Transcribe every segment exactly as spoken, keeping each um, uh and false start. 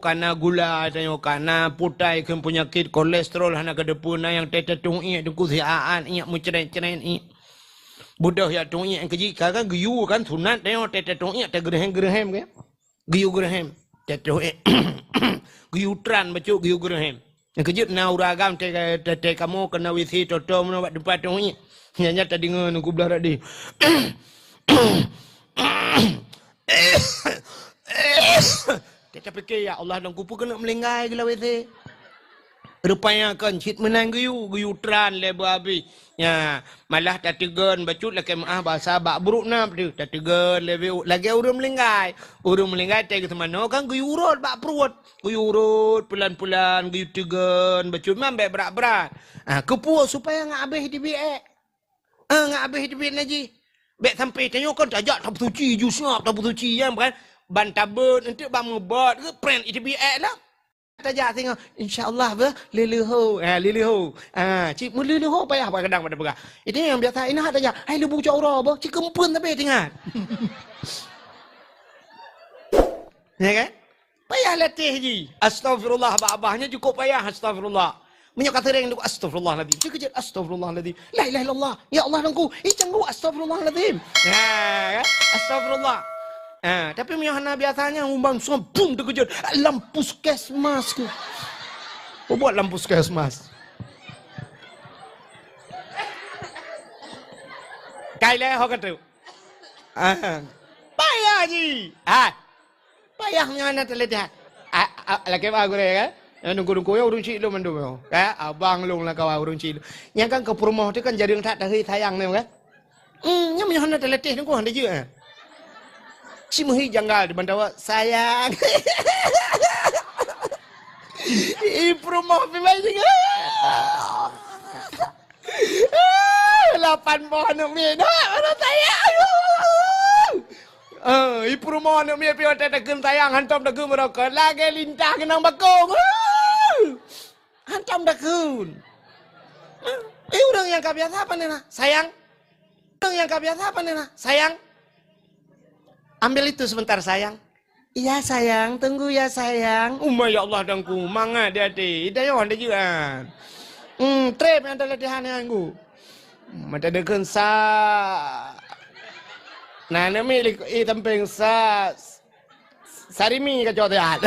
Kana gula tanyoe, kana putai kheun peunyakét kolesterol hana keudeupeue, na nyang teuh-teuh tueng iék, teungku siat iék, meucret-cret iék. Beudôh jak tueng iék keujih, ka kan geuyue kan sunat tanyoe, teuh-teuh tueng iék teugeureuhem-geureuhem kan. Geuyue geureuhem. Teuh-teuh tueng iék. Geuyue tran bacut geuyue geureuhem. Nyang keujeuet na ureueng agam teuh, teuh, teuh kamoe keunoe W C toto meunoe bak teumpat tueng iék. Nyan, nyan tadeungoe nungku blah rot di. Teuh tapike, "Ya Allah, dan kupeue keuneuk meulinggai geulah W C." Rupanya kon cit meunan geuyue, geuyue tran lé beuhabéh. Nya, malah tateugon bacut lakée meuáh basa bak brok na teuh. Tateugon lé beu-, lagée ureueng meulinggai. Ureueng meulinggai teuh geuseumanoe kan geuyue urot bak pruet. Geuyue urot peulan-peulan, geuyue teugon bacut man bék brat-brat. Ah, keupeue supaya ngat habéh teubiet ék. Ah, ngat habéh teubiet najih. Bék sampai tanyoe kon tajak tapeusuci, ju seungab tapeusuci, nyan bukan? Ban tabeuet, eunteuk ban meubeuet, prank teubiet ék lah. Tajak singoh, "Insya Allah beuh, leuleho." Ah, leuleho. Ah, cit meuleuleho payah bak kadang pada peugah. Itu nyang biasa, ina tajak, "Hai leubu cok uroe beuh," cit keumpeuen tapi teuingat. Ya kan? Payah latih jih. Astaghfirullah bak babah nyan cukup payah astaghfirullah. Meunyoe ka seuréng duk astaghfirullahalazim. Cit keujeuet astaghfirullahalazim. La ilaha illallah. Ya Allah dan ku. Ih, canggu astaghfirullahalazim. Ha, ya? Astaghfirullah. Ha, tapi meunyoe hana biasa nyan umban sempung teukeujot lam puskesmas ke. Apa buat lam puskesmas? Kai lé ho kata. Ah. Payah ji. Ah. Payah nyan na teuleudeh. Ah, ah, lakée bah gurée kan? Nunggu-nunggu ya ureueng cik lôn mandum ya. Kan? Abang lôn lah kawan ureueng cik lôn. Nyang kan keu peurumoh tu kan jadi that tahi sayang ni kan? Hmm, nyam nyoe hana teuleudeh nunggu hana jeuet. Si meuhi janggal di bantawa sayang. Ih, peurumoh pi bai singa. Lapan boh aneuk miet dah, aneuk sayang. Eh, ipeurumoh aneuk miet piôh teuh takheun sayang, hantom takheun meurokok. Lagée lintah keunong bakong. Hantom takheun. Eh, ureueng nyang ka biasa pane na, sayang. Ureueng nyang ka biasa pane na, sayang. Ambil itu sebentar, sayang. Iya, sayang, tunggu ya, sayang. Uma, ya Allah, dangku, mangat di até. Ita yo hana jeuan. Hmm, trép nyang teuleudeh nyan ku. Mata deukeun sa. Nah, nami lik i tampeng sa. Sarimi ka cok tehat.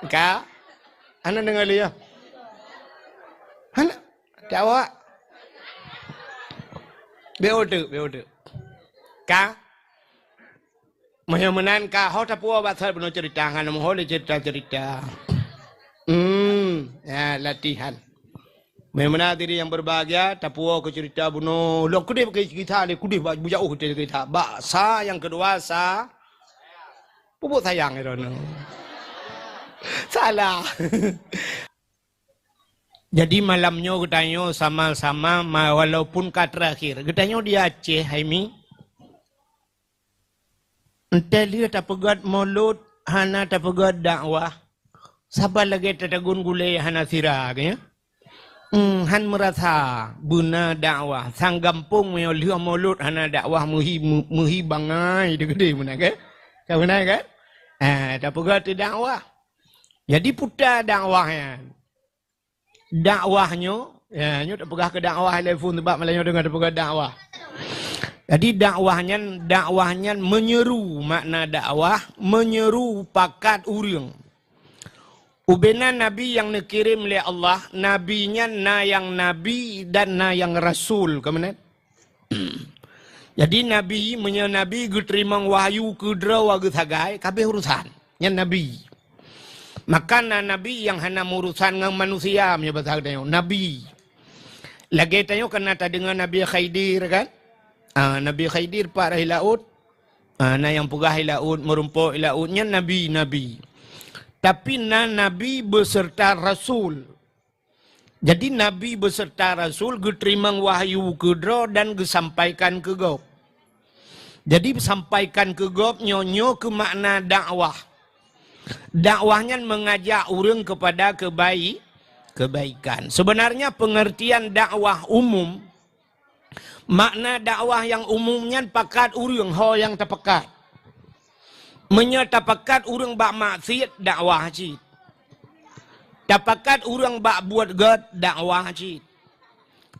Ka? Hana deungoe lé ya? Hana. Cawak. Beu teuk, beu teuk. Ka? Meunyoe meunan ka ho tapuo bak sat bunoe cerita, ngan meuho lé cerita-cerita. Hmm, ya, latihan. Meunyoe meunan diri yang berbahagia, tapuo keu cerita bunoe. Lok keudeh bak kisah lé, keudeh bak bujauh kita kisah. Bak sa yang kedua sa. Pupuk sayang itu. Salah. Jadi malam nyoe geutanyoe sama-sama ma-, walaupun ka terakhir. Geutanyoe di Aceh, hai Mi. Entah lheueh tapeugét mulod, hana tapeugét dakwah. Saban lagée tatagun gulée hana sira, keu nyan. Hmm, han meurasa beuna dakwah. Sang gampông meunyoe lheueh mulod hana dakwah meuhi, meu-, meuhi bangai teukeudeh meunan, kan? Ka meunan, kan? Ah, tapeugét dakwah. Jadi puta dakwah nyan. Dakwah nyoe, ya, nyoe tapeugah keu dakwah lé phon, sebab malam nyoe deungon tapeugah dakwah. Jadi dakwah nyan, dakwah nyan menyeru, makna dakwah, menyeru pakat ureuëng. Ubena nabi nyang neukirém lé Allah, nabi nyan na nyang nabi dan na nyang rasul, ka meunan? Jadi nabi, meunyoe nabi geuteurimong wahyu keudroe geusagai, ka abéh urusan. Nyan nabi. Maka na nabi nyang hana meurusan ngon manusia, meunyoe basa geutanyoe, nabi. Lagée tanyoe ka na tadeungoe Nabi Khidir, kan? Ah, Nabi Khidir pat rhah laôt. Ah, na nyang peugah i laôt, meurumpok i laôt, nyan nabi, nabi. Tapi na nabi beserta rasul. Jadi, nabi beserta rasul geuteurimong wahyu keudroe dan geusampaikan keu gob. Jadi, sampaikan keu gob nyoe, nyoe keuh makna dakwah. Dakwah nyan meungajak ureuëng keupada keubai-, keubaikan. Seubeunarnya, peungeurtian dakwah umum, makna dakwah nyang umum nyan pakat ureuëng ho nyang tapakat. Meunyoe tapakat ureuëng bak maksiat, dakwah cit. Tapakat ureuëng bak buet gét, dakwah cit.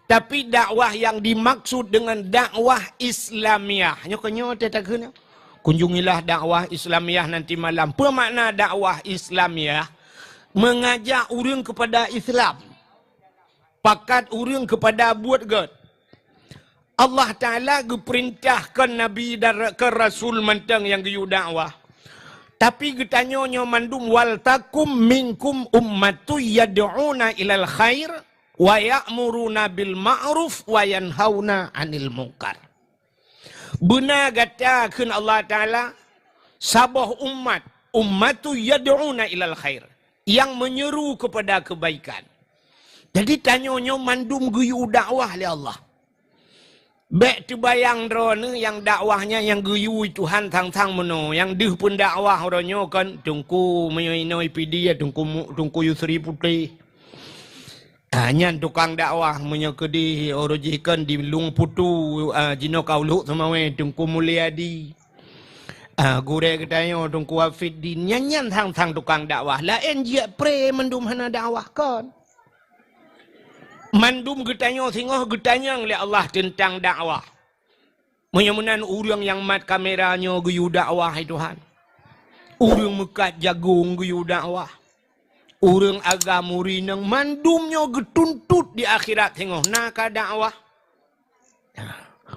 Tapi dakwah yang dimaksud dengan dakwah Islamiah, nyoe keu nyoe teuh takheun, kunjungilah dakwah Islamiah nanti malam. Peue makna dakwah Islamiah? Mengajak ureuëng kepada Islam. Pakat ureuëng kepada buet gét. Allah Taala geupeurintahkan Nabi dan ra-, ke Rasul mantong nyang geuyue dakwah. Tapi geutanyoe nyoe mandum, "Wal takum minkum ummatun yad'una ilal khair wa ya'muruna bil ma'ruf wa yanhauna 'anil munkar." Beuna gata, kheun Allah Taala, saboh umat, "Ummatun yad'una ilal khair," yang menyeru kepada kebaikan. Jadi tanyoe nyoe mandum geuyue dakwah lé Allah. Bék teubayang droeneuh nyang dakwah nyan nyang geuyue Tuhan sang-sang meunoe, nyang deuh peundakwah uroe nyoe kon Teungku meunyoe inoe P D ya Teungku Mu-, Teungku Yusri Putéh. Ah, nyan tukang dakwah, meunyoe keudeh uroe jih kon di Lueng Putu, ah, jinoe ka u Lhok Seumawé Teungku Mulyadi. Ah, gurée geutanyoe Teungku Wafiddin, nyan, nyan sang-sang tukang dakwah. Laén jeuet pré mandum hana dakwah kon. Mandum geutanyoe singoh geutanyong lé Allah teuntang dakwah. Meunyoe meunan ureuëng nyang mat kamera nyoe geuyue dakwah, hai Tuhan. Ureuëng meukat jagong geuyue dakwah. Ureuëng agam ureuëng inong mandum nyoe geutuntot di akhirat singoh na ka dakwah.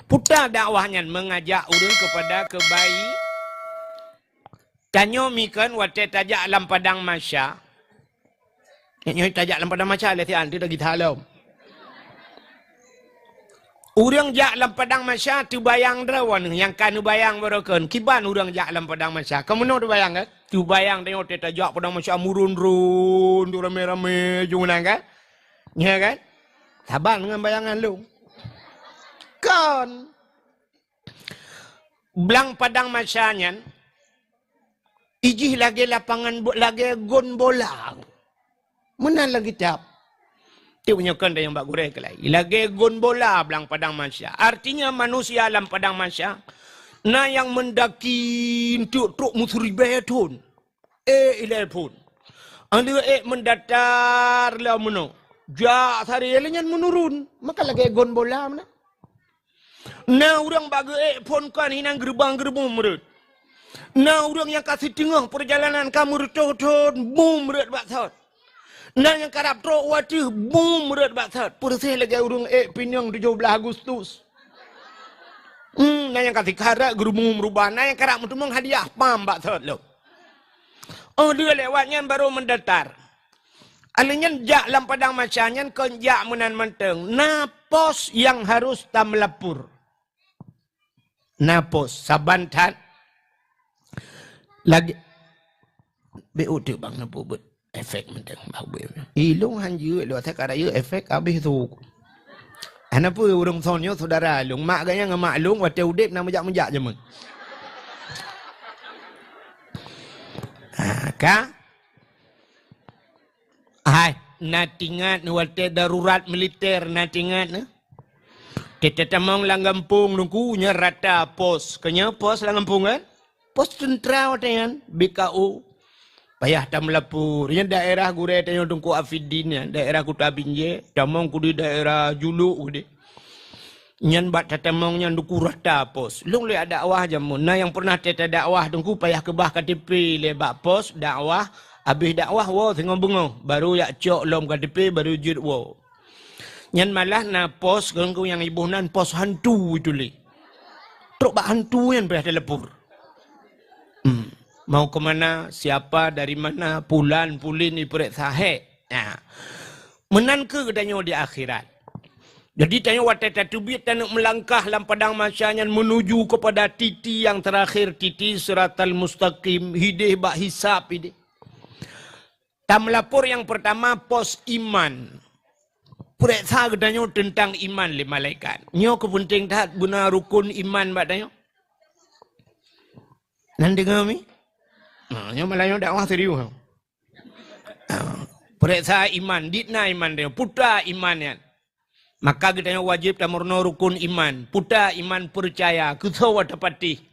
Peue ta dakwah nyan? Mengajak ureuëng kepada kebai-, Tanyoe mikon watée tajak lam padang mahsya. Nyoe tajak lam padang mahsya lé sian tu lagi salom. Ureuëng jak lam padang mahsya teubayang droe nyang ka neubayang baroe kon. Kiban ureuëng jak lam padang mahsya. Kamoe teubayang kan? Teubayang tanyoe watée tajak padang mahsya murun-run tu ramé-ramé ju meunan kan? Nya kan? Saban ngon bayangan lôn. Kon. Blang padang mahsya nyan, ijih lagée lapangan bo-, lagée gon bola. Meunan lam kitab. Tiep nyoe kon nyang bak gurée keulai. Lagée gon bola blang padang mahsya. Artinya manusia lam padang mahsya, na nyang meundaki enteuk trok meuseuribée thon. Ék ilée phon. Aneuëk ék meudatar lom meunoe. Jak sari lé nyan meunurun. Maka lagée gon bola meunan. Na ureuëng bak geuék phon kon hinan geureubang-geureubum rot. Na ureuëng nyang ka siteungoh peurjalanan ka meureutoh thon bum rot bak sot. Na nyang karab trok u ateueh bum rot bak sot. Peureuseh lagée ureuëng ék pineung tujoh blaih Agustus. Hmm, na nyang ka sikarat geureubum rubah, na nyang karab meuteumong hadiah pam bak sot lom. Oh, dua lewat nyan baru meudatar. Aleuh nyan jak lam padang mahsya nyan kon jak meunan mantong. Na pos nyang harus tameulapor. Na pos saban that lagi. Bék uteuk bang neupeubuet efek mantong bak ubé. Ilong hanjeuet lewat saya ka rayeuk efek habéh tu. Hana peue ureuëng son nyoe saudara lôn. Mak gaya ngon mak lôn watée udeb na meujak-meujak jameun. Ha, ka? Hai, na tingat watée darurat militer na tingat na. Teutamong lam gampông nungku nya rata pos. Kenya pos lam gampông kan? Pos tentara watée nyan, B K O. Payah tameulapor. Nyan daerah gurée tanyoe Teungku Afidin nyan, daerah Kuta Binjai, tamong ku di daerah Juluk ku di. Nyan bak tatamong nyan duku rata pos. Lôn lé dakwah jameun. Na nyang pernah teuta dakwah Teungku payah keubah K T P lé bak pos dakwah, habéh dakwah woe singoh beungoh, baru jak cok lom K T P baru jeuet woe. Nyan malah na pos Teungku nyang iboh nan pos hantu itu lé. Trok bak hantu nyan payah telepon. Hmm. Mau ke mana, siapa, dari mana, pulan, pulin ipeuriksa hek. Nah. Meunan keuh geutanyoe di akhirat. Jadi tanyoe watée tateubiet taneuk meulangkah lam padang mahsya nyan menuju kepada titi yang terakhir, titi siratal mustaqim, hideh bak hisab ideh. Tameulapor nyang pertama pos iman. Peuriksa geutanyoe teuntang iman lé malaikat. Nyoe keupeunténg that beuna rukon iman bak tanyoe. Nan deungoe mi? Nah, nyoe malah nyoe dakwah serius. Ah, peuriksa iman, dit na iman tanyoe, peue ta iman nyan. Maka geutanyoe wajéb tameurunoe rukon iman, peue ta iman peucaya, keu soe tapatéh.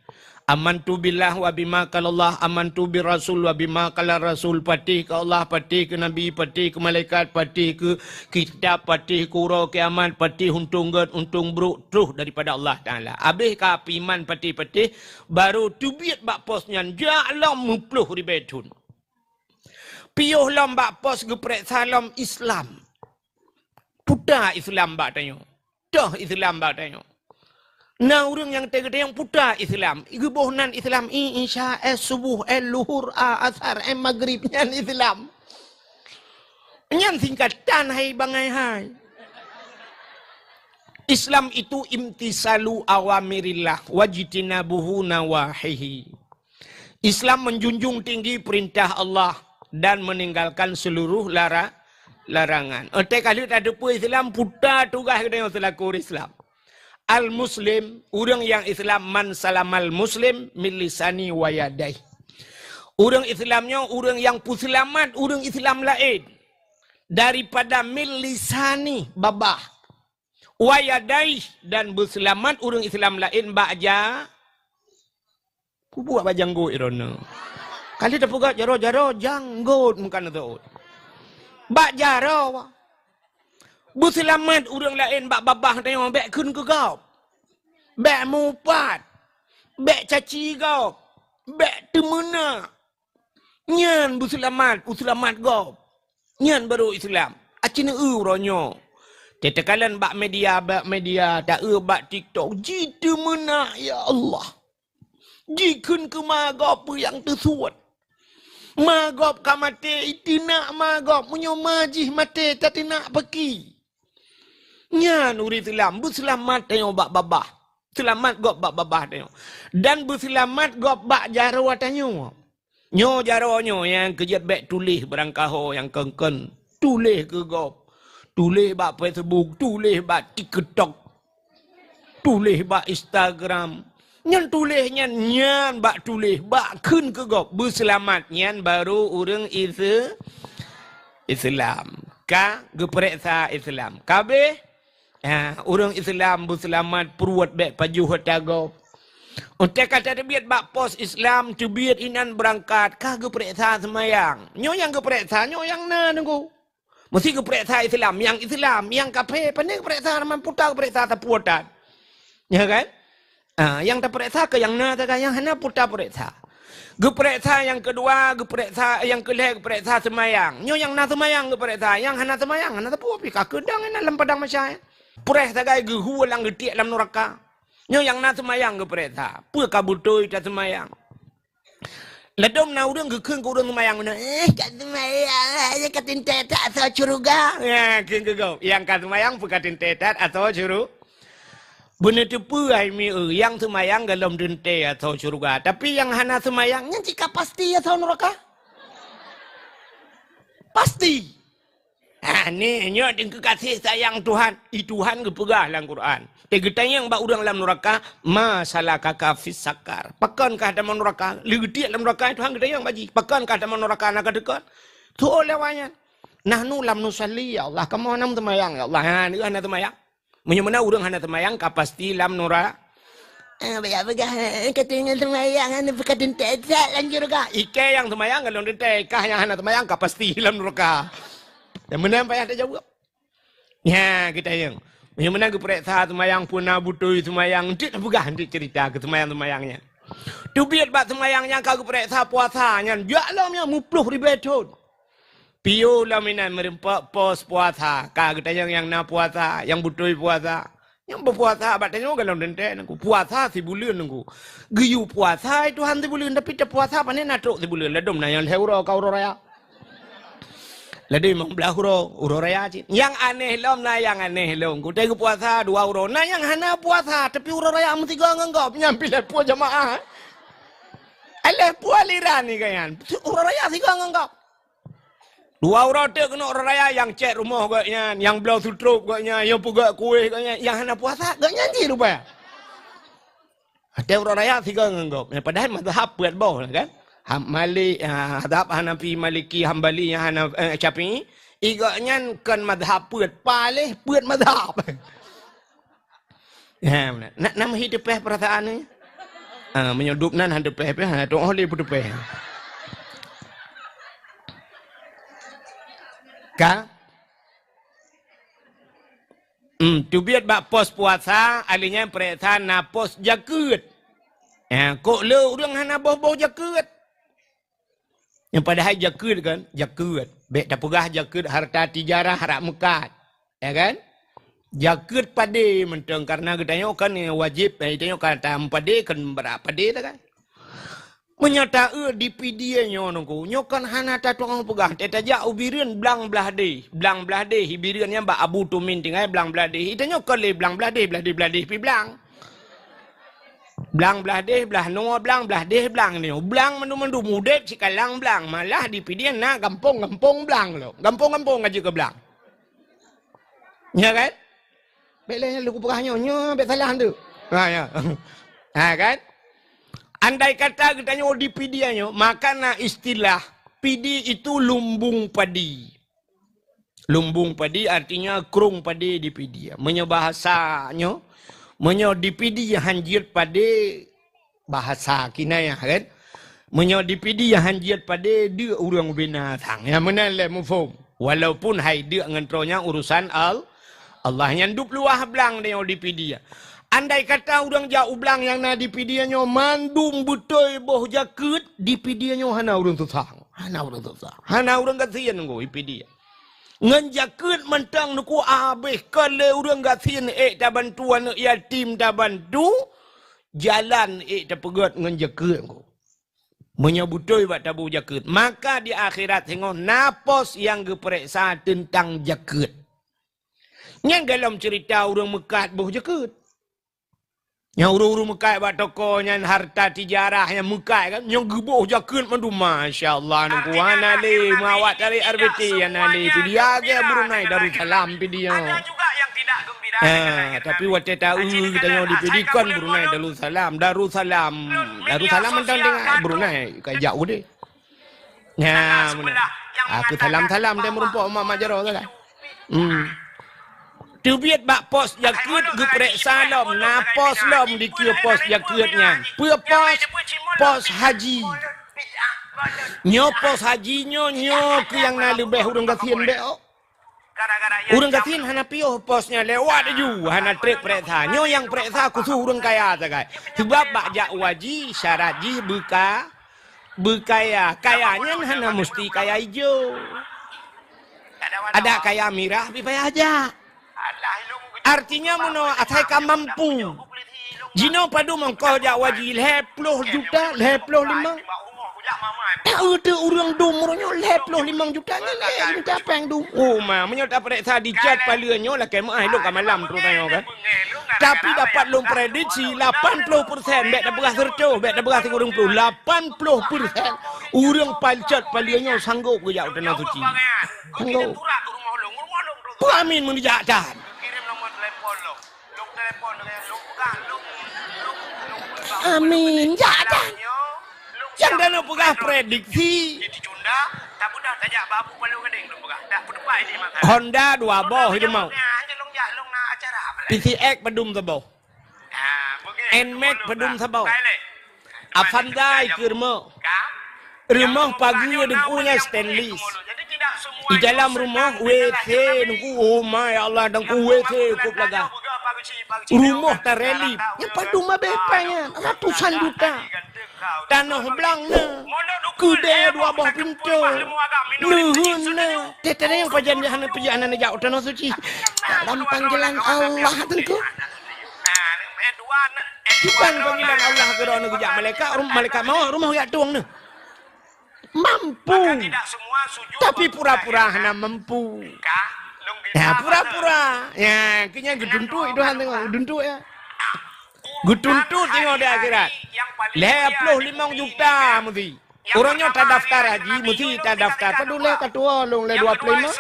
Amantu billah wa bima qalallah, amantu bir rasul wa bima qala rasul, patéh keu Allah, patéh keu Nabi, patéh keu malaikat, patéh keu kitab, patéh keu uroe kiamat, patéh untông gét, untông brôk, troh daripada Allah Taala. Abéh ka peuiman patéh-patéh, barô teubiet bak pos nyan jak lom meuploh ribée thon. Piôh lom bak pos geupareksa lom Islam. Peue ta Islam bak tanyoe? Toh Islam bak tanyoe? Na ureuëng nyang teugeutanyong peue ta Islam. Geuboh nan Islam, i, Isya, eh, Suboh, eh, Luhur, a, Asar, eh, Magrib, nyan Islam. Nyan singkatan hai bangai hai. Islam itu imtisalu awamirillah wajtinabuhu nawahihi. Islam menjunjung tinggi perintah Allah dan meninggalkan seluruh lara-, larangan. Otai ka lheueh tateupeue Islam, peue ta tugaih geutanyoe seulaku ureuëng Islam. Al-Muslim, ureuëng nyang Islam, man salamal Muslim min lisani wa yadaih. Ureuëng Islam nyoe ureuëng nyang peuseulamat ureuëng Islam laén daripada min lisani, babah, wa yadaih, dan beuseulamat ureuëng Islam laén bak ja-, kubuak bak janggot droeneuh. Kali tapeugah jaroe-jaroe, janggot meukan teuôt. Bak jaroe. Beuseulamat ureuëng laén bak babah tanyoe, bék kheun keu gob. Bék mupat. Bék caci gob. Bék teumeunak. Nyan beuseulamat, beuseulamat gob. Nyan barô Islam. Aci neu uroe nyoe. Teuteukalen bak media, bak media, ta-eu bak TikTok, jiteumeunak, ya Allah. Jikheun keu ma gob peue nyang teusuet. Ma gob ka maté, iteunak ma gob, meunyoe ma jih maté, tateunak paki. Nyan ureuëng Islam, beuseulamat tanyoe bak babah. Seulamat gob bak babah tanyoe. Dan beuseulamat gob bak jaroe tanyoe. Nyoe jaroe nyoe nyang keujeuet bék tuléh barangkaho nyang kon-kon. Tuléh keu gob. Tuléh bak Facebook, tuléh bak TikTok. Tuléh bak Instagram. Nyan tuléh nyan, nyan bak tuléh, bak kheun keu gob. Beuseulamat nyan barô ureuëng Ise-, Islam. Ka geupareksa Islam. Ka abéh, ha, ureuëng Islam beuseulamat pruet bék pajoh ata gob. Otai ka tateubiet bak pos Islam, teubiet inan beurangkat, ka geupareksa seumayang. Nyoe nyang geupareksa, nyoe nyang na teungku. Meusti geupareksa Islam, nyang Islam, nyang kafé, pane geupareksa, raman puta geupareksa sapeue that. Ya kan? Ah, nyang tapareksa keu nyang na sagai, nyang hana puta pareksa. Geupareksa nyang keudua, geupareksa nyang keulhée, geupareksa seumayang. Nyoe nyang na seumayang geupareksa, nyang hana seumayang hana sapeue pih ka keudang inan lam padang mahsyar. Preh sagai geuhue lam geutiek lam nuraka. Nyoe nyang na seumayang geupareksa, peue ka beutôi taseumayang. Ladôm na ureuëng geukheun keu ureuëng seumayang, "Eh, ka seumayang, eh, ka teuntée that asoe syeuruga." Ya, kheun keu gob, nyang ka seumayang peue ka teuntée that asoe syeuruga. Beuneuteupeu hai mieu, nyang seumayang golom teuntée asoe syeuruga, tapi nyang hana seumayang nyan cit ka pasti asoe nuraka. Pasti. Ah, ni nyoe deungon kasih sayang Tuhan. I Tuhan geupeugah lam Quran. Teugeutanyong bak ureuëng lam nuraka, "Ma salakaka fis sakar?" Pakon kah tamong nuraka? Leugeutiek lam nuraka, Tuhan geutanyong bak jih. Pakon kah tamong nuraka na ka teuka? Tuoh lewat nyan. "Nahnu lam nusalli, ya Allah." Kamoe hana seumayang, ya Allah. Ha, nyoe hana seumayang. Meunyoe meunan ureuëng hana seumayang ka pasti lam nura-, eh, baya peugah, eh, ka tinggai seumayang, hana peukatan teusat lam syeuruga. Ikei nyang seumayang golom teuntée, kah nyang hana seumayang ka pasti lam nuraka. Dan meunan payah tajaweueb. Nya, kita yang. Meunyoe meunan geupareksa seumayang peue na beutôi seumayang, enteuk tapeugah enteuk cerita keu seumayang-seumayang nyan. Teubiet bak seumayang nyang ka geupareksa puasa nyan, jak lom nyan meuploh ribée thon. Piôh lom inan meureumpok pos puasa, ka geutanyong nyang na puasa, nyang beutôi puasa. Nyang beupuasa bak tanyoe golom teuntée teungku. Puasa sibuleuen teungku. Geuyue puasa hai Tuhan sibuleuen, tapi tapuasa pane na trok sibuleuen. Ladôm na nyang lhée uroe ka uroe raya. Ladôm limong blaih uroe, uroe raya cit. Nyang aneh lom na nyang aneh lom. Kutai geupuasa dua uroe. Na nyang hana puasa, tapi uroe raya meusigoe ngon gob. Nyan pih lhée puih jeumaáh. Lhée puih aliran ni kan nyan. Uroe raya sigoe ngon gob. Dua uroe teuk keunoe uroe raya nyang cét rumoh gobnyan, nyang bloe sutrop gobnyan, nyang peugét kueh gobnyan, nyang hana puasa gobnyan cit rupaya. Watée uroe raya sigoe ngon gob. Nyang padahai mazhab peuet boh lah kan. Ham-, Malik, ha, mazhab Hanafi, Maliki, Hambali, nyang hana, eh, Syafi'i. I gobnyan kon mazhab peuet, paléh peuet mazhab. Ha, na, na meuhi teupeh peurasaan ni. Ha, meunyoe dub nan han teupeh pih, ha, tu'oh lé peuteupeh. Ka? Hmm, teubiet bak pos puasa, ahli nyan peuriksa na pos jakeuet. Ha, kok le ureueng hana boh-boh jakeuet? Nyang padahai jakeuet kan, jakeuet. Bèk tapeugah jakeuet harta tijarah rak meukat. Ya kan? Jakeuet padé mantong, karena geutanyoe kan wajéb, eh, geutanyoe kan tameupadé kan brat padé lah kan. Meunyoe taeu di Pidie nyoe nungku, nyoe kan hana tatu'oh peugah, teutajak u Bireuen blang blaih deh. Blang blaih deh, i Bireuen nyan bak Abu Tumin tinggai blang blaih deh. Geutanyoe kon lé blang blaih deh, blaih deh, blaih deh pih blang. Blang blaih deh, blaih noe blang, blaih deh blang nyoe. Blang mandum-mandum udép sikalang blang. Malah di Pidie na gampông-gampông blang lom. Gampông-gampông ka jeuet keu blang. Ya kan? Bèk lé lôn peugah nyoe, nyoe bèk salah tu. Ha, ya. Ha, kan? Andai kata geutanyoe di Pidie nyoe, maka na istilah Pidie itu lumbung padi. Lumbung padi artinya krông padé di Pidie. Meunyoe bahasa nyoe, meunyoe di Pidie han jeuet padé, bahasa kinayah kan. Meunyoe di Pidie han jeuet padé, deuk ureueng binatang. Nyang meunan lé muphom. Walaupun hai deuk ngon troe nyan urusan Al-, Allah, nyan dub luwah blang nyoe di Pidie. Andai kata ureueng jak u blang nyang na di Pidie nyoe mandum beutôi boh jakeuet, di Pidie nyoe hana ureueng susah. Hana ureueng susah. Hana ureueng gasien nunggu di Pidie. Ngon jakeuet mantong nunggu abéh, kon lé ureueng gasien ék tabantu, aneuk yatim tabantu, jalan ék tapeugöt ngon jakeuet nunggu. Meunyoe beutôi bak tabu jakeuet, maka di akhirat singoh na pos nyang geupeureksa teuntang jakeuet. Nyan golom ceurita ureueng meukat boh jakeuet. Nyang ureueng-ureueng meukat bak toko nyan harta tijarah nyang meukat kan, nyang geuboh jakeuet mandum, masya Allah, nunggu hana lé, meuawak tarék R B T hana lé, Pidie lagèe Brunei Darussalam Pidie. Ha, tapi watèe taeu geutanyoe di Pidie kon Brunei Darussalam, Darussalam, Darussalam mantong tinggai Brunei, ka jak udeh. Nya, meunan. Aku salam-salam dan meurumpok mak-mak jaroe sagai. Hmm. Teubiet bak pos jakeuet geupeureksa lom, na pos lom dikeue pos jakeuet nyan. Peue pos? Pos haji. Nyoe pos haji nyoe, nyoe keuh nyang na leubeh ureueng gasien bèk. Ureueng gasien hana piôh pos nyan lewat laju, hana trép peureksa. Nyoe nyang peureksa khusus ureueng kaya sagai. Sebab bak jak haji syarat jih beuka-, beukaya. Kaya nyan hana musti kaya ijo. Ada kaya mirah pih payah jak. Artinya meunoe asai ka mampu. Jinoe padum ongkoh jak haji, lhèe ploh juta, lhèe ploh limong. Taeu teu ureueng dum uroe nyoe lhèe ploh limong juta nyan lhèe juta péng dum. Oh ma, meunyoe tapeureksa di chat paleue nyoe lakèe meu'ah lôn ka malam terus tanyoe kan. Tapi dapat lôn prediksi lapan ploh persen, bèk tapeugah seureutôh, bèk tapeugah sikureueng ploh, lapan ploh persen ureueng pacot paleue nyoe sanggôp geujak u Tanoh Suci. Sanggôp. Peue amin meunijak that. Amin. Jak that. Nyang droeneuh peugah prediksi. Honda dua boh itu mau. P C X padum saboh. Nmax padum saboh. Avanza ikeu rumoh. Rumoh pageue deungon stainless. Di dalam rumoh W C deungon, oh ma ya Allah, deungon W C kop lagak. Rumoh tarelip. Nyang padum abéh panyang, ratusan juta. Tanoh blang na, keudè dua boh pintoe, neuheun na. Teuntèe nyang pajan jih hana peujeuet hana neujak u Tanoh Suci. Dalam panggilan Allah teungku. Kiban panggilan Allah keu droeneuh geujak malaikat, rum-, malaikat maut, rumoh jak tueng neuh. Mampu. Tapi pura-pura hana mampu. Ya, pura-pura. Ya, keu nyan geutuntut Tuhan tengok, geutuntut ya. Geutuntut tengok di akhirat. Lhèe ploh limong juta meuti. Uroe nyoe tadaftar haji, meuti tadaftar. Padum lé ka tuwoe lôn lé dua ploh lima.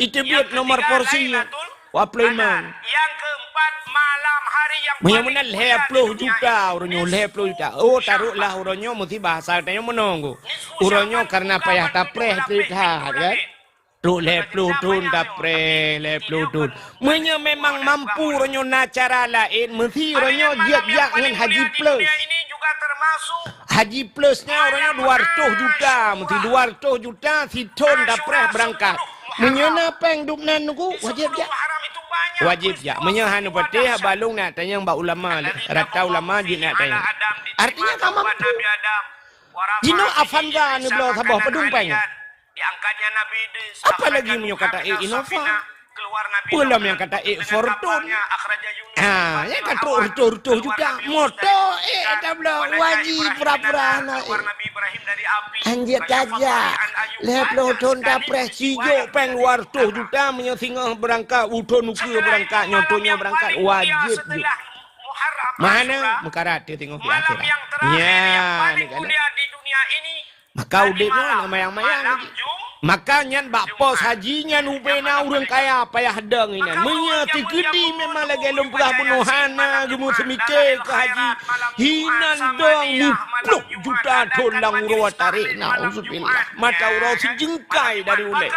Iteubiet nomor porsi dua ploh lima. Meunyoe meunan lhèe ploh juta uroe nyoe, lhèe ploh juta. Oh, taroklah uroe nyoe meuti bahasa tanyoe meunoe. Uroe nyoe karena payah tapreh that kan. Trok lhèe ploh thôn tapreh, lhèe ploh thôn. Meunyoe memang mampu uroe nyoe na cara laén, meusti uroe nyoe jeuet jak ngon haji plus. Haji plus nyan uroe nyoe dua ratus juta, meusti dua ratus juta sithon dapreh beurangkat. Meunyoe na péng dub nan nunggu, wajéb jak. Wajéb jak. Meunyoe hana patéh, haba lôn neuk tanyong bak ulama lé. Rata ulama jeuet neuk tanyong. Artinya ka mampu. Jinoe Avanza neubloe saboh padum péng. Apalagi meunyoe ka taék Innova. Peue lom nyang ka taék Fortuner. Ha, nyan ka trok reutôh-reutôh juta. Moto ék tabloe, wajéb pura-pura hana ék. Hanjeuet tajak. Lhèe ploh thon dapreh sijok péng dua reutôh juta meunyoe singoh beurangkat, u thon ukeue beurangkat, nyoe thon nyoe beurangkat, wajéb jeuet. Meuhana meukarat teuh singoh di akhirat. Nyan, ni kan. Maka udép nyoe hana mayang-mayang lagi. Maka nyan bak pos haji nyan ubé na ureuëng kaya payah dong inan. Meunyoe teukeudi memang lagée lôn peugah bunoe hana geumeuseumike keu haji, hinan dong muplôh juta thon lam uroe tarék, nauzubillah. Mata uroe sijeungkai dari ulée.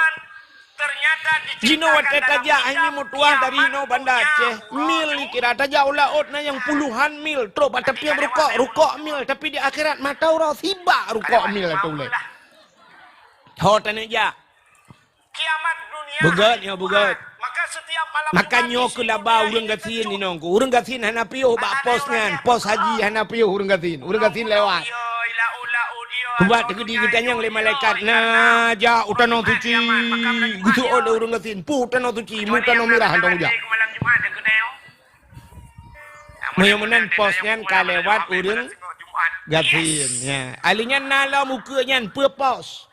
Jinoe watée tajak hai nyoe meutuah dari inoe Banda Aceh, mil kira tajak u laôt na nyang puluhan mil, trok bak tapi rukok, rukok mil, tapi di akhirat mata uroe sibak rukok mil atau ulée. Ho taneuk jak. Beugét nyoe beugét. Maka nyoe keu laba ureuëng gasien inong ku. Ureuëng gasien hana piôh bak pos nyan, pos haji hana piôh ureuëng gasien. Ureuëng gasien lewat. Sabab teukeudi geutanyong lé malaikat, "Na jak u tanoh suci?" Geuseuôt lé ureuëng gasien, "Peue tanoh suci? Mu tanoh mirah hana jak." Meunyoe meunan pos nyan ka lewat ureuëng gasien. Ya. Ahli nyan na lom ukeue nyan peue pos.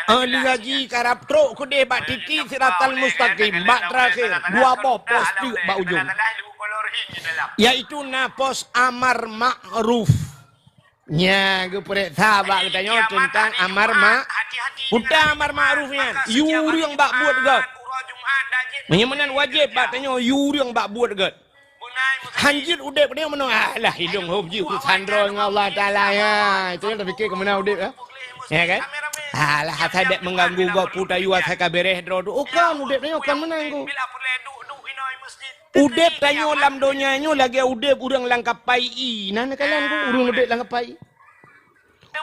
Ahli haji karab trok keudeh bak titi siratal mustaqim, bak terakhir, dua boh pos teuk bak ujong. Yaitu na pos amar ma'ruf. Nya, geupeuriksa bak geutanyoe teuntang amar ma-, peue amar ma'ruf nyan, yue ureuëng bak buet gét. Meunyoe meunan wajéb bak tanyoe yue ureuëng bak buet gét. Hanjeuet udeb dia meunoe, alah, ilong hom jih urusan droe ngon Allah Taala, ya. Itu kan terfikir ke mana udeb, ya? Ya kan? Alah, asai dek mengganggu gop putayu asai ka bereh droe tu. Oh, kan udeb dia kan mengganggu. Udeb tanyoe lam donya nyoe lagée udeb ureuëng lam kapai ie. Nah, nah kalian tu ureuëng udeb lam kapai ie.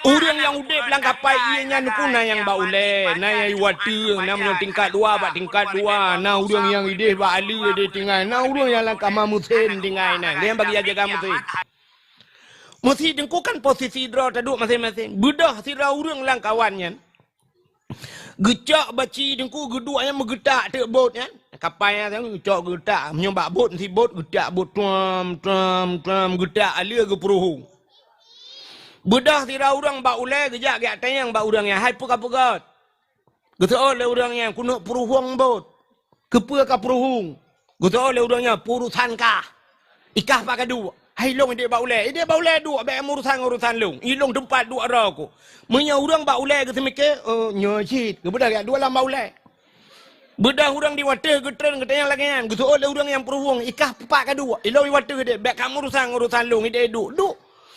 Ureuëng nyang udeb lam kapai ie nyan ku na nyang bak ulée, na nyang iwateueng, na meunyoe tingkat dua bak tingkat dua, na ureuëng nyang ideh bak aleue ideh tinggai, na ureuëng nyang lam kama meusén tinggai na, nyang bagi jaga meusén. Meusi teungku kan posisi droe taduek maséng-maséng. Beudôh sidroe ureuëng lam kawan nyan. Geucok baci teungku geuduek nyan meugeutak teuk bot nyan. Kapai nyan geucok geutak, meunyoe bak bot meusi bot geutak bot tuam, tuam, tuam, geutak aleue geupuruhu. Beudôh sidroe ureuëng bak ulée geujak geujak tanyong bak ureuëng nyan, "Hai peue ka peugét?" Geuseuôt lé ureuëng nyan, "Keuneuk puruhueng bot." "Keupeue ka puruhueng?" Geuseuôt lé ureuëng nyan, "Peurusan kah. Ikah pat ka duek?" "Hai lôn ideh bak ulée." "Ideh bak ulée duek, bék meurusan ngon urusan lôn. Ilôn teumpat duek droe ku." Meunyoe ureuëng bak ulée geuseumike, "Oh, nyoe cit." Geubeudôh geujak duek lam bak ulée. Beudôh ureuëng di watée geutreun geutanyong lagée nyan, geuseuôt lé ureuëng nyang puruhueng, "Ikah pat ka duek?" "Ilôn i watée ideh." "Bék ka meurusan ngon urusan lôn, ideh duek." Duek.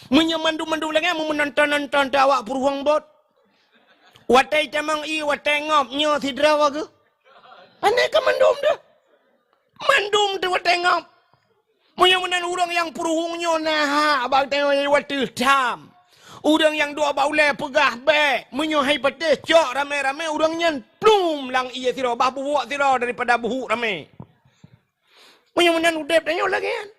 Meunyoe mandum-mandum lagée nyan, meunonton-nonton teuh awak puruhueng bot. Watée itamong ie, watée ngop, nyoe sidroe geuh. Pandai ka mandum deuh. Mandum teuh watée ngop. Meunyoe meunan ureuëng nyang puruhueng nyoe na hak bak tanyoe watée tham. Ureuëng nyang duek bak ulée peugah bék. Meunyoe hai patéh cok ramé-ramé ureuëng nyan plum lam ie sidroe, bah bubuek sidroe daripada buhuk ramé. Meunyoe meunan udeb tanyoe lagée nyan.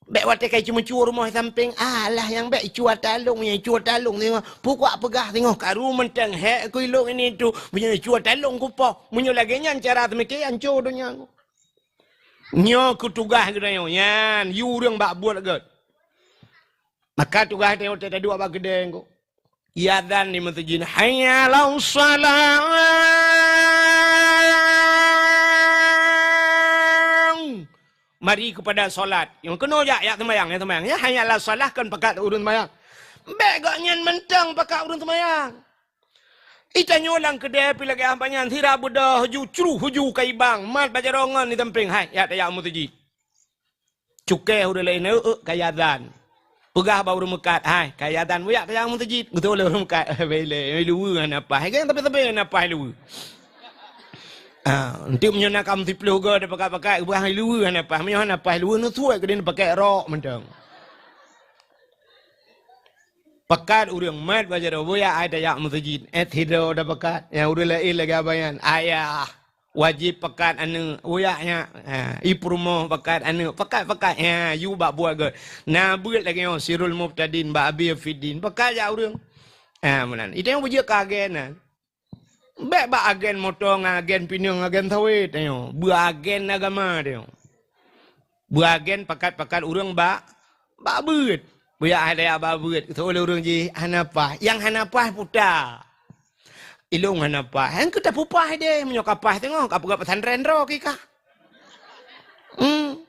Bék watée kai ceumeucue rumoh sampéng, alah nyang bék icue talong, nyang icue talong singoh. Pukok peugah singoh karu mantong hék ku ilong ini tu, meunyoe icue talong kupoh. Meunyoe lagée nyan cara seumike, ancô donya ku. Nyoe keu tugaih geutanyoe nyan, yue ureuëng bak buet gét. Maka tugaih tanyoe taduek bak keudée ku. Iazan di meuseujid, "Hayya 'alas shalah." Mari kepada salat. Nyang keunoe jak, jak sembahyang, jak sembahyang. Ya, hayya 'alas shalah kon pakat ureuëng sembahyang. Bék gobnyan mantong pakat ureuëng sembahyang. Itanyoe lam keudée pih lagée hamba nyan sira beudôh ju cruh ju kaibang, mat bak jaroe ngon di sampéng, hai, jak tajak meuseujid. Cukée ureuëng laén, "Euk, euk, ka iazan." Peugah bak ureuëng meukat, "Hai, ka iazan, bujak tajak meuseujid." Geutôh lé ureuëng meukat, "Eh, bèk lé, luweue hana paih." Hai, kan tapi-tapi hana paih luweue. Ah, enteuk meunyoe na kamoe siplôh goe tapakat-pakat, geupeugah luweue hana paih. Meunyoe hana paih luweue, neusuet keudeh neupakai rok mantong. Pakat ureuëng mat bak jaroe, buyak ai tajak meuseujid. Eh, sidroe tapakat. Nyang ureuëng laén lagée abang nyan. Ayah, wajéb pakat aneuëk. Buyak nyak. Ha, i peurumoh pakat aneuëk. Pakat-pakat. Ha, yue bak buet gét. Na beuet lagée nyoe, Sirul Mubtadin, bak Abi Afiddin. Pakat jak ureuëng. Ha, meunan. Itu nyang beujeuet keu agen nyan. Bék bak agen moto ngon agen pineung, agen sawét tanyoe. Beuagen agama tanyoe. Beuagen pakat-pakat ureuëng bak, bak beuet. Buyak hai tajak bak beuet. Soe lé ureuëng jih hana paih. Nyang hana paih puta. Ilong hana paih. Nyang keu tapupah deh. Meunyoe ka paih teungoh, ka peugah pesantren droe kika. Hmm.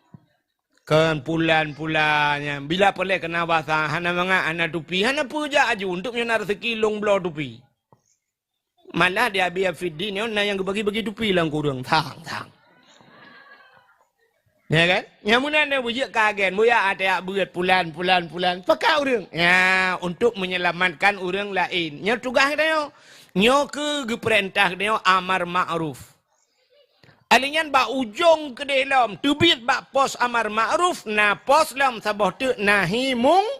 Kan pulan-pulan nyan. Bila peureulée keunan basa, hana mangat, hana tupi, hana peue jak aju. Untuk meunyoe na rezeki, long bloe tupi. Malah di Abi Afiddin nyoe na nyang geubagi-bagi tupi lam kureueng. Thang, thang. Ya kan? Nyang meunan nyang beujeuet keu agen. Buyak ai tajak beuet pulan, pulan, pulan. Pakat ureuëng. Ya, untuk menyelamatkan ureuëng laén. Nyoe tugaih geutanyoe. Nyoe keuh geupeurintah geutanyoe amar ma'ruf. Alèh nyan bak ujong keudeh lom, teubiet bak pos amar ma'ruf, na pos lom saboh teuk nahi mung-,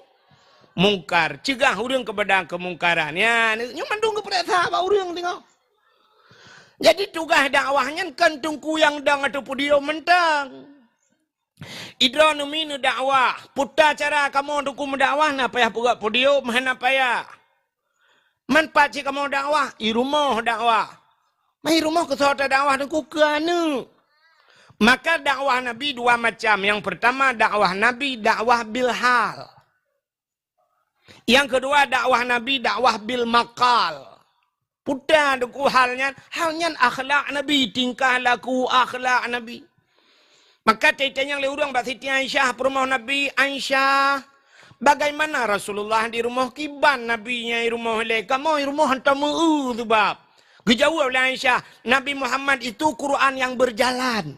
mungkar. Ceugah ureuëng keupada keumungkaran. Ya, nyoe mandum geupeuriksa bak ureuëng teungoh. Jadi tugaih dakwah nyan kon teungku nyang dong ateueh podium mantong. Idroe neumi neudakwah, peue cara kamoe teungku meudakwah, na payah peugöt podium, hana payah. Man pat cit kamoe dakwah, i rumoh dakwah. Man i rumoh keusoe tadakwah teungku keu aneuëk. Maka dakwah Nabi dua macam. Nyang peurtama dakwah Nabi, dakwah bil hal. Nyang keudua dakwah Nabi, dakwah bil maqal. Peue teungku hal nyan? Hal nyan akhlak Nabi, tingkah laku akhlak Nabi. Maka teutanyong lé ureuëng bak Siti Aisyah, peurumoh Nabi, "Aisyah, bagaimana Rasulullah di rumoh? Kiban Nabi nyan i rumoh ilée, kamoe i rumoh hantom meu-eu sabab." Geujaweueb lé Aisyah, "Nabi Muhammad itu Quran yang berjalan."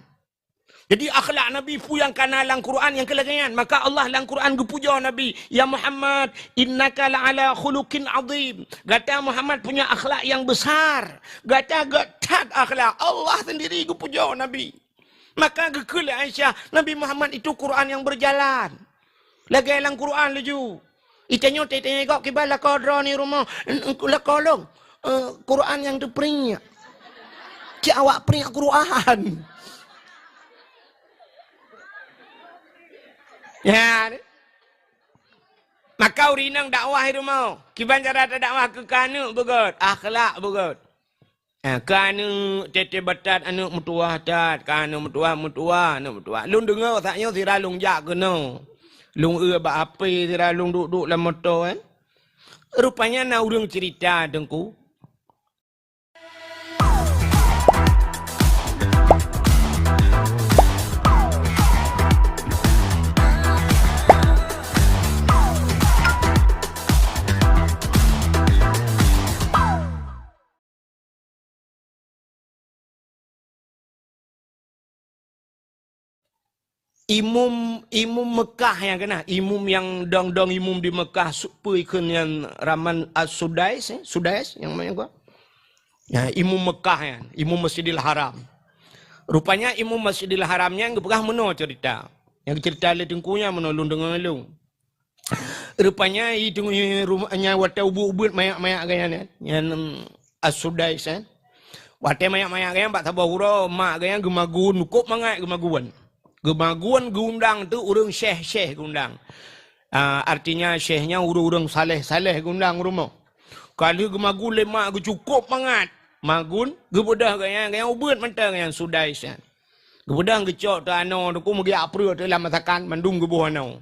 Jadi akhlak Nabi peue nyang kana lam Quran nyang keu lagée nyan. Maka Allah lam Quran geupujoe Nabi, "Ya Muhammad, innaka la'ala khuluqin azim." Gata Muhammad punya akhlak yang besar. Gata göt that akhlak. Allah sendiri geupujoe Nabi. Maka geukheun lé Aisyah, "Nabi Muhammad itu Quran yang berjalan." Lagée lam Quran laju. Itanyoe teutanyoe gob kiban lakoe droeneuh rumoh, "Lakoe lôn, eh, Quran nyang teupriek." Cit awak priek Quran. Ya. Maka ureuëng inong dakwah i rumoh. Kiban cara tadakwah keu aneuëk beugöt, akhlak beugöt. Eh, ka aneuëk teuh-teuh batat aneuëk meutuwah that, ka aneuëk meutuwah, meutuwah, aneuëk meutuwah. Lôn deungoe saát nyoe sira lôn jak keunoe. Lôn eu bak H P sira lôn duek-duek lam moto, eh. Rupanya na ureuëng cerita teungku. Imum, imum Mekah nyang keunah, imum nyang dong-dong imum di Mekah, su-, peue ikheun nyan raman As-Sudais, eh? Sudais nyang mana gua? Ya, imum Mekah nyan, imum Masjidil Haram. Rupanya imum Masjidil Haram nyan geupeugah meunoe cerita. Nyang cerita lé teungku nyan meunoe lôn deungoe lôn. Rupanya i teungoh, i rumoh nyan watée ubeuet-ubeuet manyak-manyak gaya nyan, nyan, em, As-Sudais, eh. Watée manyak-manyak gaya bak saboh uroe, mak gaya geumagun, kôb mangat geumagun. Geumagun geuundang teuk ureuëng syekh-syekh geuundang. Ah, artinya syekh nyan ureuëng-ureuëng saleh-saleh geuundang rumoh. Ka lheueh geumagun lé mak geuh cukôp mangat. Magun, geubeudôh gaya, gaya ubeuet mantong nyan Sudais nyan. Geubeudôh geucok teuk anoe teungku meugiak preuet teuk lam masakan mandum geuboh anoe.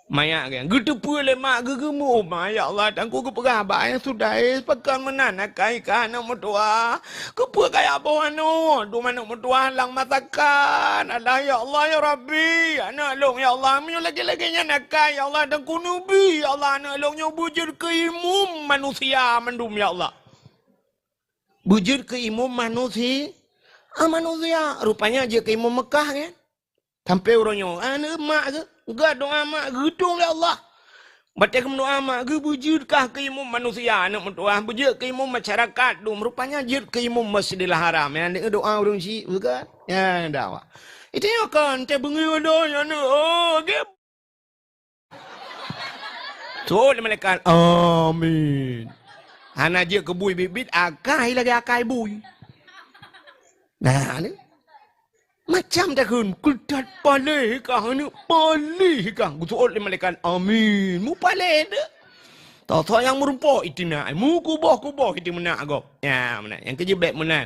Manyak geuh. Geuteupeue lé mak geuh geumeu'um, "Ya Allah, teungku geupeugah bak ayah Sudais, pakon meunan akai kah aneuëk meutuwah? Keupeue kajak boh aneuëk? Dum aneuëk meutuwah lam masakan. Alah, ya Allah, ya Rabbi, aneuëk lôn, ya Allah, meunyoe lagée-lagée nyan akai, ya Allah, teungku neubi, ya Allah, aneuëk lôn nyoe beujeuet keu imum manusia mandum, ya Allah." Beujeuet keu imum manusi-, ah, manusia. Rupanya jeuet keu imum Mekah, kan? Sampoe uroe nyoe, aneuëk mak geuh, geudoá mak geuh, "Ya Allah." Watée geumeudoá mak geuh, beujeuet kah keu imum manusia, aneuëk meutuwah, beujeuet keu imum masyarakat dum, rupanya jeuet keu imum Masjidil Haram. Nyang doá ureuëng syik, bukan? Ya, dakwah. Itu nyoe kon, teubeungeue doá, aneuëk, oh, geuh. Seuôt lé malaikat, "Amin." Hana jeuet keu bui biet-biet, akai lagèe akai bui. Nah, ni. Macam takheun, "Keutat paléh kah aneuk, paléh kah." Geuseuôt lé malaikat, "Amin." Mupaleh deuh. Tho-tho nyang meurumpok itina, mukuboh-kuboh iti meunak gob. Nya, meunan. Nyang keujeuet bèk meunan.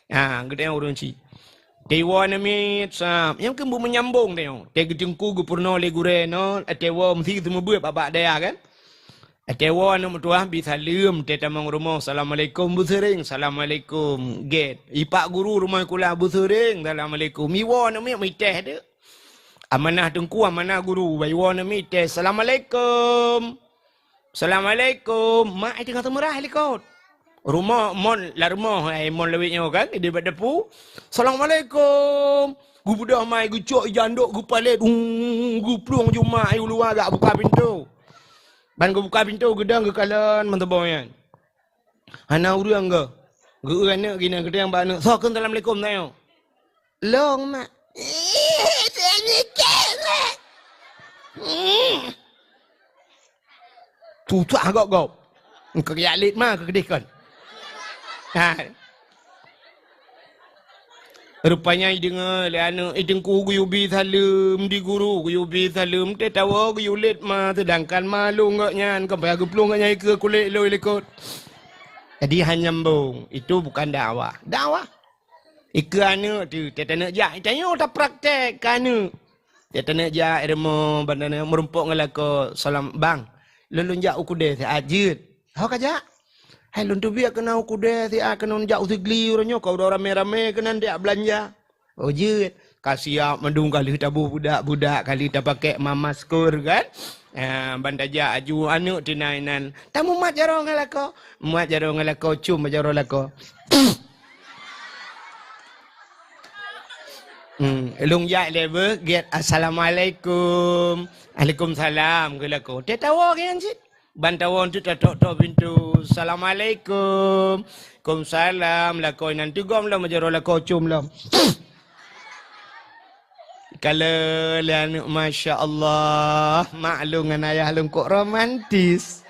Ha, geutanyoe ureueng chik. Teuwoe aneuk miet, sab. Nyang keumbeuet meunyambong tanyoe. Teuh geuteungku geupeurunoe lé gurèe nyoe, teuwoe meusi seumeubeuet bak-bak dayah kan. Teuwoe aneuk meutuah bi saleuem, teuh tamong rumoh, "Assalamualaikum," beuseuring, "Assalamualaikum." Gèt. Ipak guru rumoh sikula beuseuring, "Assalamualaikum." Iwoe aneuk miet mitéh deuh. Amanah teungku, amanah guru, iwoe aneuk miet mitéh, "Assalamualaikum." "Assalamualaikum." Mak ai teungoh seumeurah likot. Rumoh mon, lam rumoh, ai mon lawét nyoe kan, di bak dapu. "Assalamualaikum." Geubeudôh mai, geucok ija andok, geupalét. Ung, geuplueng ju mak ai u luwa jak buka pintoe. Ban geubuka pintoe, geudong geukalon meuteubong nyan. Hana ureueng geuh. Geu-eu aneuk geuh inan, geutanyong bak aneuk, "Soe kheun assalamualaikum tanyoe?" "Lôn, mak." "Ih, teumiké, mak." Hmm. Susah gop-gop. Engkau jak lét ma keu keudeh kon. Ha. Rupanya ideungoe lé aneuk, "Ih, teungku geuyue bi saleuem di guru, geuyue bi saleuem, teuh tawoe geuyue lét ma, seudangkan ma lôn gobnyan, kon payah geuplueng gobnyan ikeue kulét lôn likot." Jadi hana nyambong. Itu bukan dakwah. Dakwah. Ikeue aneuk tu, teuh taneuk jak, tanyoe tapraktek keu aneuk. Teuh taneuk jak i rumoh, ban taneuk meurumpok ngon lakoe, "Salam, bang, lôn, lôn jak u keudè siat jeuet." "Ho ka jak?" "Hai, lôn teubiet keunan u keudè siat, keunan jak u Sigli uroe nyoe, ka uroe ramé-ramé keunan jak beulanja." "Oh, jeuet." Ka siap mandum, ka lheueh taboh budak-budak, ka lheueh tapakèk ma-, masker kan. Ah, ban tajak aju aneuk tina inan. Tamumat jaroe ngon lakoe. Mumat jaroe ngon lakoe, com bak jaroe lakoe. Hmm, lôn jak lé beuh, gèt, "Assalamualaikum." "Alaikumsalam," kheun lakoe. Teuh tawoe nyan cit. Ban tawoe tu tatok-tok pintoe. "Assalamualaikum." "Kumsalam." Lakoe inan teugom lom bak jaroe lakoe, com lom. Kalon lé aneuk, "Masya Allah, mak lôn ngon ayah lôn kok romantis."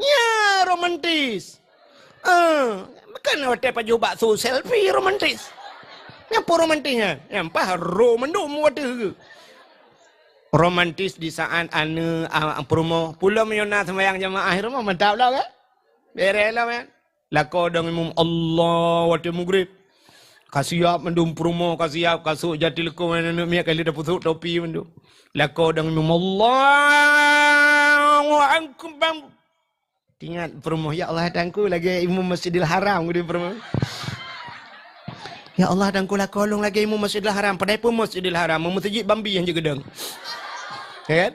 Nya, romantis. Eh, bukan watèe pajoh bakso selfie romantis. Nyan peue romantis nyan? Nyan paih ro mandum watèe geuh. Romantis di saat aneuk, a, peurumoh. Pulom meunyoe na seumayang jamaah di rumoh, mantap lom kan? Bèrèh lom kan? Lakoe dong imum Allah watèe mugrib. Ka siap mandum peurumoh, ka siap kasut jati leukong, aneuk miet ka lheueh tapeusok topi mandum. Lakoe dong imum, "Allahu Akbar." Teuingat peurumoh, "Ya Allah, Tuhanku, lagèe imum Masjidil Haram," geudeh peurumoh. "Ya Allah, Tuhanku, lakoe lôn lagèe imum Masjidil Haram." Padahai peue Masjidil Haram, meuseujid Bambi nyang jigeudong. Ya kan?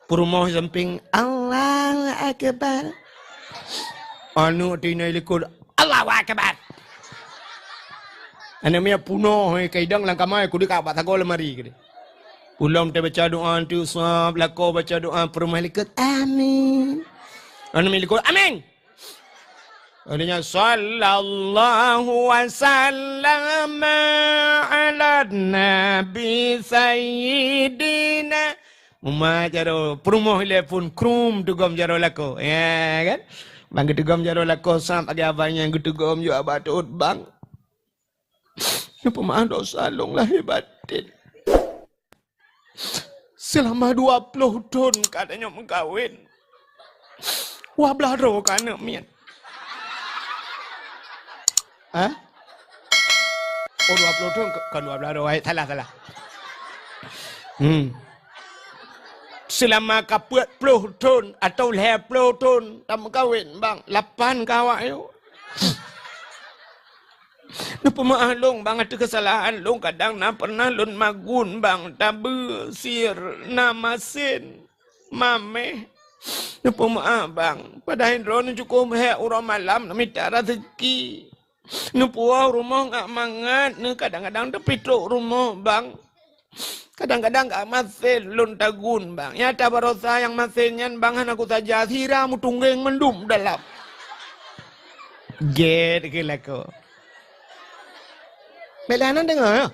Peurumoh sampéng, "Allahu Akbar." Aneuk tina likot, "Allahu Akbar." Aneuk miet peunoh, eh, ka idong lam kama, kudéh ka bak sagoe lemari, kudéh. Pulom teubaca doa, tu sab, lakoe baca doa, peurumoh likot, "Amin." Aneuk miet likot, "Amin." Akhirnya, "Sallallahu wa sallama ala nabi sayyidina." Mumat jaroe, peurumoh ilèe phôn, krum, teugom jaroe lakoe. Ya kan? Ban geuteugom jaroe lakoe, sab lagèe abang nyan geuteugom, "Yôh, abang teuôt, bang. Neupeumaah dosa lôn lahé batén. Seulama dua ploh thon ka tanyoe meukawen. Dua blaih droe ka aneuk miet." Hah? Oh, dua ploh thon, kon dua blaih droe. Hai, salah, salah. Hmm. "Seulama ka peuet ploh thon atawa lhèe ploh thon tameukawen, bang. Lapan ka awak nyoe." "Neupeumaah lôn, bang, ateueh keusalahan lôn. Kadang na peureunah lôn magun, bang, tabeue, sir, na masen, maméh. Neupeumaah, bang. Padahai droeneuh cukôp hék uroe malam neumita raseuki. Neupuwoe rumoh ngat mangat, neuh kadang-kadang teupitrok rumoh, bang. Kadang-kadang ka masen lôn tagun, bang. Nyata barosa nyang masen nyan, bang, hana kusaja, sira meutunggeng mandum dalam." Gèt keu lakoe. Bèk lé hana deungö, ya?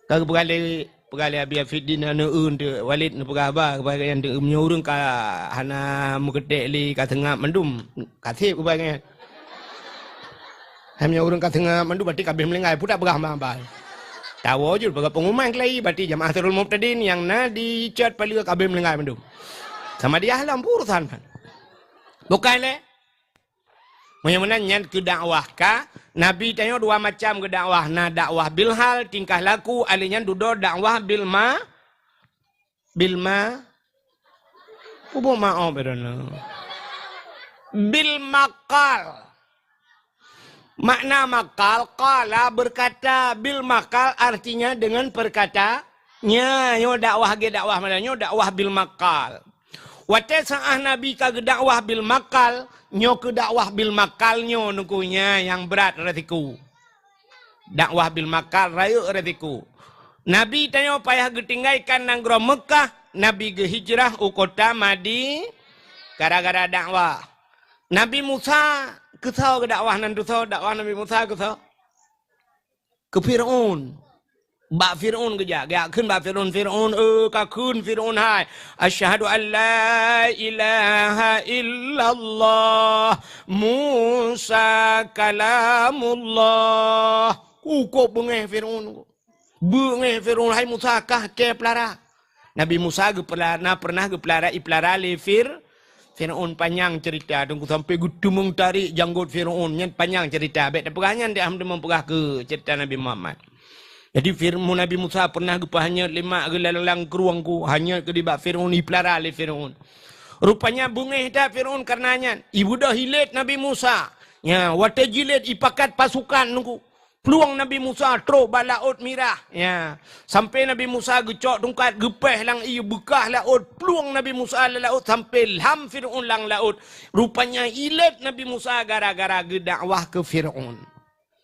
Ka geupeugah lé Peugah lé Abi Afiddin aneuk eu teuh, Walid neupeugah haba keubai gobnyan teuh, meunyoe ureueng ka hana meukeutek lé ka seungab mandum, ka seb keubai gobnyan. Hai meunyoe ureueng ka seungab mandum, berarti ka abéh meuninggai, peue tapeugah haba-haba. Tawoe jeuet peugah pengumuman keulai, berarti jamaah Sirul Mubtadin nyang na di Cot Paleue ka abéh meuninggai mandum. Sama dia lom urusan. Bukan lé? Meunyoe meunan nyan keu dakwah ka, Nabi tanyoe dua macam geudakwah, na dakwah bil hal, tingkah laku, alèh nyan dudoe dakwah bil ma-, bil ma-, ubak maoh beureunoe. Bil maqal. Makna maqal, qala berkata, bil maqal artinya dengan perkata, nya, nyoe dakwah lagèe dakwah meunan, nyoe dakwah bil maqal. Watèe saat Nabi ka geudakwah bil maqal, nyoe keu dakwah bil maqal nyoe nungku nya nyang brat risiko. Dakwah bil maqal rayeuk risiko. Nabi tanyoe payah geutinggalkan nanggroe Meukah, Nabi geuhijrah u kota Madi-, gara-gara dakwah. Nabi Musa keusoe geudakwah nan tusoe dakwah Nabi Musa keusoe? Keu Fir'aun. Bak Fir'aun geujak, geujak kheun bak Fir'aun, "Fir'aun, eh, ka kheun Fir'aun hai, 'Asyhadu an la ilaha illallah, Musa kalamullah.'" Ku kok beungéh Fir'aun. Beungéh Fir'aun, "Hai Musa, kah kée peulara?" Nabi Musa geupeulara, pernah geupeulara, ipeulara lé Fir-, Fir'aun. Panyang cerita, teungku, sampai geuteumeung tarék janggot Fir'aun. Nyan panyang cerita. Bèk tapeugah nyan, deh, hana meupeugah keu cerita Nabi Muhammad. Jadi, Fir-, Nabi Musa pernah geupeuhanyot lé mak geuh lam krueng ku, hanyot keu dibak Fir'aun, ipeulara lé Fir'aun. Rupanya beungéh that Fir'aun kareuna nyan. Ibeudôh ilét Nabi Musa. Nya, watèe jilét ipakat pasukan teungku. Plueng Nabi Musa trok bak Laôt Mirah. Ya. Sampai Nabi Musa geucok tungkat geupéh lam ié beukah laôt, plueng Nabi Musa lam laôt sampai lham Fir'aun lam laôt. Rupanya ilét Nabi Musa gara-gara geudakwah keu Fir'aun.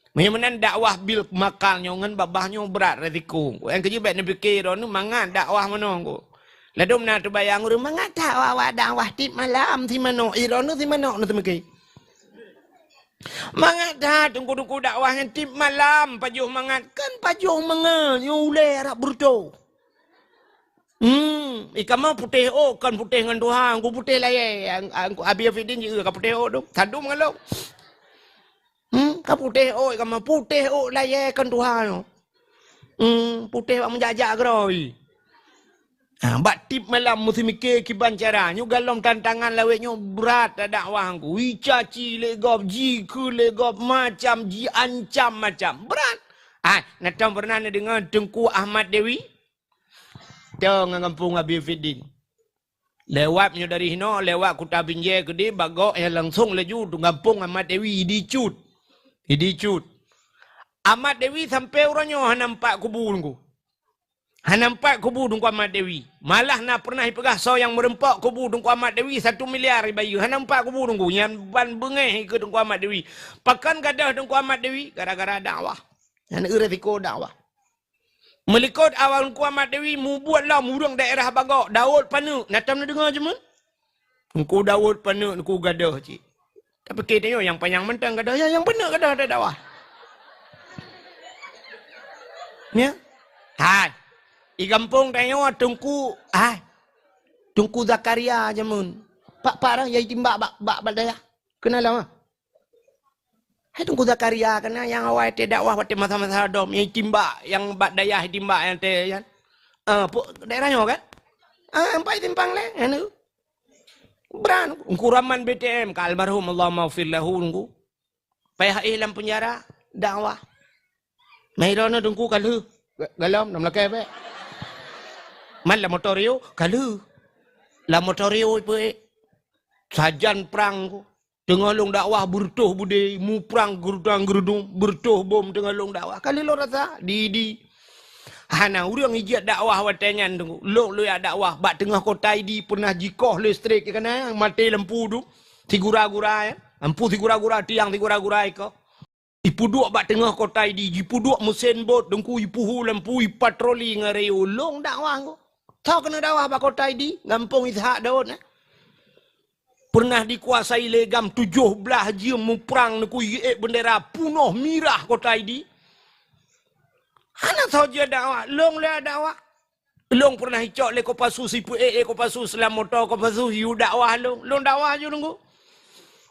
Meunyoe meunan dakwah bil maqal nyoe ngon babah nyoe brat risiko. Nyang keujeuet bèk neupike droeneuh mangat dakwah meunoe. Ladôm na teubayang ureueng mangat that awak-awak dakwah tiep malam si manok, droeneuh si manok neuteumeuke. Mangat that teungku-teungku dakwah nyan tiep malam pajoh mangat, kan pajoh mangat nyoe ulèe rab beureutoh. Hmm, i kamoe putéh ôk kon putéh ngon tuha, ku putéh layèe, ang-, ang-, Abi Afidin jieu ka putéh ôk tu, sadum ngon lôn. Hmm, ka putéh ôk i kamoe, putéh ôk layèe kon tuha nyoe. Hmm, putéh bak meujak-jak keudroe. Ha, bak tiep malam meuseumike kiban cara. Nyoe golom tantangan lawét nyoe brat dakwah ku. Icaci lé gob, jikheun lé gob, macam jiancam macam. Brat. Ai, na tom pernah neudeungoe Teungku Ahmad Dewi? Tong ngon gampông Abi Fiddin. Lewat nyoe dari hinoe, lewat Kuta Binjai keudeh, bagok nyang langsong laju tu gampông Ahmad Dewi, idi cut. Idi cut. Ahmad Dewi sampai uroe nyoe hana nampak kubu Teungku. Hana nampak kubu Teungku Ahmad Dewi. Malah na pernah ipeugah soe nyang meureumpok kubu Teungku Ahmad Dewi satu miliar ibayeue. Hana nampak kubu Teungku. Nyan ban beungéh ikeue Teungku Ahmad Dewi. Pakon gadôh Teungku Ahmad Dewi? Gara-gara dakwah. Nyan eu resiko dakwah. Meulikot awak Teungku Ahmad Dewi mubuet lom ureueng daerah bagok, Daud Paneuk. Na tom neudeungoe cit meuh? Teungku Daud Paneuk, Teungku gadôh cit. Tapi keu tanyoe nyang panyang mantong gadôh, nyang, nyang peuneuk gadôh ada dakwah. Ya? Hai. I gampông tanyoe Teungku, hai. Teungku Zakaria jameun. Pak, pak dah, ya itimbak bak, bak, bak dayah. Kenal lama? Hai Teungku Zakaria, kana nyang awai teudakwah watèe masa-masa dom, nyang timbak, nyang bak dayah timbak nyang teu nyan. Ah, pu-, daerah nyoe kan? Ah, empat simpang lé, anu. Brat, Teungku Rahman B T M, ka almarhum, Allahumma ghfir lahu, Teungku. Payah éh lam penjara, dakwah. Mai droeneuh Teungku ka lheueh. Ga-, galom, nam lakèe bèk. Man lam motor yo, ka lheueh. Lam motor yo ipeue ék. Sajan prang Teungku. Teungoh lôn dakwah beureutoh beudé, muprang geurudang-geurudung, beureutoh bom teungoh lôn dakwah. Ka lheueh lôn rasa, di, di. Hana ureueng ijak dakwah watèe nyan Teungku. Lôn, lôn jak dakwah bak teungoh kota Idi pernah jikoh listrik, ya kan, maté lampu tu. Sigura-gura, ya. Lampu sigura-gura, tiang sigura-gura ikoh. Ipeuduek bak teungoh kota Idi, jipeuduek meusén bot, Teungku, ipuhu lampu, ipatroli ngon rayeuk. Lôn dakwah Teungku. Soe keuneuk dakwah bak kota Idi, gampông Ishak Daud, eh. Pernah dikuasai lé GAM tujoh blah jeuem muprang Teungku, iék bendera punoh mirah kota Idi. Hana soe jeuet dakwah, lôn lé dakwah. Lôn pernah icok lé Kopassus, ipeuék lé Kopassus lam moto Kopassus yue dakwah lôn. Lôn dakwah ju nunggu.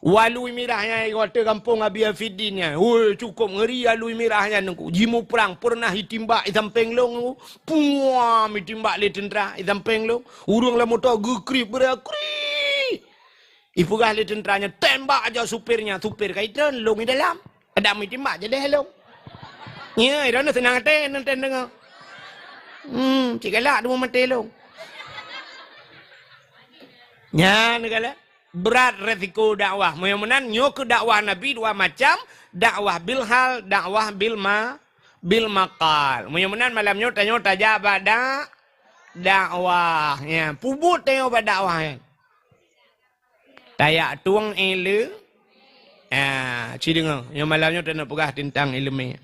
Walui mirah nyan, watèe gampông Abi Afiddin nyan. Woi, cukup ngeri alui mirah nyan nunggu. Jimuprang pernah itimbak i sampéng lôn nunggu. Puam, itimbak lé teuntra i sampéng lôn. Ureueng lam moto geukriek beureukrek. Ipeugah lé teuntra nyan, "Tembak aja supir nyan." Supir ka itreun, lôn i dalam. Adak meuitimbak jadeh lôn. Nyo, droeneuh seunang até nonton deungoe. Hmm, cit galak teuma maté lôn. Nyan galak. Brat resiko dakwah. Meunyoe meunan, nyoe keuh dakwah Nabi dua macam, dakwah bil hal, dakwah bil ma-, bil maqal. Meunyoe meunan, malam nyoe tanyoe tajak bak dak-, dakwah. Nyan, peubuet tanyoe bak dakwah nyan. Tajak tueng ileu-, ah, ci deungoe. Nyoe malam nyoe taneuk peugah teuntang ileumèe.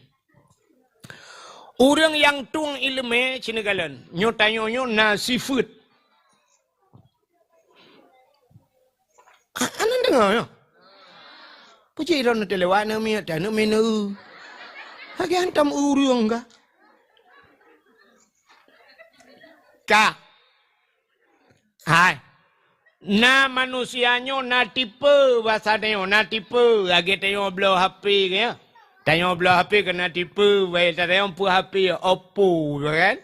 Ureueng nyang tueng ileumèe ci neukalon. Nyoe tanyoe nyoe na sifeuet. Ah, aneuk deungoe nyoe. Puji droeneuh teulewat aneuk miet, aneuk mineu. Lagèe hantom ureueng ka. Ka. Hai. Na manusia nyoe na tipe basa tanyoe, na tipe. Lagèe tanyoe bloe H P ke, ya. Tanyoe bloe H P keu na tipe, baik tanyoe peue H P, Oppo, ya kan?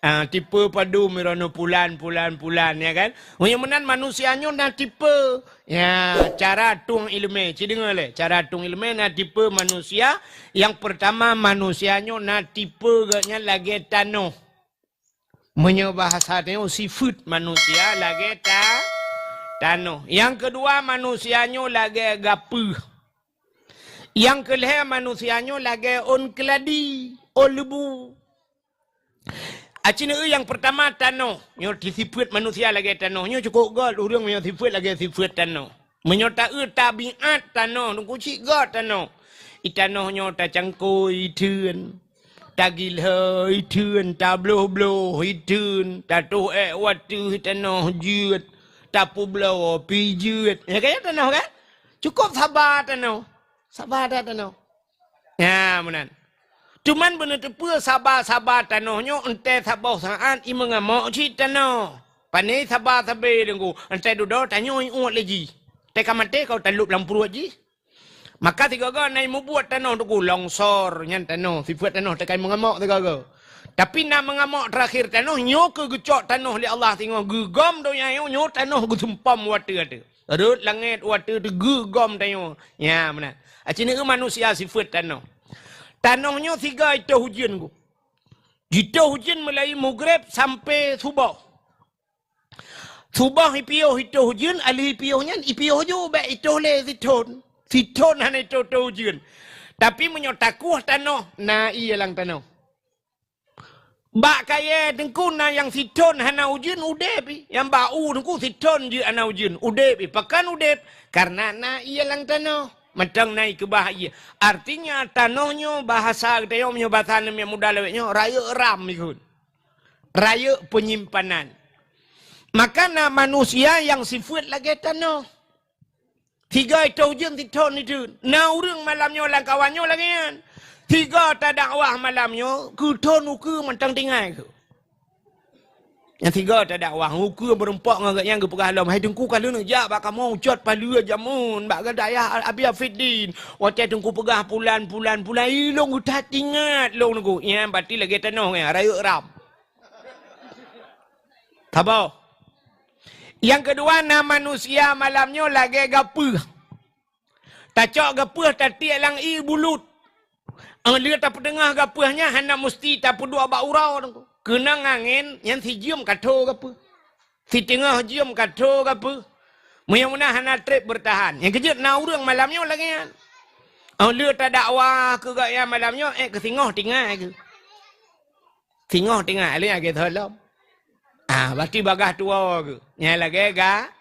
Ah, tipe padum droeneuh pulan, pulan, pulan, ya kan? Meunyoe meunan manusia nyoe na tipe. Ya, cara tueng ileumèe, ci deungoe lé. Cara tueng ileumèe na tipe manusia. Nyang peurtama, manusia nyoe na tipe geuh nyan lagèe tanoh. Meunyoe bahasa tanyoe, sifeuet manusia lagèe ta-, tanoh. Nyang keudua, manusia nyoe lagèe gapeuh. Nyang keulhèe, manusia nyoe lagèe ôn keuladi, ôn leubu. Aci neueu nyang peurtama tanoh. Nyoe sifeuet manusia lagèe tanoh. Nyoe cukôp göt ureueng meunyoe sifeuet lagèe sifeuet tanoh. Meunyoe taeu tabiat tanoh, nungku cit göt tanoh. I tanoh nyoe tacangkôi iteun, tagilhö iteun, tabloh-bloh iteun, tatoh èk u ateueh tanoh jeuet, tapeubloe pi jeuet. Ya kan, tanoh kan? Cukôp saba tanoh. Saba that tanoh. Nyan meunan. Cuman beuneuteupeu saba-saba tanoh nyoe, entèe saboh saát i meungamok cit tanoh. Pane saba sabe teungku, entèe dudoe tanyoe iôt lé jih. Teuka maté ka talôb lam pruet jih. Maka sigoe-goe na i mubuet tanoh teungku, longsor nyan tanoh, sifeuet tanoh teuka i meungamok sigoe-goe. Tapi na meungamok teurakhir tanoh, nyoe keuh geucok tanoh lé Allah singoh geugöm donya nyoe, nyoe tanoh geusumpom u ateueh-ateueh. Rhot langèt u ateueh teuh geugöm tanyoe. Nyan meunan. Aci neueu manusia sifeuet tanoh. Tanoh nyoe sigoe itoh ujeuen ku. Jitoh ujeuen mulai mugreb sampoe suboh. Suboh ipiôh itoh ujeuen, alheuh ipiôh nyan ipiôh ju bèk itoh lé sithon. Sithon hana itoh-toh ujeuen. Tapi meunyoe takueh tanoh, na ié lam tanoh. Bak kayèe teungku na nyang sithon hana ujeuen udeb pih. Nyang bak u teungku sithon jeuet hana ujeuen udeb pih. Pakon udeb? Kareuna na ié lam tanoh. Mantong na ikeubah ié. Artinya tanoh nyoe bahasa geutanyoe meunyoe bahasa aneuk muda lawét nyoe rayeuk ram ikot. Rayeuk peunyimpanan. Maka na manusia nyang sifeuet lagèe tanoh. Sigoe itoh ujeuen sithon iteun. Na ureueng malam nyoe lam kawan nyoe lagèe nyan. Sigoe tadakwah malam nyoe, keu thon ukeue mantong tinggai keuh. Nyang sigoe tadakwah, ukeue meurumpok ngon gobnyan geupeugah lom, "Hai Teungku, ka lheueh neujak bak kamoe cot paleue jameun bak gata yah Abi Afiddin. Watèe Teungku peugah pulan, pulan, pulan, ilôn that ingat lôn Teungku." Nyan berarti lagèe tanoh nyan, rayeuk ram. Saboh. Nyang keudua, na manusia malam nyoe lagèe gapeuh. Tacok gapeuh tatiek lam ié bulut. Óh lheueh tapeuteungoh gapeuh nyan hana musti tapeuduek bak uroe teungku. Keunong angén nyan sijeuem ka tho gapeuh. Siteungoh jeuem ka tho gapeuh. Meunyoe meunan hana trép beurtahan. Nyang keujeuet na ureueng malam nyoe lagèe nyan. Óh lheueh tadakwah keu gobnyan malam nyoe, ék keu singoh tinggai keuh. Singoh tinggai lé lagèe tho lom. Ah, berarti bagaih tuwoe geuh. Nyan lagèe ga-,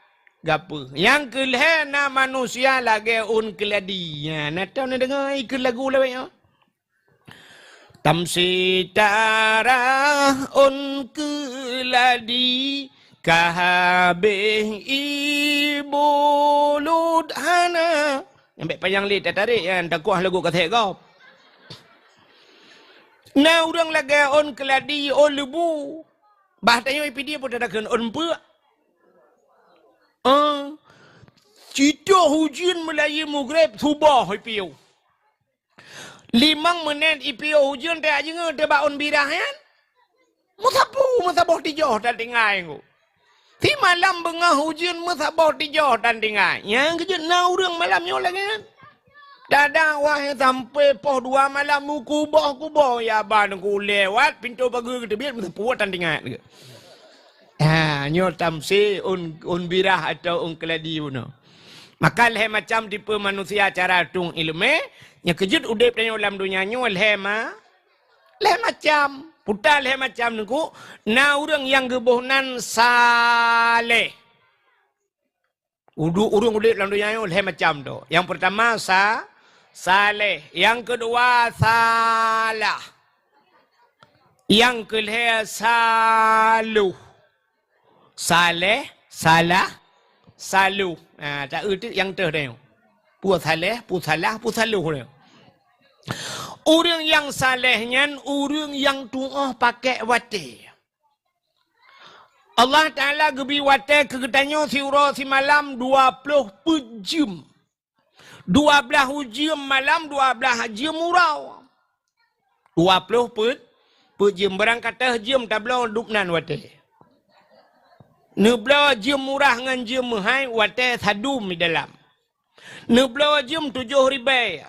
gapeuh. Nyang keulhèe na manusia lagèe ôn keuladi. Nyan, na teuh neudeungoe ikheun lagu lawét nyoe. Tamsi tarah ôn keuladi ka habéh ibulut hana. Nyang bèk panyang lé tatarék nyan, takuah lagu kasét gob. Na ureueng lagèe ôn keuladi, ôn leubu. Bah tanyoe ipidieu peue tadakheun ôn peue. Eh, citoh ujeuen meulayeue mugreb suboh ipiôh. Limong meunét ipiôh ujeuen teuka jingeue teuh bak ôn birah nyan. Meusapeue meusaboh tijoh tan tinggai ngu. Simalam beungoh ujeuen meusaboh tijoh tan tinggai. Nyang keujeuet na ureuëng malam nyoe lagée nyan. Tada wahai sampoe poh dua malam meukuboh-kuboh ya ban ku lewat pintoe pageue geuteubiet meusapeue tan tinggai. Ha, nyoe tamse ôn, ôn birah atawa ôn keuladi bunoe. Maka lhée macam tipe manusia cara tueng iéleumé, nyang keujeuet udeb tanyoe lam donya nyoe lhée ma-, lhée macam. Puta lhée macam nengku, na ureuëng nyang geuboh nan saleh. Udu-, ureuëng udeb lam donya nyoe lhée macam tu. Nyang peurtama sa-, saleh, nyang keudua salah. Nyang keulhée saloh. Saleh, salah, saloh. Ha, ta-eu teuk nyang teuh tanyoe. Peue saleh, peue salah, peue saloh tanyoe. Ureuëng nyang saleh nyan ureuëng nyang tuoh pakék watée. Allah Taala geubi watée keu geutanyoe siuroe simalam dua ploh peuet jeuem. Dua blaih jeuem malam, dua blaih jeuem uroe. Dua ploh peuet, peuet jeuem. Barangkatah jeuem tabloe dub nan watée. Neubloe jeuem murah ngon jeuem meuhai watée sadum di dalam. Neubloe jeuem tujoh ribée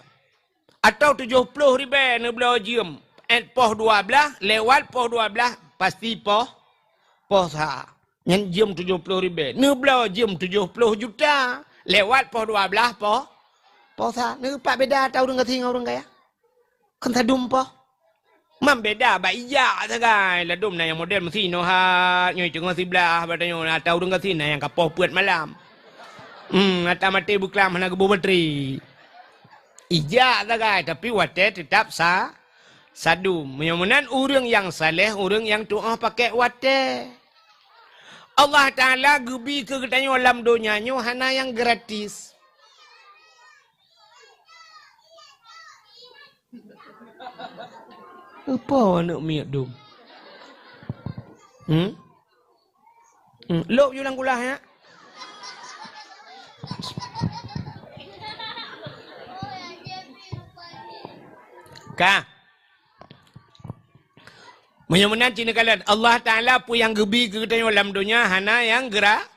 atawa tujoh ploh ribée neubloe jeuem. Ét poh dua blaih, lewat poh dua blaih, pasti poh, poh sa. Nyan jeuem tujoh ploh ribée. Neubloe jeuem tujoh ploh juta. Lewat poh dua blaih poh, poh sa. Neupat beda ata ureuëng gasien ngon ureuëng kaya? Kan sadum poh. Mam beda bak ijak sagai. Ladom na nyang model meusi nohat. Nyoe teungoh siblaih bak tanyoe ata ureuëng gasien na nyang ka poh peuet malam. Hmm, ata maté beuklam hana geuboh batri. Ijak sagai, tapi watée teutap sa-, sadum. Meunyoe meunan ureuëng nyang saleh, ureuëng nyang tuoh pakék watée. Allah Taala geubi keu geutanyoe lam donya nyoe hana nyang gratis. Apa aneuk miet dum? Hmm? Hmm. Lok ju lam kulah ya. Ka. Meunyoe meunan cit neukalon, Allah Taala peue nyang geubi keu geutanyoe lam donya hana nyang gra-,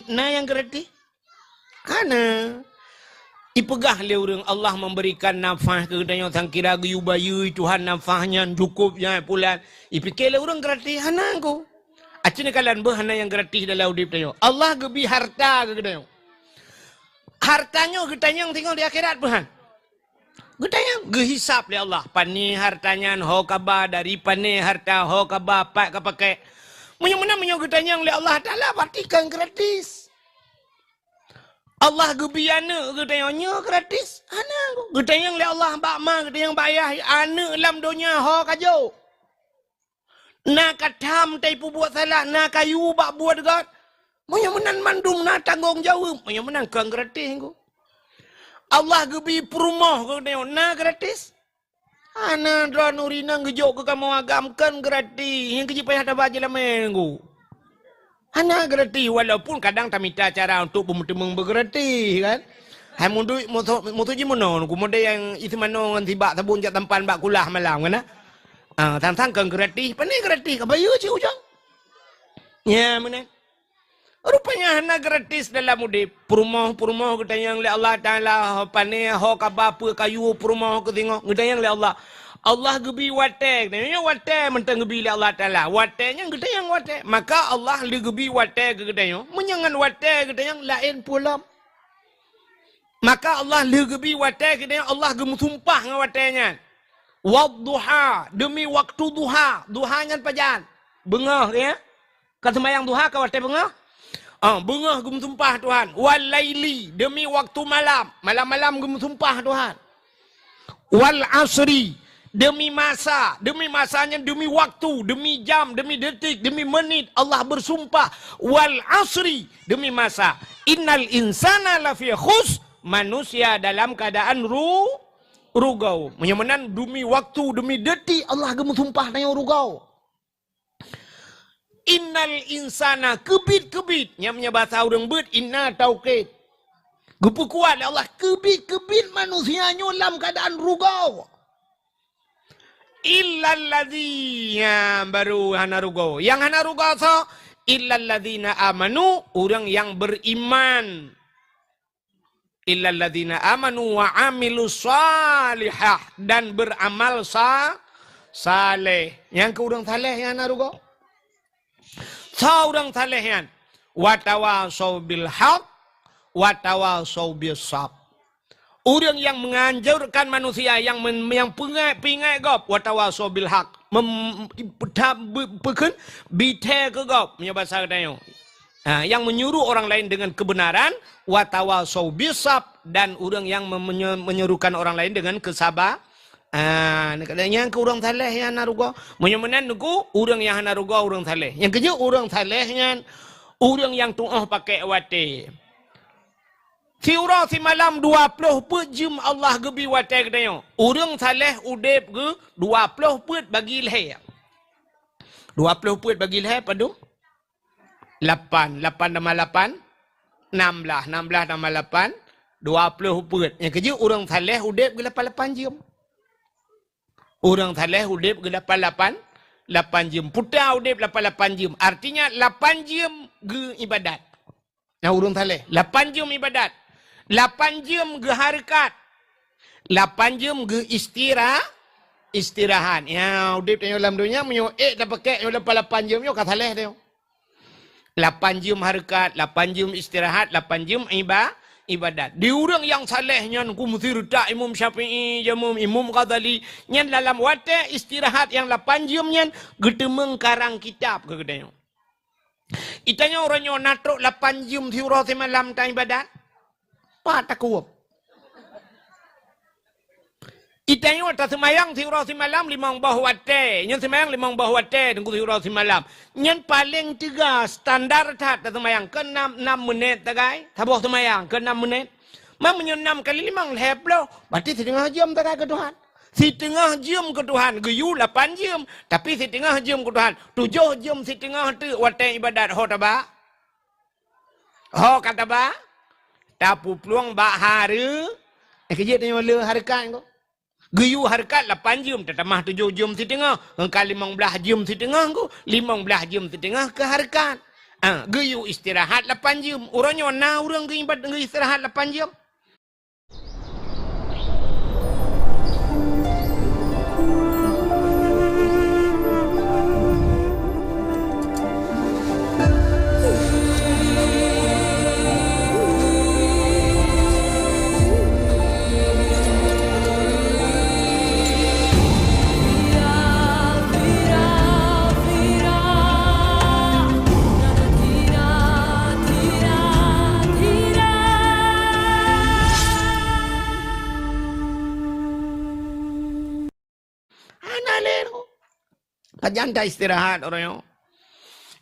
na nyang gratis. Hana. Ipeugah lé ureuëng Allah memberikan nafah keu geutanyoe sangkira geuyue bayeue Tuhan nafah nyan cukup nyan pulan. Ipike lé ureuëng gratis hana ko. Aci neukalon beuh hana nyang gratis dalam udeb tanyoe. Allah geubi harta keu geutanyoe. Harta nyoe geutanyong singoh di akhirat peue han? Geutanyong, geuhisab lé Allah. Pané harta nyan ho kaba, dari pané harta ho kaba, pat ka pakai. Meunyoe meunan meunyoe geutanyong lé Allah Taala, berarti kan gratis. Allah geubi aneuk geutanyong nyoe gratis. Hana. Geutanyong lé Allah bak ma, geutanyong bak ayah, aneuk lam donya ho ka jok. Na ka tham tai peubuet salah, na ka yue bak buet gét. Meunyoe meunan mandum na tanggong jaweueb, meunyoe meunan kon gratis nyoe. Allah geubi peurumoh keu geutanyoe na gratis. Hana droeneuh rinang geujok keu kamoe agam kon gratis, nyang keuji payah taba jeulamé nyoe. Hana gratis, walaupun kadang tamita cara untuk beumeuteumong beugratis kan. Hai muduek musoh, musoh jih meunoe, ku model nyang isi manoe ngon sibak sabon jak tampan bak kulah malam kan. Ah, sang-sang kon gratis, pane gratis ka bayeue cit ujong. Nya meunan. Rupanya hana gratis dalam udeb. Peurumoh-peurumoh geutanyong lé Allah Taala, pane ho kaba peue ka yue peurumoh keu singoh geutanyong lé Allah. Allah geubi watée, geutanyong watée mantong geubi lé Allah Taala. Watée nyan geutanyong watée. Maka Allah lé geubi watée keu geutanyoe. Meunyoe ngon watée geutanyong laén peue lom. Maka Allah lheueh geubi watée keu geutanyoe, Allah geumeusumpah ngon watée nyan. Wadduha, demi waktu duha. Duha nyan pajan? Beungoh, ya? Ka seumayang duha ka watée beungoh? Ah, beungoh geumeusumpah Tuhan. Wal laili, demi waktu malam. Malam-malam geumeusumpah Tuhan. Wal asri, demi masa, demi masa nyan demi waktu, demi jam, demi detik, demi menit Allah bersumpah. Wal asri, demi masa. Innal insana lafi khus, manusia dalam keadaan ru-, rugau. Meunyoe meunan demi waktu, demi detik Allah geumeusumpah tanyoe rugau. Innal insana, keubiet-keubiet. Nyang meunyoe basa ureuëng beuet, inna taukid. Geupeukuat lé Allah, keubiet-keubiet manusia nyoe lam keuadaan rugoe. Illalladzina, baru hana rugoe. Nyang hana rugoe soe? Illalladzina amanu, ureuëng nyang beriman. Illalladzina amanu wa amilus shalihah, dan beramal sa-, saleh. Nyang keu ureuëng saleh nyang hana rugoe. Soe ureuëng saleh nyan? Watawasau bil haq, watawasau bis sab. Ureuëng nyang menganjurkan manusia, nyang men-, nyang peungai-, peuingat gob, watawasau bil haq. Mem-, ta-, be-, peukheun, bithèe keu gob, meunyoe basa geutanyoe. Ha, nyang menyuruh orang lain dengan kebenaran, watawasau bis sab, dan ureuëng nyang me-, menye-, menyuruhkan orang lain dengan kesaba-, Ah, nyang keu ureuëng saleh nyang hana rugoe. Meunyoe meunan neuku, ureuëng nyang hana rugoe ureuëng saleh. Nyang keujeuet ureuëng saleh nyan, ureuëng nyang tuoh pakai watée. Siuroe simalam dua ploh peuet jeuem Allah geubri watée geutanyoe. Ureuëng saleh udeb geu dua ploh peuet bagi lhée. Dua ploh peuet bagi lhée padum? Lapan, lapan tambah lapan, enam belas, enam belas tambah lapan, dua ploh peuet. Nyang keujeuet ureuëng saleh udeb geu lapan-lapan jeuem. Ureuëng saleh udeb geu lapan-lapan, lapan jeuem. Peue ta udeb lapan-lapan jeuem. Artinya lapan jeuem geu ibadat. Nah, ureuëng saleh, lapan jeuem ibadat. Lapan jeuem geu hareukat. Lapan jeuem geu istira-, istirahat. Ya, udeb tanyoe lam donya, meunyoe ék tapakek nyoe lapan-lapan jeuem nyoe ka saleh tanyoe. Lapan jeuem hareukat, lapan jeuem istirahat, lapan jeuem iba-, ibadat. Di ureuëng nyang saleh nyan ku meusireutah Imam Syafi'i, Imam, Imam Ghazali, nyan dalam watée istirahat nyang lapan jeuem nyan geuteumeung karang kitab keu geutanyoe. Itanyoe uroe nyoe na trok lapan jeuem siuroe simalam ta ibadat? Pat takueb. Itanyoe taseumayang siuroe simalam limong boh watée. Nyoe seumayang limong boh watée teungku siuroe simalam. Nyan paleng teuga standar that taseumayang keu enam, enam menit tagai. Saboh seumayang keu enam menit. Ma meunyoe enam kali limong lhée ploh, berarti siteungoh jeuem tagai keu Tuhan. Siteungoh jeuem keu Tuhan, geuyue lapan jeuem. Tapi siteungoh jeuem keu Tuhan, tujoh jeuem siteungoh teuk watée ibadat ho taba. Ho ka taba, tapeuplueng bak hareu-, eh, keujeuet tanyoe le hareukat ko. Geuyue hareukat lapan jeuem, tatamah tujoh jeuem siteungoh, engka limong blaih jeuem siteungoh ko, limong blaih jeuem siteungoh keu hareukat. Ah, geuyue istirahat lapan jeuem. Uroe nyoe na ureuëng geuibat-, geuistirahat lapan jeuem? Hana lé nyoe. Pajan ta istirahat uroe nyoe.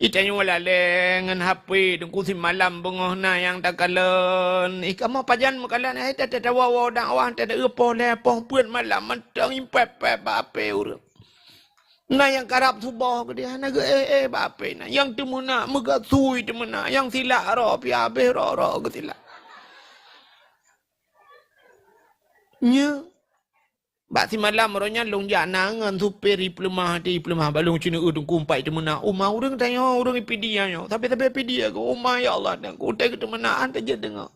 Itanyoe lalée ngon H P, teungku simalam beungoh na nyang takalon. Ih, kamoe pajan meukalon, hai ta, ta, tawoe-woe dakwah, ta, ta, eu, poh lhée, poh peuet malam, mantong impép-pép bak H P ureuëng. Na nyang karab suboh keudeh, hana geu-éh-éh bak H P na. Nyang teumeunak meugasui teumeunak, nyang silak ro pih habéh ro-ro geusilak. Nyoe. Bak simalam uroe nyan lôn jak na ngon supir ipeuleumah até, ipeuleumah bak lôn ceuneuk eu teungku empat teumeunak. Uma ureuëng tanyoe, ureuëng ipidi nyoe. Sabe-sabe pidi aku, uma ya Allah, teungku utai keu teumeunak, han tajeuet deungoe.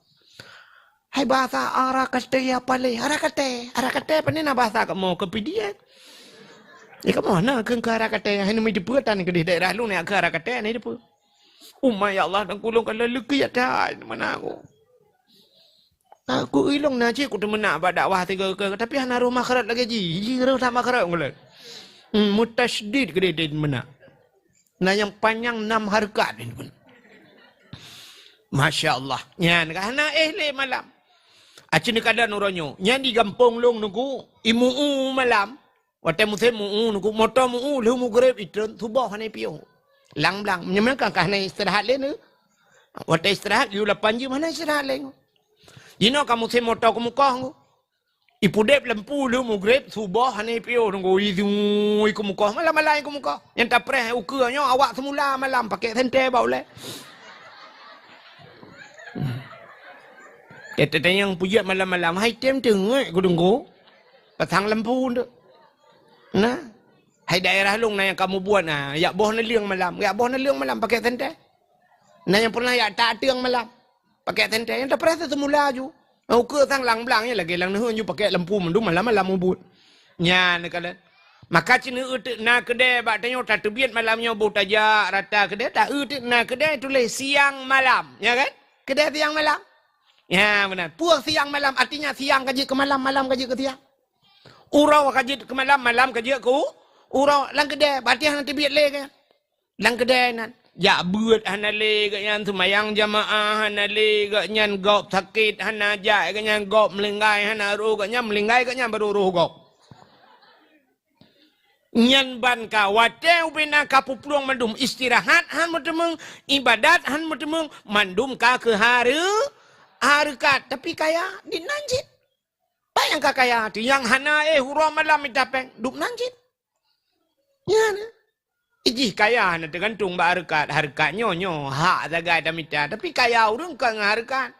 Hai bahasa arakate ya pale, arakate, arakate pane na bahasa kamoe keu pidi. Ya kamoe na keu, keu arakate, hai neumi teupeu tan keudeh daerah lôn ya keu arakate ni teupeu. Uma ya Allah, teungku lôn ka laleukeu ya tai teumeunak aku. Aku ilong na cit ku teumeunak bak dakwah tiga ke, tapi hana roh makhraj lagée jih. Jih roh that makhraj ulôn. Hmm, mutasydid keudeh teumeunak. Na nyang panyang nam hareukat. Masya Allah. Nyan ka hana éh lé malam. Aci neukadan uroe nyoe. Nyan di gampông lôn teungku, imu'u malam. Watée musém mu'u, teungku, moto mu'u, lheueh mugreb itreun, suboh hana ipiôh. Lang blang, meunyoe kan ka hana istirahat lé nyoe. Watée istirahat, geuyue lapan jeuem hana istirahat lé nyoe. Jinoe ka musém moto keumukoh nyoe. Ipudeb lampu lheueh mugreb, suboh hana ipiôh nunggu, izui keu mukoh, malam-malam keu mukoh. Nyang tapreh ukeue nyoe awak seumula malam, pakèk sentée bak ulèe. Teuteutanyong peujeuet malam-malam, hai tem teungeut keu teungku. Pasang lampu tu. Nah, hai daerah lôn na nyang kamoe buet na, yak boh neuleueng malam, yak boh neuleueng malam pakèk sentée. Na nyang pernah yak tak ateueng malam. Pakèk sentée nyang tapreh seumula ju. Ukeue sang lam blang nyan lagèe lam neuheun ju pakèk lampu mandum malam-malam ubit. Nyan neukalon. Maka cit neueu teuk na keudè bak tanyoe tateubiet malam nyoe boh tajak rata keudè, taeu teuk na keudè tuléh siang malam, ya kan? Keudè siang malam. Ya, meunan. Peue siang malam, artinya siang ka jeuet keu malam, malam ka jeuet keu siang. Uroe ka jeuet keu malam, malam ka jeuet keu uroe. Lam keudè, berarti hana teubiet lé kan? Lam keudè nan, jak beuet hana lé gobnyan, seumayang jamaah hana lé gobnyan, gob sakét hana jak gobnyan, gob meulinggai hana roh gobnyan, meulinggai gobnyan barô roh gob. Nyan ban ka watèe ubena ka peuplueng mandum, istirahat han meuteumeung, ibadat han meuteumeung, mandum ka keu hareu-, hareukat. Tapi kaya di nan cit. Bah nyang ka kaya tu, nyang hana éh uroe malam mita péng, dub nan cit. Nyan. Ijih kaya hana teugantung bak hareukat. Hareukat nyoe, nyoe hak sagai tamita, tapi kaya ureueng kon ngon hareukat.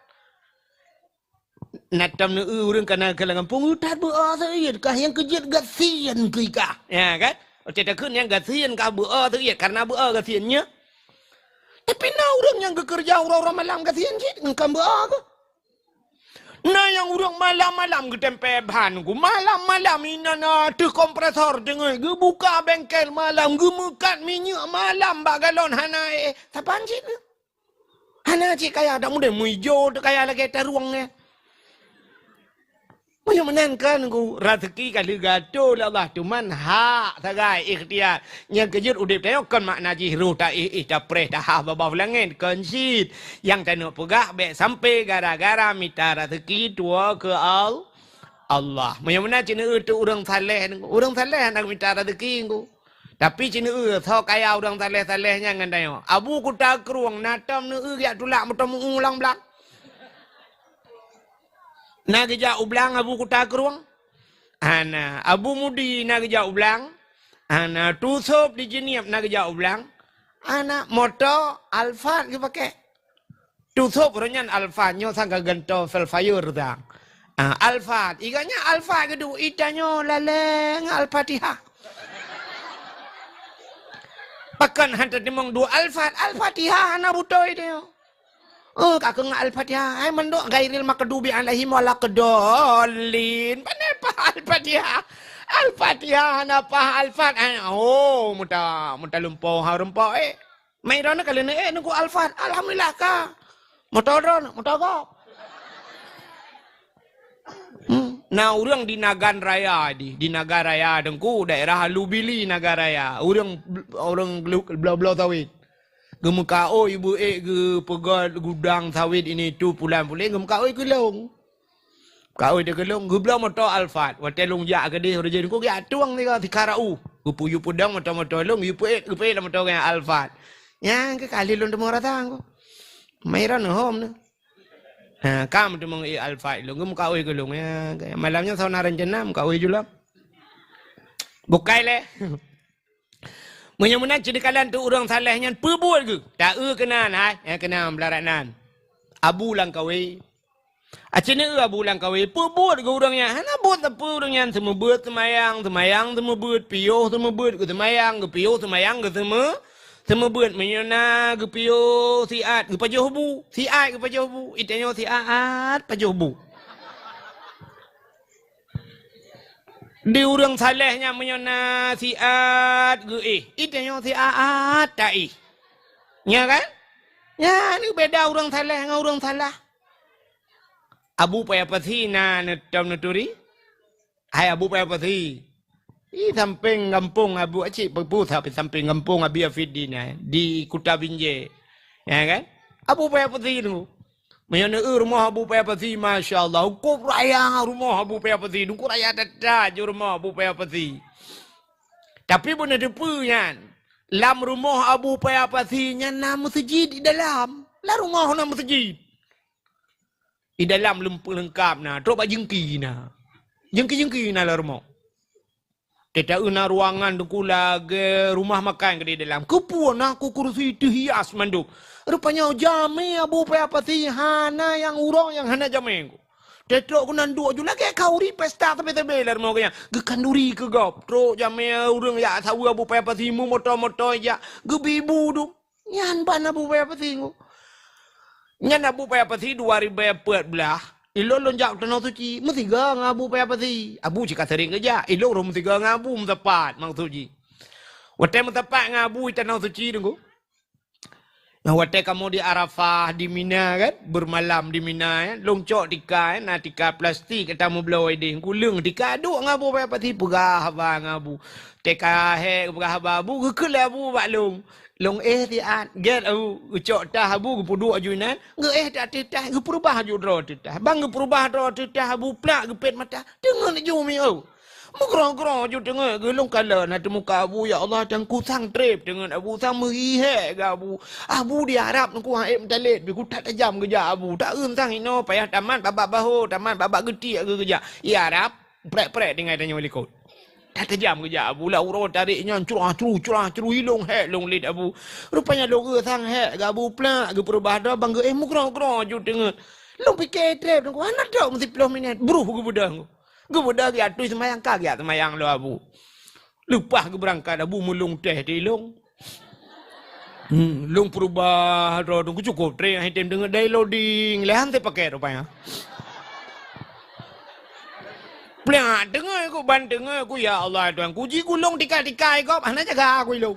Na tom neueu ureueng kana keu lam gampông, "Ui, that beu-o seuiet kah, nyang keujeuet gasien keu ikah." Ya kan? Oke takheun nyang gasien kah beu-o seuiet, karena beu-o gasien nyoe. Tapi na ureueng nyang geukeureuja uroe-uroe malam gasien cit, ngon kan beu-o keuh. Na nyang ureueng malam-malam geutempé ban ku, malam-malam inan ateueh kompresor teungoh geubuka bengkel malam, geumeukat minyeuk malam bak galon hana éh, saban cit. Hana cit kaya, dak mudeng meuijo teuh kaya lagèe tarueng nyan. Meunyoe meunan kan ku, raseuki ka lheueh geuatoe lé Allah, teuma hak sagai ikhtiar. Nyang keujeuet udeb tanyoe kon makna jih roh taéh-éh tapreh tahah babah langét, kon cit. Nyang taneuk peugah bèk sampai gara-gara mita raseuki tuwoe keu Al-, Allah. Meunyoe meunan cit neueu teuk ureueng saleh, ureueng saleh hana mita raseuki ku. Tapi cit neueu soe kaya ureueng saleh-saleh nyan ngon tanyoe. Abu Kuta Krueng na tom neueu geujak tulak moto meu-ueng lam blang. Na geujak u blang Abu Kuta Krueng? Hana. Abu Mudi na geujak u blang? Hana. Tusôb di Jeunieb na geujak u blang? Hana. Moto Alphard geupaké. Tusôb roh nyan Alphard, nyoe sang ka gantoe Velfire sang. Ah, Alphard. Iga nyan Alphard geuduek, itanyoe laleng Al-Fatihah. Pakon han teutimong duek Alphard? Al-Fatihah hana beutôi tanyoe. Oh, ka keu ngon Al-Fatihah. Hai mandok ghairil maghdubi alaihim waladdallin. Pane paih Al-Fatihah? Al-Fatihah hana paih Alphard. Hai, oh, muta, muta lumpoe ha rumpoe, eh. Mai droeneuh ka lheueh neuék nunggu Alphard. Alhamdulillah ka. Moto droeneuh, moto gob. Hmm. Na ureueng di Nagan Raya di, di Nagan Raya Teungku, daerah Alubili Nagan Raya. Ureueng, ureueng gelu-, bloe-bloe sawét. Geumeukaôi beuék geupeugöt gudang sawét ini itu pulan puléng, geumeukaôi keu lôn. Kaôi teuh keu lôn, geubloe moto Alphard. Watèe lôn jak keudeh, ureueng jih ku geujak tueng sigoe sikarau. Geupeu-, geupeu-, geupeu-, geupeu-, geupeu-, geupeu-, geupeu-, geupeu-, moto ngon Alphard. Nyang keu kali lôn teumé rasa ku. Mai ron hom tu. Ha, kam teumé i Alphard lôn, geumeukaôi keu lôn. Ya, malam nyoe sauna rencana meukaôi ju lom. Bukai lé. Meunyoe meunan cit dikalan tu ureueng saleh nyan peubuet geuh. Taeu keunan hai, nyang keunan beularat nan. Abu Langkawi. Aci neueu Abu Langkawi, peubuet geuh ureueng nyan. Hana buet sapeue ureueng nyan, seumeubeuet seumayang, seumayang seumeubeuet, piôh seumeubeuet, geuseumayang, geupiôh seumayang, geuseumeu-, seumeubeuet. Meunyoe na geupiôh siat, geupajoh bu. Siat geupajoh bu, itanyoe siat pajoh bu. Di ureueng saleh nyan meunyoe na siat geuéh, itanyoe siat taéh. Nya kan? Nyan beda ureueng saleh ngon ureueng salah. Abu Paya Pasi na neutom neuturi? Hai Abu Paya Pasi. Di sampéng gampông Abu Acik Peupus, sampéng gampông Abi Afid di na, di Kuta Binjai. Ya kan? Abu Paya Pasi tu. Meunyoe neueu rumoh Abu Paya Pasi, masya Allah, cukup raya rumoh Abu Paya Pasi, cukup raya that-that ju rumoh Abu Paya Pasi. Tapi beuneuteupeu nyan, lam rumoh Abu Paya Pasi nyan na meuseujid di dalam. Lam rumoh na meuseujid. Di dalam leungkab na, trok bak jeungki na. Jengki-jengki na lam rumoh. Teuta na ruangan Teungku lagèe rumah makan keudéh dalam. Keupeue na ku kursi teuhias mandum. Rupanya jamé Abu Paya Pasi hana nyang uroe nyang hana jamé ku. Teutrok keunan duek ju lagèe khanduri pesta sabe-sabe lam rumoh geuh nyan. Geukhanduri keu gob. Trok jamé ureueng jak saweue Abu Paya Pasi meumoto-moto jak. Geubi bu dum. Nyan ban Abu Paya Pasi ku. Nyan Abu Paya Pasi dua ribèe peuet blah. Ilôn lôn jak u Tanoh Suci, meusigoe ngon Abu Paya Pasi. Abu cit ka sering geujak, ilôn rhom meusigoe ngon Abu meusapat maksud jih. Watèe meusapat ngon Abu i Tanoh Suci Teungku. Nah, watèe kamoe di Arafah, di Mina kan, bermalam di Mina kan, lôn cok tika kan, na tika plastik ata meubloe idéh, kuleueng tika duek ngon Abu Paya Pasi peugah haba ngon Abu. Teuka hék peugah haba Abu, geukheun lé Abu bak lôn. Lôn éh siat, gèt Abu, geucok tah Abu, geupeuduek aju inan, geuéh ateueh tah, geupeurubah aju droe ateueh tah. Ban geupeurubah droe ateueh tah Abu, plak geupet mata, teungeut aju miseue. Meugroe-groe aju teungeut, geulôn kalon ateueh muka Abu, ya Allah, Teungku sang trép teungeut Abu, sang meuhi hék geuh Abu. Abu di Arab Teungku han ék meutalét, pi ku that tajam geujak Abu. Taeun sang inoe payah tamat babak bahô, tamat babak geutiek geuh geujak. I Arab, prek-prek tinggai tanyoe likot. That tajam geujak Abu, lam uroe tarék nyan curah-curu, curah-curu, ilôn hék lôn lét Abu. Rupanya lôn eu sang hék geuh Abu plak, geupeurubah droe ban geuéh meugroe-groe aju teungeut. Lôn pike trép Teungku, hana trok meusiplôh minét, bruh geubeudôh. Geubeudôh geujak atui seumayang ka geujak seumayang lom Abu. Leupah geubeurangkat Abu meulôn teh di ilôn. Hmm, lôn peurubah droe Teungku cukôp trép, han tem deungoe dari loading, lé han teupaket rupanya. Plak teungeut ku, ban teungeut ku, ya Allah Tuhan, ku ji gulong tika-tika i gob, hana jaga ku ilôn.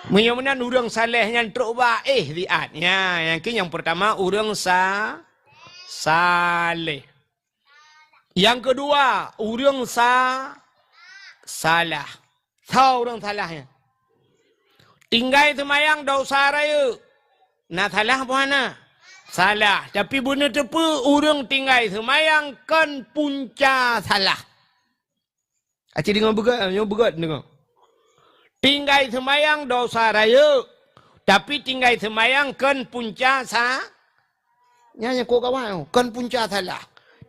Meunyoe meunan ureueng saleh nyan trok bak éh siat. Nya, nyang keu nyang peurtama ureueng sa-, saleh. Nyang keudua, ureueng sa-, salah. Soe ureueng salah nyan? Tinggai seumayang desya rayeuk. Na salah peu hana? Salah. Tapi beuneuteupeu ureueng tinggai seumayang kon punca salah. Aci deungoe beugét, nyoe beugét deungoe. Tinggai seumayang desya rayeuk, tapi tinggai seumayang kon punca sa-, nyan nyang kok gawat nyoe, kon punca salah.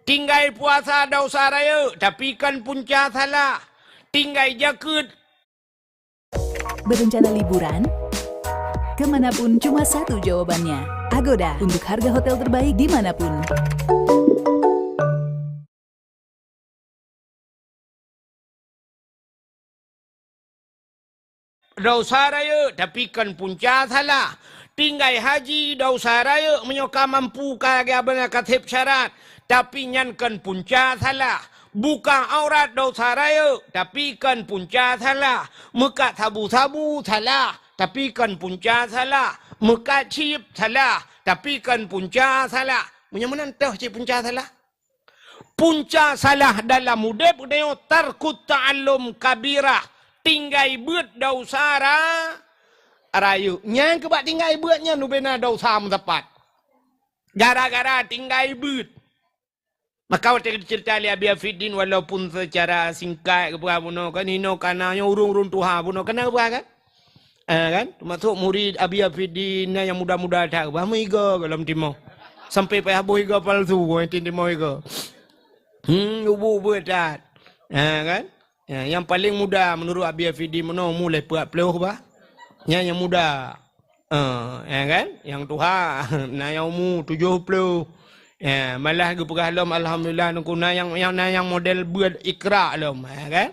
Tinggai puasa desya rayeuk, tapi kon punca salah. Tinggai jakeuet. Berencana liburan? Kemanapun cuma satu jawabannya. Agoda untuk harga hotel terbaik dimanapun. Desya rayeuk, tapi kon punca salah. Tinggai haji desya rayeuk meunyoe ka mampu ka lagèe abang ka sép syarat, tapi nyan kon punca salah. Buka aurat desya rayeuk, tapi kon punca salah. Meukat sabu-sabu salah, tapi kon punca salah. Meukat chip salah, tapi kon punca salah. Meunyoe meunan toh cit punca salah. Punca salah dalam udép geutanyoe tarkut ta'allum kabirah, tinggai beuet desya ra-, rayeuk. Nyang keubah tinggai beuet nyan ubena desya meusapat. Gara-gara tinggai beuet. Maka watèe geuceurita lé Abi Afiddin, walaupun secara singkat geupeugah bunoe kan, hino kana nyoe ureueng-ureueng tuha bunoe kana geupeugah kan? Eh, kan? Teumasok murid Abi Afiddin, na nyang muda-muda that, bah meuigoe goh lom timoh. Sampai payah boh igoe palsu, boh timoh igoe. Hmm, ubu-ubu that. Eh, kan? Ya, nyang paleng muda meunurot Abi Afiddin meunoe umu lhèe peuet ploh bah. Nyan nyang muda. Eh, ya kan? Nyang tuha, na nyang umu tujoh ploh. Ya, malah geupeugah lom, alhamdulillah, Teungku, na nyang, nyang, na nyang model beuet Iqra lom, ya kan?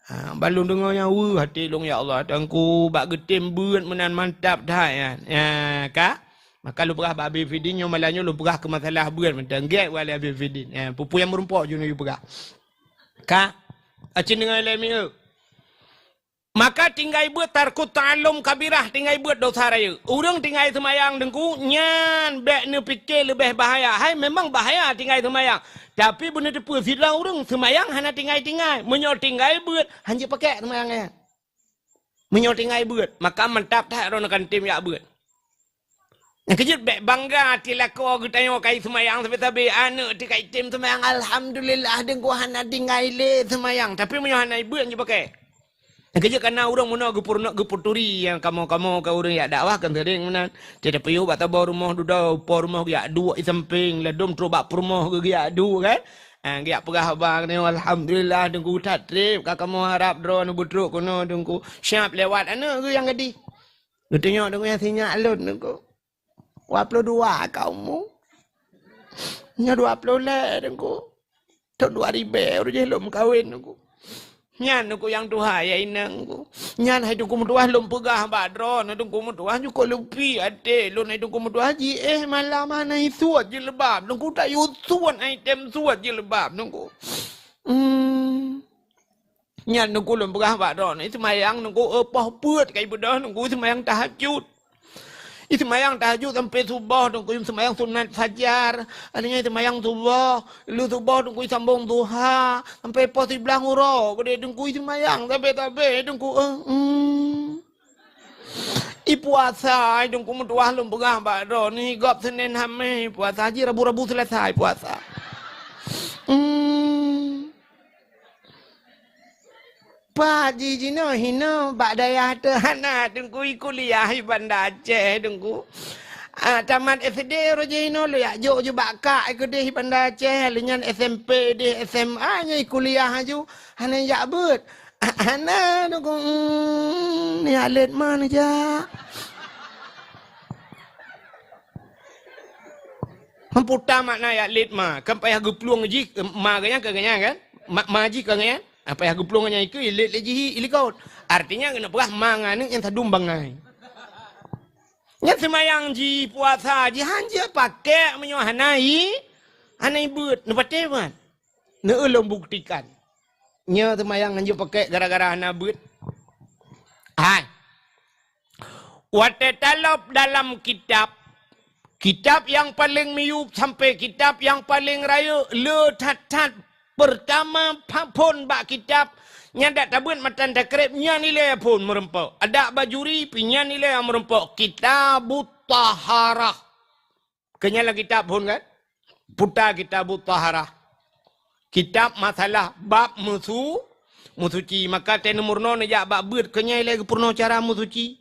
Ha, ban lôn deungoe nyan, weueh até lôn, ya Allah, Teungku, bak geutem beuet meunan mantap that nyan. Ya, ka? Maka lôn peugah bak Abi Fidin nyoe malam nyoe lôn peugah keu masalah beuet mantong. Gèt wali Abi Fidin. Ya, peue-peue nyang meurumpok jinoe lôn peugah. Ka? Aci deungoe lé mieu. Maka tinggai beuet tarkut ta'allum kabirah, tinggai beuet desya rayeuk. Ureueng tinggai seumayang Teungku, nyan bèk neupike leubeh bahaya. Hai, memang bahaya tinggai seumayang. Tapi beuneuteupeu sidroe ureueng seumayang hana tinggai-tinggai. Meunyoe tinggai beuet, hanjeuet pakèk seumayang nyan. Meunyoe tinggai beuet, maka mantap that droeneuh kan tem jak beuet. Nyang keujeuet bèk bangga até lakoe geutanyoe kai seumayang sabe-sabe, aneuk teuh kai tem seumayang, alhamdulillah, Teungku hana tinggai lé seumayang. Tapi meunyoe hana beuet, hanjeuet pakèk. Keujeuet kana ureuëng meunoe geupeurunoe geupeuturi nyang kamoe-kamoe ka ureuëng jak dakwah kan sering meunan. Teupeuyuh bak saboh rumoh dudoe, po rumoh geujak duek i sampéng, ladom trok bak peurumoh geujak duek kan. Ha, geujak peugah haba keunoe, "Alhamdulillah Teungku, that treb ka kamoe harab droeneuh beutrok keunoe Teungku." Siap lewat aneuk geuh nyang gadih. Geutunyok Teungku nyang sinyak lôn Teungku. Dua ploh dua ka umu. Nyoe dua ploh lhée Teungku. Thon dua ribée ureuëng jih lôn meukawen Teungku. Nyan Teungku nyang tuha ya inong Teungku. Nyan hai Teungku meutuah lôn peugah bak droeneuh Teungku meutuah jukuk leupi até lôn hai Teungku meutuah jiéh malam hana isuet jilbab Teungku tak yusuet hai tem suet jilbab Teungku. Hmm. Nyan Teungku lôn peugah bak droeneuh, seumayang Teungku, eh, poh peuet ka ibeudôh Teungku seumayang tahajud. I seumayang tahajud sampai suboh Teungku, i seumayang sunat fajar. Akhirnya i seumayang suboh, lheueh suboh Teungku i sambong duha, sampai poh siblaih uroe. Keudeh Teungku i seumayang sabe-sabe Teungku, eh, hmm. I puasa, i Teungku meutuah lôn peugah bak droeneuh, gob Senin Hamis puasa, ji Rabu-Rabu Selasa i puasa. Hmm. Pat jih jinoe hinoe bak dayah teuh hana Teungku i kuliah i Banda Aceh Teungku. Ah, tamat S D roh jih hinoe lôn jak jok ju bak kak i keudeh i Banda Aceh, lheueh nyan S M P deh, S M A nyoe i kuliah aju hana jak beuet. Ah, hana Teungku, hmm, jak lét ma neujak. Hamputa makna jak lét ma, kan payah geuplueng jih, ma geuh nyan keu geuh nyan kan? Ma, ma jih keu geuh nyan? Ah, payah geuplueng nyan ikeue, ilét lé jih, ilikot. Artinya, keuneuk peugah ma ngon aneuk nyang sadum bangai. Nyan seumayang jih, puasa jih, hanjeuet pakek meunyoe hana i, hana ibeuet. Neupatéh ban? Neu lôn buktikan. Nyoe seumayang hanjeuet pakek gara-gara hana beuet. Hai. Watée talob dalam kitab, kitab nyang paleng miyueb sampai kitab nyang paleng rayeuk, le that-that peurtama pha-, phon bak kitab nyan dak tabeuet matan takreb nyan ilée phon meureumpok. Adak Bajuri pih nyan ilée meureumpok. Kitabut Taharah. Keu nyan lam kitab phon kan? Puta Kitabut Taharah. Kitab masalah bab meusu-, meusuci. Maka teuh neumeurunoe neujak bak beuet keu nyan ilée geupeurunoe cara meusuci.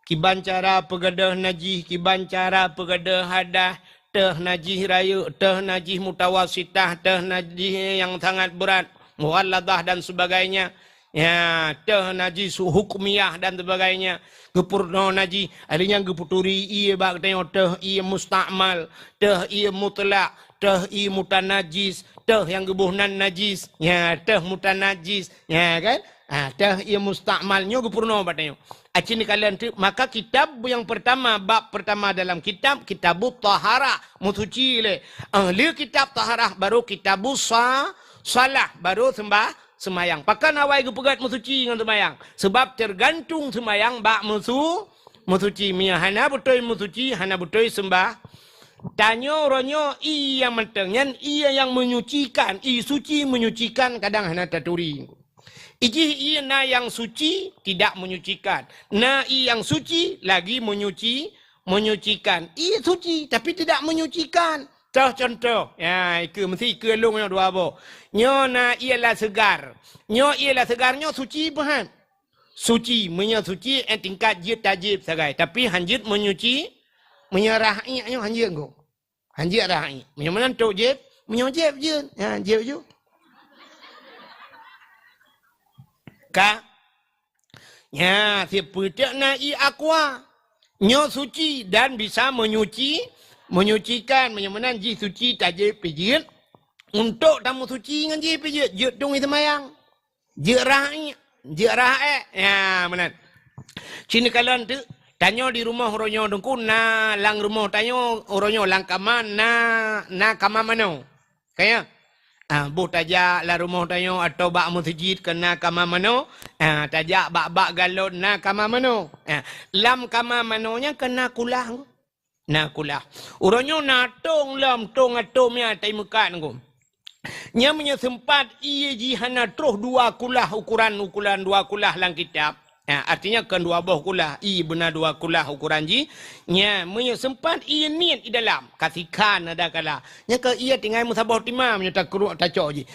Kiban cara peugadôh najih, kiban cara peugadôh hadah, teuh najih rayeuk, teuh najih mutawasitah, teuh najih nyang sangat beurat, mughalladah dan sebagainya. Ya, teuh najih su-, hukmiyah dan sebagainya. Geupeurunoe najih, ada nyang geupeuturi ié bak geutanyoe teuh ié mustakmal, teuh ié mutlak, teuh ié mutanajis, teuh nyang geuboh nan najis. Ya, teuh mutanajis. Ya kan? Ha, teuh ié mustakmal nyoe geupeurunoe bak tanyoe. Aci neukalon teuk, maka kitab nyang peurtama, bab peurtama dalam kitab, Kitabut Taharah, meusuci lé. Ah, lé kitab taharah, baru Kitabus sa-, salah, baru seumbah-, seumayang. Pakon awai geupeugét meusuci ngon seumayang? Sebab teugantung seumayang bak meusu-, meusuci. Meunyoe hana beutôi meusuci, hana beutôi seumbah. Tanyoe uroe nyoe ié nyang mantong, nyan ié nyang menyucikan, ié suci menyucikan kadang hana taturi. Ijih ié na nyang suci, tidak menyucikan. Na ié nyang suci, lagi menyuci-, menyucikan. Ié suci, tapi tidak menyucikan. Toh contoh. Ya, ikeue, meusti ikeue lôn nyoe dua boh. Nyoe na ié la seugar. Nyoe ié la seugar nyoe suci peuhan. Suci, meunyoe suci, eh, tingkat jeuet tajéb sagai. Tapi han jeuet menyuci, meunyoe rah iék nyoe han jeuet go. Han jeuet rah iék. Meunyoe meunan trok jéb, meunyoe jéb jeuet. Ha, jéb ju. Ka? Nya, sipeue teuk na ié aqua. Nyoe suci dan bisa menyuci, menyucikan. Meunyoe meunan jih suci tajéb pih jeuet. Untuk tameusuci ngon jih pih jeuet, jeuet tueng seumayang. Jeuet rah iék, jeuet rah ék. Ya, meunan. Ci neukalon teuk, tanyoe di rumoh uroe nyoe Teungku na lam rumoh tanyoe uroe nyoe lam kama na, na kama manoe. Ka ya? Ah, boh tajak lam rumoh tanyoe atawa bak meuseujid keu na kama manoe, ah, tajak bak-bak galon na kama manoe. Ah, lam kama manoe nyan keu na kulah. Na kulah. Uroe nyoe na tong lom, tong atô mia tai meukat ngon. Nyan meunyoe seumpat ié jih hana troh dua kulah ukuran, ukuran dua kulah lam kitab. Ha, artinya kon dua boh kulah, ié beuna dua kulah ukuran jih. Nyan meunyoe seumpat ié niet i dalam, ka sikhan ada kala. Nyan ka ié tinggai meusaboh tima meunyoe takruek tacok jih.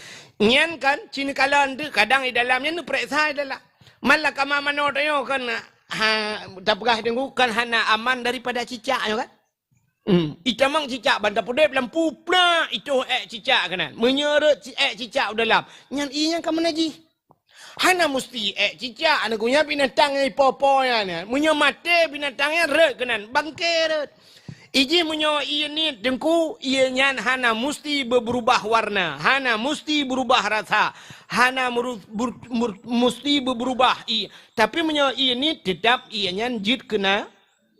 Nyan kan, ci neukalon teuk kadang i dalam nyan neupereksa i dalam. Malah kama manoe tanyoe kan, ha, tapeugah teungku kan hana aman daripada cicak nyoe kan. Hmm. Itamong cicak ban tapeudeb lam pu plak, itoh ék cicak keunan. Meunyoe rhot ci-, ék cicak u dalam, nyan ié nyan ka meunajih. Hana musti ék cicak, aneuk nyan binatang nyang ipo-po nyan. Meunyoe maté binatang nyan rhot keunan, bangke rhot. Ijih meunyoe ié niet teungku, ié nyan hana musti beubeurubah warna, hana musti beurubah rasa, hana meuru-, beur-, meur-, musti beubeurubah ié. Tapi meunyoe ié niet, teutap ié nyan jeuet keuna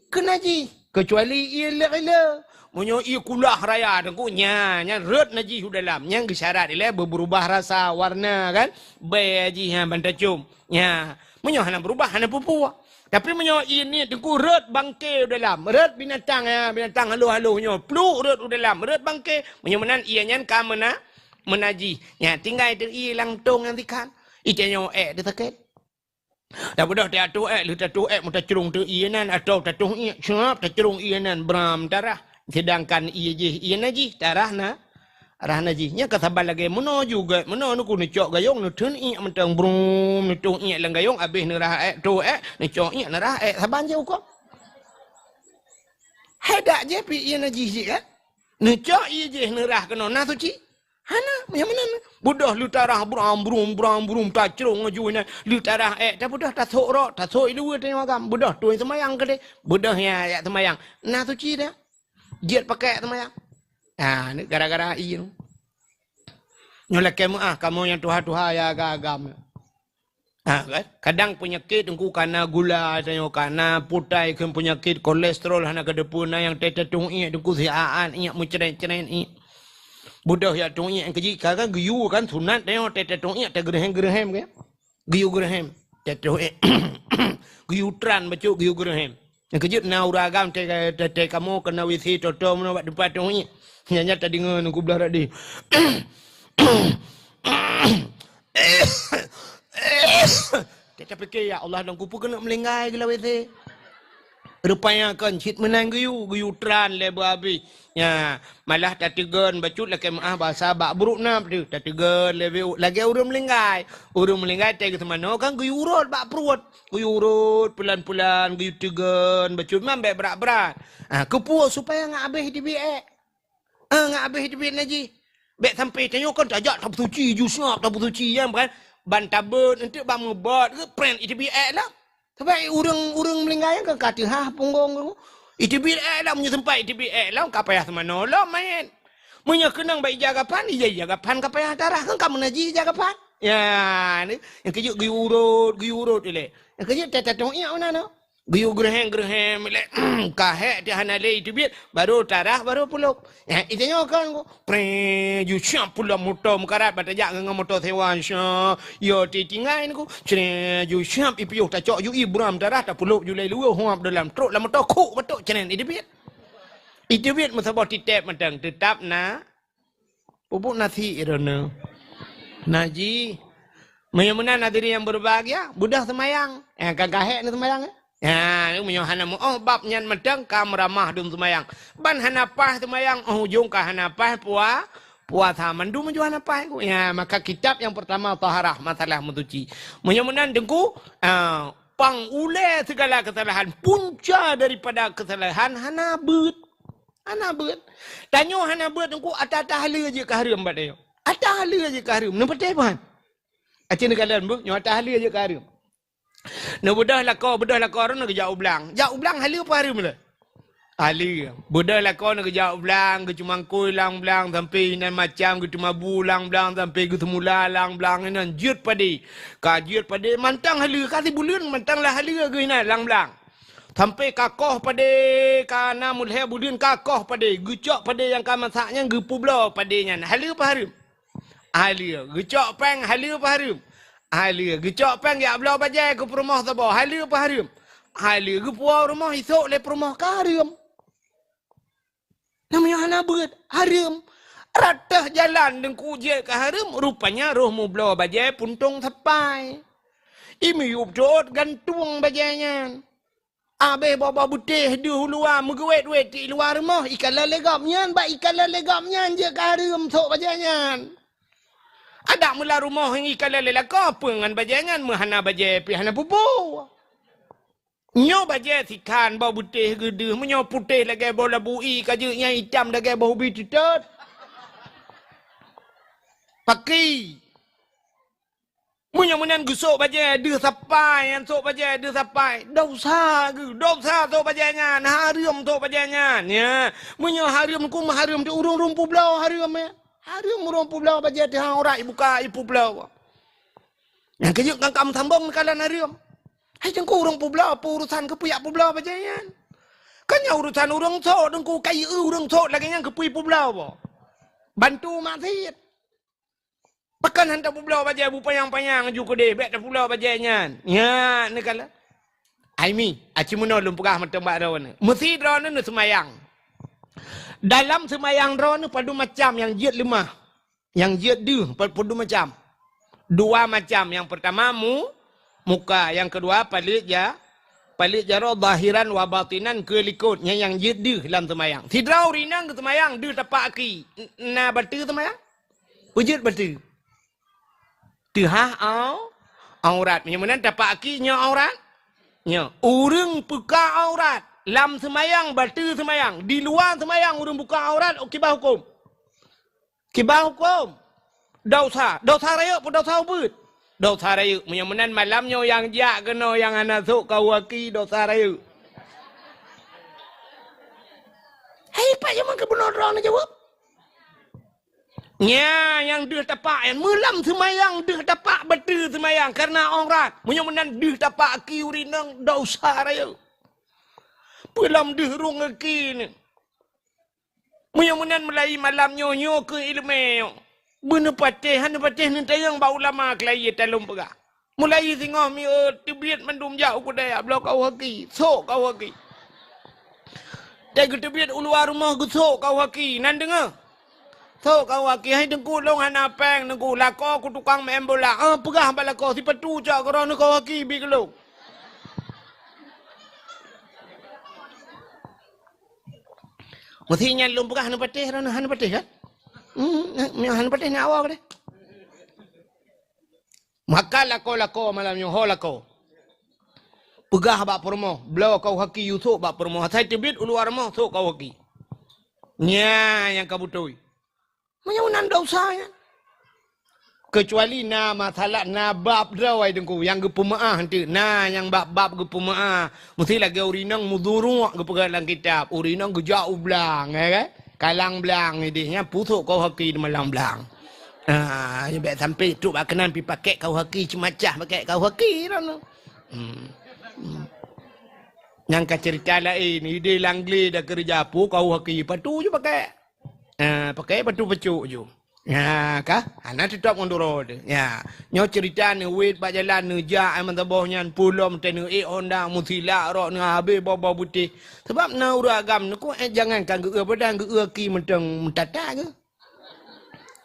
keu najih, keucuali ié lé-lé. Meunyoe ié kulah raya teungku, nya, nyan rhot najih u dalam, nyan geusyarat ilée beubeurubah rasa, warna kan, bèe jih, ha, ban tacôm. Nya, meunyoe hana beurubah, hana peue-peue. Tapi meunyoe ié niet teungku rhot bangke u dalam, rhot binatang, ya, binatang haloh-haloh nyoe, pluek rhot u dalam, rhot bangke, meunyoe meunan ié nyan ka meuna-, meunajih. Nya, tinggai teuh ié lam tông nyang sikan. Ié tanyoe ék teuh sakét. Tabeudôh teuatoh ék, lheueh tatoh ék meutacrông teuh ié nan, atawa tatoh ié, siap tacrông ié nan bram tarah. Seudangkan ié jih, ié najih, tarah na, tarah najih. Nyan ka saban lagée meunoe juga, meunoe neuku neucok gayông, neutheun ié mantong brum, neutoh ié lam gayông, abéh neurah ék, toh ék, neucok ié neurah ék, saban jih ukoe. Hai dak jih pih ié najih jih kan? Neucok ié jih neurah keunoe, na suci? Hana, nyang meunan. Beudôh leutarah bram-brum, bram-brum, tacrông laju nyan. Leutarah ék, tabeudôh tasôk rot, tasôk i luwa tanyoe agam. Beudôh tueng seumayang keudeh. Beudôh nyan jak seumayang. Na suci dak? Jeuet pakai seumayang. Ha, ni gara-gara ié nyoe. Nyoe lakée meuáh, kamoe nyang tuha-tuha ya agam-agam. Ha, kan? Kadang peunyakét teungku kana gula, tanyoe kana putai, kheun peunyakét kolesterol hana keudeupeue, na nyang teuh-teuh tueng ié teungku siat-at ié meucret-cret ié. Beudôh jak tueng ié keujih, ka, kan geuyue kan sunat tanyoe teuh-teuh tueng ié teugeureuhem-geureuhem kan? Geuyue geureuhem, teuh-teuh tueng ié. Geuyue tran bacut geuyue geureuhem. Nyang keujeuet na ureueng agam teuh, teuh, teuh kamoe keunan W C toto meunoe bak teumpat tueng ié. Nyan, nyan tadeungoe nungku blah rot di. Teuh tapike, "Ya Allah, lôn kupeue keuneuk meulinggai geulah W C." Rupanya kon cit meunan geuyue, geuyue tran lé beuhabéh. Nya, malah tateugon bacut lakée meuáh basa bak brok na teuh. Tateugon lé beu-, lagée ureueng meulinggai. Ureueng meulinggai teuh geuseumanoe kan geuyue rot bak pruet. Geuyue rot peulan-peulan, geuyue teugon bacut man bék brat-brat. Ah, keupeue? Supaya ngat abéh teubiet ék. Eh, ngat abéh teubiet najih. Bék sampai tanyoe kan tajak tapeusuci, ju siap tapeusuci, nyan kan. Ban tabeuet, eunteuk ban meubeuet, geupreh iteubiet ék lom. Sabab ureueng, ureueng meulinggai nyan kan ka teuhah punggong geuh. Iteubiet ék lom, meunyoe sempat iteubiet ék lom, ka payah seumanoe lom manyét. Meunyoe keunong bak ija gapan, ija, ija gapan ka payah tarah, kan ka meunajih ija gapan. Ya, ni, nyang keujeuet geuyue rot, geuyue rot ilée. Nyang keujeuet teuh tatong ié meunan. Geuyue geureuhem-geureuhem ilée, ka hék teuh hana lé iteubiet, barô tarah, barô pulop. Ya, itanyoe kan, preh, ju siap pula moto meukarat, ban tajak ngon moto sewa, sya, yo ti tinggai niku. Cre, ju siap ipiôh tacok ju i buram tarah, tapulop ju lé luwa, huap dalam trok lam moto, khok batok, cre, iteubiet. Iteubiet meusaboh titép mantong, teutap na Pupuk nasi droeneuh. Najih. Meunyoe meunan hadirin yang berbahagia, beudôh seumayang. Eh, ka gahek na seumayang, eh? Ha, meunyoe hana meuoh bab nyan mantong ka meuramah dum seumayang. Ban hana paih seumayang, óh ujong ka hana paih pua-, puasa. Mandum ju hana paih ku. Ya, maka kitab yang pertama taharah, masalah meusuci. Meunyoe meunan teungku, ah, pang ulée segala kesalahan, punca daripada kesalahan hana beuet. Hana beuet. Tanyoe hana beuet teungku, ata-ata haleue jeuet keu hareuem bak tanyoe. Ata haleue jeuet keu hareuem. Neupatéh ban. Aci neukalon beuh, nyoe ata haleue jeuet keu hareuem. Neubeudôh lakoe, beudôh lakoe droeneuh geujak u blang. Jak u blang haleue peue hareuem lé? Haleue. Beudôh lakoe neuh geujak u blang, geucumangkôi lam blang, sampoe inan macam geuteumabu lam blang, sampoe geuseumula lam blang, inan jeuet padé. Ka jeuet padé mantong haleue, ka sibuleuen mantong lah haleue geuh inan lam blang. Sampoe ka koh padé, ka na meulhèe buleuen ka koh padé, geucok padé nyang ka masak nyan geupubloe padé nyan. Haleue peue hareuem? Haleue. Geucok péng, haleue peue hareuem? Haleue. Geucok péng jak bloe bajèe keu peurumoh saboh, haleue peue hareuem? Haleue. Geupuwoe rumoh isôk lé peurumoh ka hareuem. Namanya hana beuet, hareuem. Rot teuh jalan teungku jeuet keu hareuem, rupanya roh mubloe bajèe puntông sapai. Imiyueb teuôt gantueng bajèe nyan. Abéh boh-boh beutéh deuh u luwa meugeuwét-wét di luwa rumoh, ikalon lé gobnyan, bak ikalon lé gobnyan jeuet keu hareuem sôk bajèe nyan. Adak meulah rumoh nyang ikalon lé lakoe, peue ngon bajée nyan, meuhana bajée pih hana peue-peue. Nyoe bajée sikhan boh beutéh geuh deuh, meunyoe putéh lagée boh labu ie ka jeuet, nyang itam lagée boh ubi teutot. Paki. Meunyoe meunan geusôk bajée deuh sapai, nyan sôk bajée deuh sapai, desya geuh, desya sôk bajée nyan, hareuem sôk bajée nyan, ya. Meunyoe hareuem, keu meuhareuem teuh ureuëng rhueng peubloe hareuem, ya. Hareuem ureuëng peubloe bajée teuh aurat ibuka ipeubloe. Nyang keujeuet kan ka meusambong neukalon hareuem. Hai teungku, ureuëng peubloe, peue urosan keupeue jak peubloe bajée nyan? Kan nyan urosan ureuëng sôk teungku, ka ieu ureuëng sôk lagée nyan keupeue ipeubloe boh? Bantu maksiet. Pakon han tapeubloe bajée bupanyang-panyang ju keudeh, bék tapeubloe bajée nyan. Nyan neukalon. Ai mi, aci meunoe lôn peugah mantong bak droeneuh. Meusi droeneuh neuseumayang. Dalam seumayang droeneuh padum macam nyang jeuet leumah. Nyang jeuet deuh pa-, padum macam. Dua macam. Nyang peurtama mu-, muka, nyang keudua paleuet ja-, paleuet jaroe zahiran wa batinan keu likot. Nyan nyang jeuet deuh lam seumayang. Sidroe ureuëng inong geuseumayang deuh tapak aki. N-, na bateue seumayang? Peue jeuet bateue? Teuhah au-, aurat. Meunyoe meunan tapak aki nyoe aurat? Nyoe. Ureuëng buka aurat lam seumayang, bateue seumayang. Di luwa seumayang ureuëng buka aurat, kiban hukôm? Kiban hukôm? Desya. Desya rayeuk peue desya ubeut? Desya rayeuk. Meunyoe meunan malam nyoe nyang jak keunoe nyang hana sôk kau aki, desya rayeuk. Hai, pat jameun keuh bunoe droeneuh jaweueb? Nya, nyang deuh tapak nyan, meulam seumayang deuh tapak bateue seumayang, kareuna aurat. Meunyoe meunan deuh tapak aki ureuëng inong, desya rayeuk. Peue lom deuh rhueng aki nyoe. Meunyoe meunan meulayeue malam nyoe, nyoe keuh iéleumé nyoe. Beu neupatéh, han neupatéh neutanyong bak ulama keulayi talôn peugah. Meulayeue singoh mi, eh, teubiet mandum jak u keudè, bloe kau aki, sôk kau aki. Teuh geuteubiet u luwa rumoh geusôk kau aki, nan deungoe. Sôk kau aki, hai teungku lôn hana péng teungku, lakoe ku tukang meu'en bola. Ah, peugah bak lakoe, sipatu cok keudroe neuh kau aki bi keu lôn. Meusi nyan lôn peugah hana patéh, hana patéh kan? Hmm, hana patéh na awak deh. Maka lakoe-lakoe malam nyoe, ho lakoe. Peugah bak peurumoh, bloe kau aki yue sôk bak peurumoh. Asai teubiet u luwa rumoh sôk kau aki. Nya nyang ka beutôi. Meunyoe nan desya nyan. Keucuali na masalah, na bab droe teungku nyang geupeumeu'ah teuk. Na nyang bab-bab geupeumeu'ah. Meusti lagée ureuëng inong meuduruek geupeugah lam kitab. Ureuëng inong geujak u blang, ya kan? Kalang blang ideh nyan pusok kau haki di malang blang. Ah, ya bék sampai trok bak keunan pi pakai kau haki ceumacah pakai kau haki dah. Hmm. Hmm. Nyang ka cerita laén, ideh langgle dah keureuja pu kau haki patu ju pakai. Ah, pakai batu peucok ju. Ya, ka? Hana teutap ngon duroe teuh. Ya. Nyoe cerita neuwet bak jalan neujak ai meusaboh nyan pulom teuh neuék honda meusilak rok neuhabéh boh-boh butéh. Sebab na ureuëng agam neuku eh jangan kan geu-eu badan geu-eu ki meuteung meutata geu.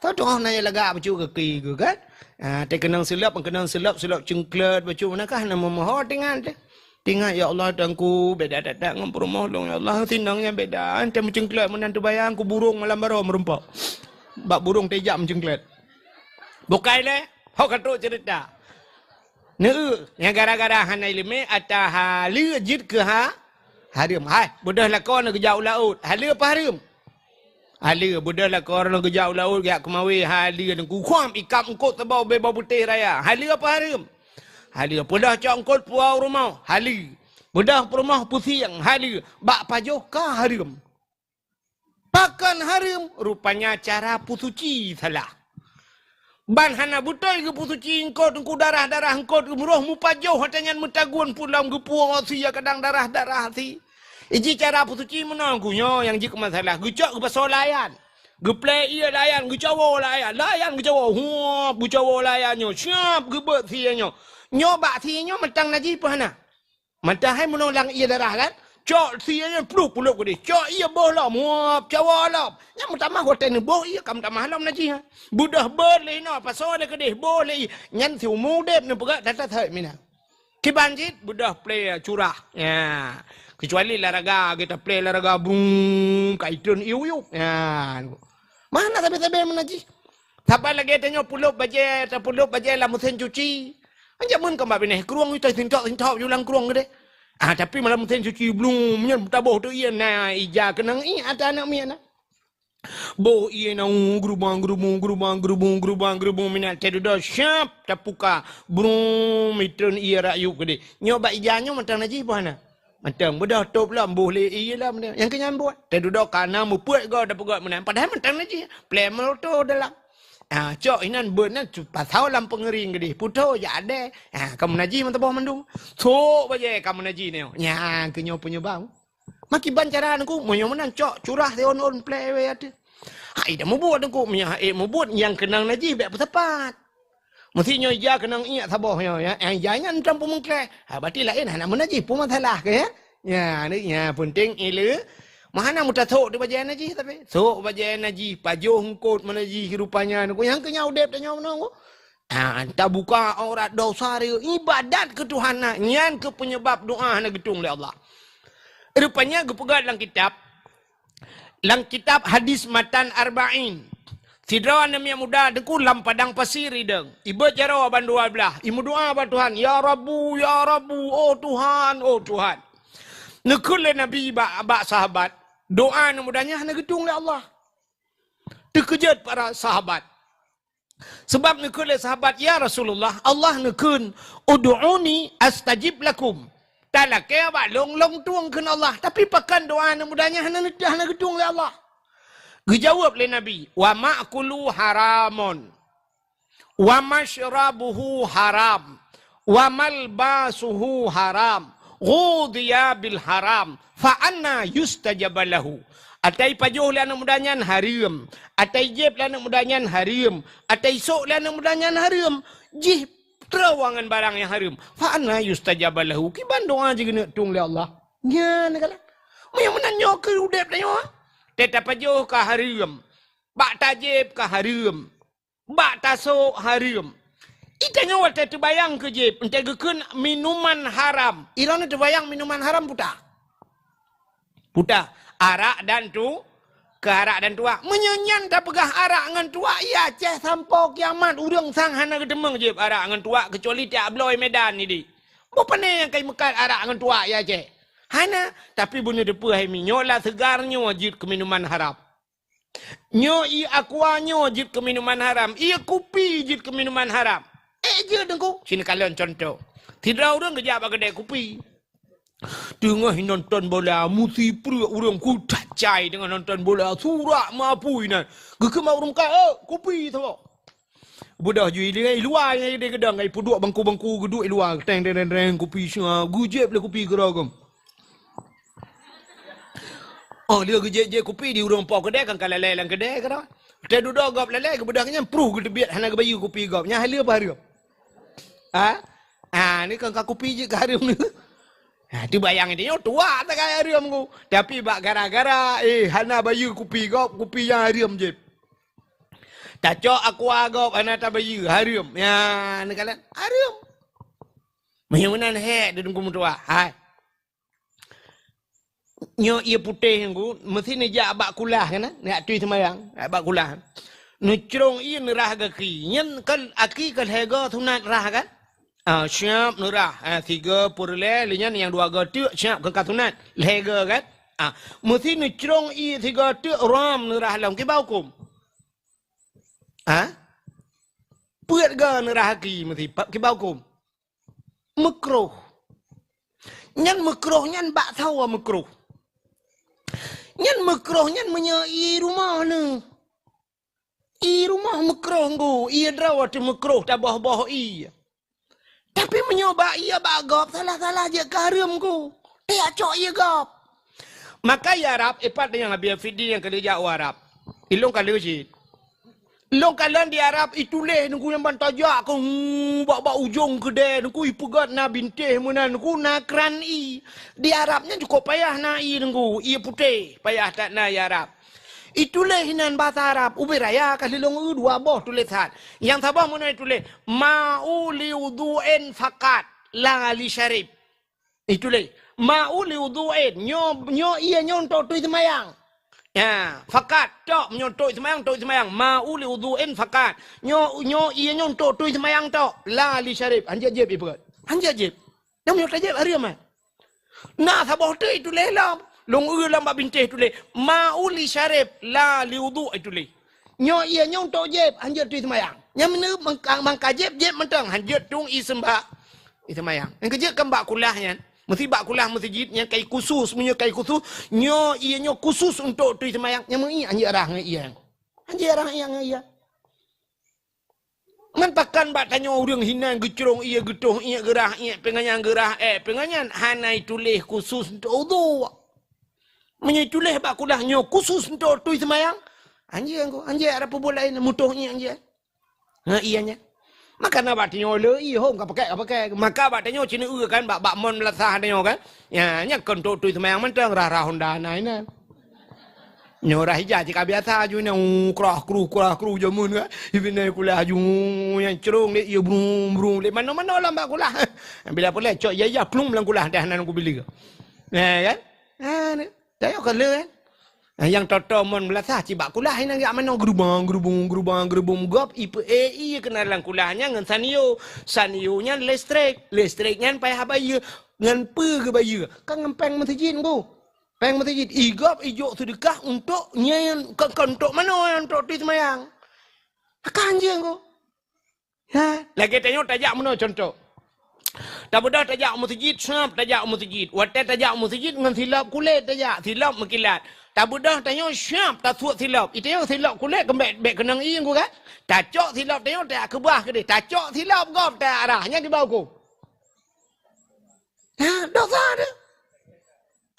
Tau teungoh na lagak peucok keu ki geu kan? Ah, teuh keunong silop, keunong silop, silop cengklet peucok meunakah na meumoho tingan teuh. Tingat, "Ya Allah, Tuhanku, beda that-that ngon peurumoh lôn, ya Allah, sinong nyang beda." Ante meucengklet meunan teubayang ku burong malam baroe meurumpok. Bak burong tejak meucengklet. Bukai lé, ho ka trok cerita. Neu, nyang gara-gara hana iéleumé ata haleue jeuet keu ha, hareuem. Hai, beudôh lakoe neugeujak u laôt. Haleue apa hareuem? Haleue, beudôh lakoe droeneuh geujak u laôt geujak keumawé, haleue teungku khuam ikab eungkôt saboh ubé boh putéh raya. Haleue apa hareuem? Haleue, beudôh cok eungkôt puwoe u rumoh, haleue. Beudôh peurumoh pusieng, haleue. Bak pajoh ka hareuem. Pakon hareuem? Rupanya cara peusuci salah. Ban hana beutôi geupeusuci eungkôt, teungku darah-darah eungkôt geumeuroh meupajoh ata nyan meutagun pulam geupuwoe sie kadang darah-darah sie. Iji cara peusuci meunoe geuh nyoe nyang jeuet keu masalah. Geucok geupasoe layan. Geuplé ié layan, geucawoe layan. Layan geucawoe. Huap, geucawoe layan nyoe. Siap geubeuet sie nyoe. Nyoe bak sie nyoe mantong najih peue hana? Mantong hai meunoe lam ié darah kan? Cok sie nyan pluek pulop keudeh. Cok ié boh lom. Huap, cawoe lom. Nyan meutamah watée neuboh ié ka meutamah lom najih. Beudôh beuet lé inoe, pasoe lé keudeh, boh lé ié. Nyan siumu udeb neupeugah that-that hai mina. Kiban cit beudôh plé curah. Ya. Keucuali laraga, kita plé laraga brum ka itreun iyup-iyup. Ya. Mana sabe-sabe meunan jih? Saban lagèe tanyoe pulop bajèe, tapulop bajèe lam meusén cuci. Jameun ka bak binéh krueng, ita sintok-sintok ju lam krueng keudéh. Ah, tapi malam meusén cuci blum, nyan taboh teuh ié na ija keunong ié ata aneuk miet na. Boh ié na, uh, geurubang-geurubung, geurubang-geurubung, geurubang-geurubung, minat teududoe, syap, tapuka. Brum, itreun ié rak yup keudéh. Nyoe bak ija nyoe mantong najih boh hana? Mantong, beudôh tôb lom, boh lé ié lom. Nyang keu nyan buet. Teududoe ka na meupeuet goe, tapeugöt meunan. Padahai mantong najih. Plè meuloto dalam. Ah, cok inan beuet nyan cu-, pasau lam peungeuring keudéh. Putôh jak adèe. Ah, ka meunajih meutuboh mandum. Sôk bajèe ka meunajih nyoe. Nyan keu nyoe peunyeubab. Makiban cara Teungku, meunyoe meunan cok curah siôn-ôn plè wèe ateueh. Hai dah mubuet Teungku, meunyoe hai mubuet nyang keunong najih bèk peusapat. Meusti nyoe ija keunong ié saboh nyoe, ya. Nyang ija nyan mantong peumeungklèe. Ha, berarti laén hana meunajih, peue masalah keu, ya? Ya, ni, ya, penting ileu. Meuhana meutasôk di bajèe najih tapi. Sôk bajèe najih, pajoh eungkôt meunajih rupanya Teungku. Nyang keu nyan udép tanyoe meunoe. Ha, tabuka aurat dosa dia, ibadat keu Tuhan na, nyan keuh peunyeubab doa hana geutueng lé Allah. Rupanya geupeugah lam kitab, lam kitab hadis matan arba'in, sidroe aneuk miet muda Teungku lam padang pasir idong, ibeuet jaroe ban dua blaih, imeudoa bak Tuhan, "Ya Rabbu, ya Rabbu, oh Tuhan, oh Tuhan." Neukheun lé Nabi bak, bak sahabat, doa aneuk muda nyan hana geutueng lé Allah. Teukeujot para sahabat. Sabab neukheun lé sahabat, "Ya Rasulullah, Allah neukheun, 'Ud'uni astajib lakum.' Talakèe bak lôn, lôn tueng," kheun Allah. Tapi pakon doa aneuk muda nyan hana neuteuh, hana geutueng lé Allah? Geujaweueb lé Nabi, "Wa ma'kuluhu haramun, wa masyrabuhu haram, wa malbasuhu haram, ghudhiya bil haram, fa anna yustajaba lahu." Atai pajoh lé aneuk muda nyan hareuem, atai jieb lé aneuk muda nyan hareuem, atai sôk lé aneuk muda nyan hareuem, jih troh ngon barang nyang hareuem. Fa anna yustajaba lahu, kiban doa jih geuneuk tueng lé Allah? Nyan kalon. Meunyoe meunan nyoe keu udép tanyoe, teuh tapajoh ka hareuem, bak tajieb ka hareuem, bak tasôk hareuem. Itanyoe watèe teubayang keu jieb, 'oh geukheun minuman haram. Droeneuh teubayang minuman haram peue ta? Peue ta? Arak dan tu, keu arak dan tuak. Meunyoe nyan tapeugah arak ngon tuak, i Aceh sampoe kiamat ureueng sang hana geuteumeung jieb arak ngon tuak keucuali tiak bloe Medan nideh. Boh pané nyang ka imeukat arak ngon tuak i Aceh? Hana, tapi bunoe teupeue hai mi, nyoe la seugar nyoe jeuet keu minuman haram. Nyoe ié aqua nyoe jeuet keu minuman haram, ié kupi jeuet keu minuman haram. Ék jeuet Teungku? Sinoe kalon cuntoh. Sidroe ureueng geujak bak keudè kupi. Teungoh nonton bola, meusipreuk ureueng kutacai teungoh nonton bola, surak mapui nan. Geukheun bak ureueng meukat, "Eh, kupi saboh." Beudôh ju i luwa, i luwa nyan di geudong, i peuduek bangku-bangku geuduek i luwa, teng, teng, teng, teng, kupi seuha, geujieb lé kupi keudroe geuh. Oh, lheueh geujieb-jieb kupi di ureueng po keudè, kan ka lalè lam keudè keudroe. Teududoe gob lalè, geubeudôh nyan pruh geuteubiet hana geubayeue kupi gob. Nyan haleue apa hareuem? Ha? Ha, ni kan ka kupi jeuet ka hareuem ni. Ha, teubayang tanyoe tuak sagai hareuem ku. Tapi bak gara-gara, eh, hana bayeue kupi gob, kupi nyang hareuem jieb. Tacok aqua gob hana tabayeue, hareuem. Nyan, neukalon, hareuem. Meunyoe meunan hék di Teungku meutuah. Hai. Nyoe ié putéh Teungku, meusti neujak bak kulah kan, neujak tui seumayang, bak kulah. Neucrong ié neurah gaki. Nyan kan aki ka lhèe goe sunat rah kan? Ah, siap neurah. Ah, sigoe peureulèe, lheueh nyan nyang dua goe teuk siap keu ka sunat. Lhèe goe kan? Ah, meusti neucrong ié sigoe teuk rom neurah lom. Kiban hukôm? Ha? Peuet goe neurah aki meusti pa-, kiban hukôm? Meukruh. Nyan meukruh nyan bak sawa meukruh. Nyan meukruh nyan meunyoe ié rumoh neuh. Ié rumoh meukruh Teungku, ié droe teuh meukruh taboh-boh ié. Tapi meunyoe bak ié bak gob, salah-salah jeuet ka hareuem Teungku. Teuh cok ié gob. Maka i Arab, ipat nyang Abi Afidi nyang ka lheueh jak u Arab. Ilôn ka lheueh cit. Lôn kalon di Arab ituléh Teungku nyang ban tajak keu, hmm, bak, bak ujong keudè Teungku ipeugöt na bintéh meunan Teungku na kran ié. Di Arab nyan cukôp payah na ié Teungku, ié putéh, payah that na i Arab. Ituléh inan basa Arab, ubé raya ka lheueh lôn eu dua boh tulésan. Nyang saboh meunan ituléh, "Ma'u li wudhu'in faqat, la li syarib." Ituléh, "Ma'u li wudhu'in", nyoe, nyoe ié nyoe untuk tui seumayang. Ya, fakat, tok, meunyoe tok seumayang, tok seumayang. Ma'u li wudhu'in fakat. Nyoe, nyoe ié nyoe untuk tui seumayang tok. La li syarib. Hanjeuet jieb ié peugét. Hanjeuet jieb. Dan meunyoe tajéb hareuem, eh. Na saboh teuk ituléh lom. Lôn eu lom bak bintéh tuléh. Ma'u li syarib, la li wudhu' ituléh. Nyoe ié nyoe untuk jieb, hanjeuet tui seumayang. Nyang meuneuk mangka, mangka jieb, jieb mantong, hanjeuet tueng ié seumba-, ié seumayang. Nyang keujeuet kan bak kulah nyan. Meusi bak kulah meuseujid nyang kai khusus, meunyoe kai khusus, nyoe ié nyoe khusus untuk tui seumayang. Nyang meuié hanjeuet rhah ngon ié. Hanjeuet rhah ié ngon ié. Man pakon bak tanyoe ureuëng hinan geucrông ié, geutoh ié, geurhah ié, peungeut nyan geurhah ék, peungeut nyan hana ituléh khusus untuk udhu. Meunyoe ituléh bak kulah nyoe khusus untuk tui seumayang, hanjeuet ko, hanjeuet ada peubuet laén, mutoh ié hanjeuet. Ngon ié nyan. Maka na bak tanyoe le ié hom ka pakai, ka pakai. Maka bak tanyoe cina eu kan bak, bak mon meulasah tanyoe kan. Ya, nyan kon untuk tui seumayang mantong, rhah-rhah honda na inan. Nyoe rhah ija cit ka biasa aju nyan, uh, krah kruh, krah kruh jameun kan. Ibi nai kulah aju, uh, nyang crông lé ié brum, brum lé mano-mano lam bak kulah. Bila peureulée cok ija-ija plung lam kulah dah nan kubili. Nah, kan? Ha, ni. Tanyoe ka le kan? Ha, nyang toto mon meulasah cit bak kulah inan jak mano gerubang, gerubung, gerubang, gerubung gob ipe, eh, ié keunan lam kulah nyan ngon sanyo. Sanyo nyan listrik, listrik nyan payah bayeue. Ngon peue geubayeue? Kan ngon péng meuseujid ko. Péng meuseujid, igop ijok seudeukah untuk nyan, kon, kon untuk manoe, untuk tui seumayang. Akan je ko. Ha, lagée tanyoe tajak meunoe contoh. Tabeudôh tajak u meuseujid, swab tajak u meuseujid. Watée tajak u meuseujid ngon silop kulét tajak, silop meukilat. Tabeudôh tanyoe swab tasuet silop. Itanyoe silop kulét keumbek bék keunong ié ko kan? Tacok silop tanyoe tajak keubah keudeh. Tacok silop gob tajak rhah. Nyan diba huköm. Ha, dosa tu.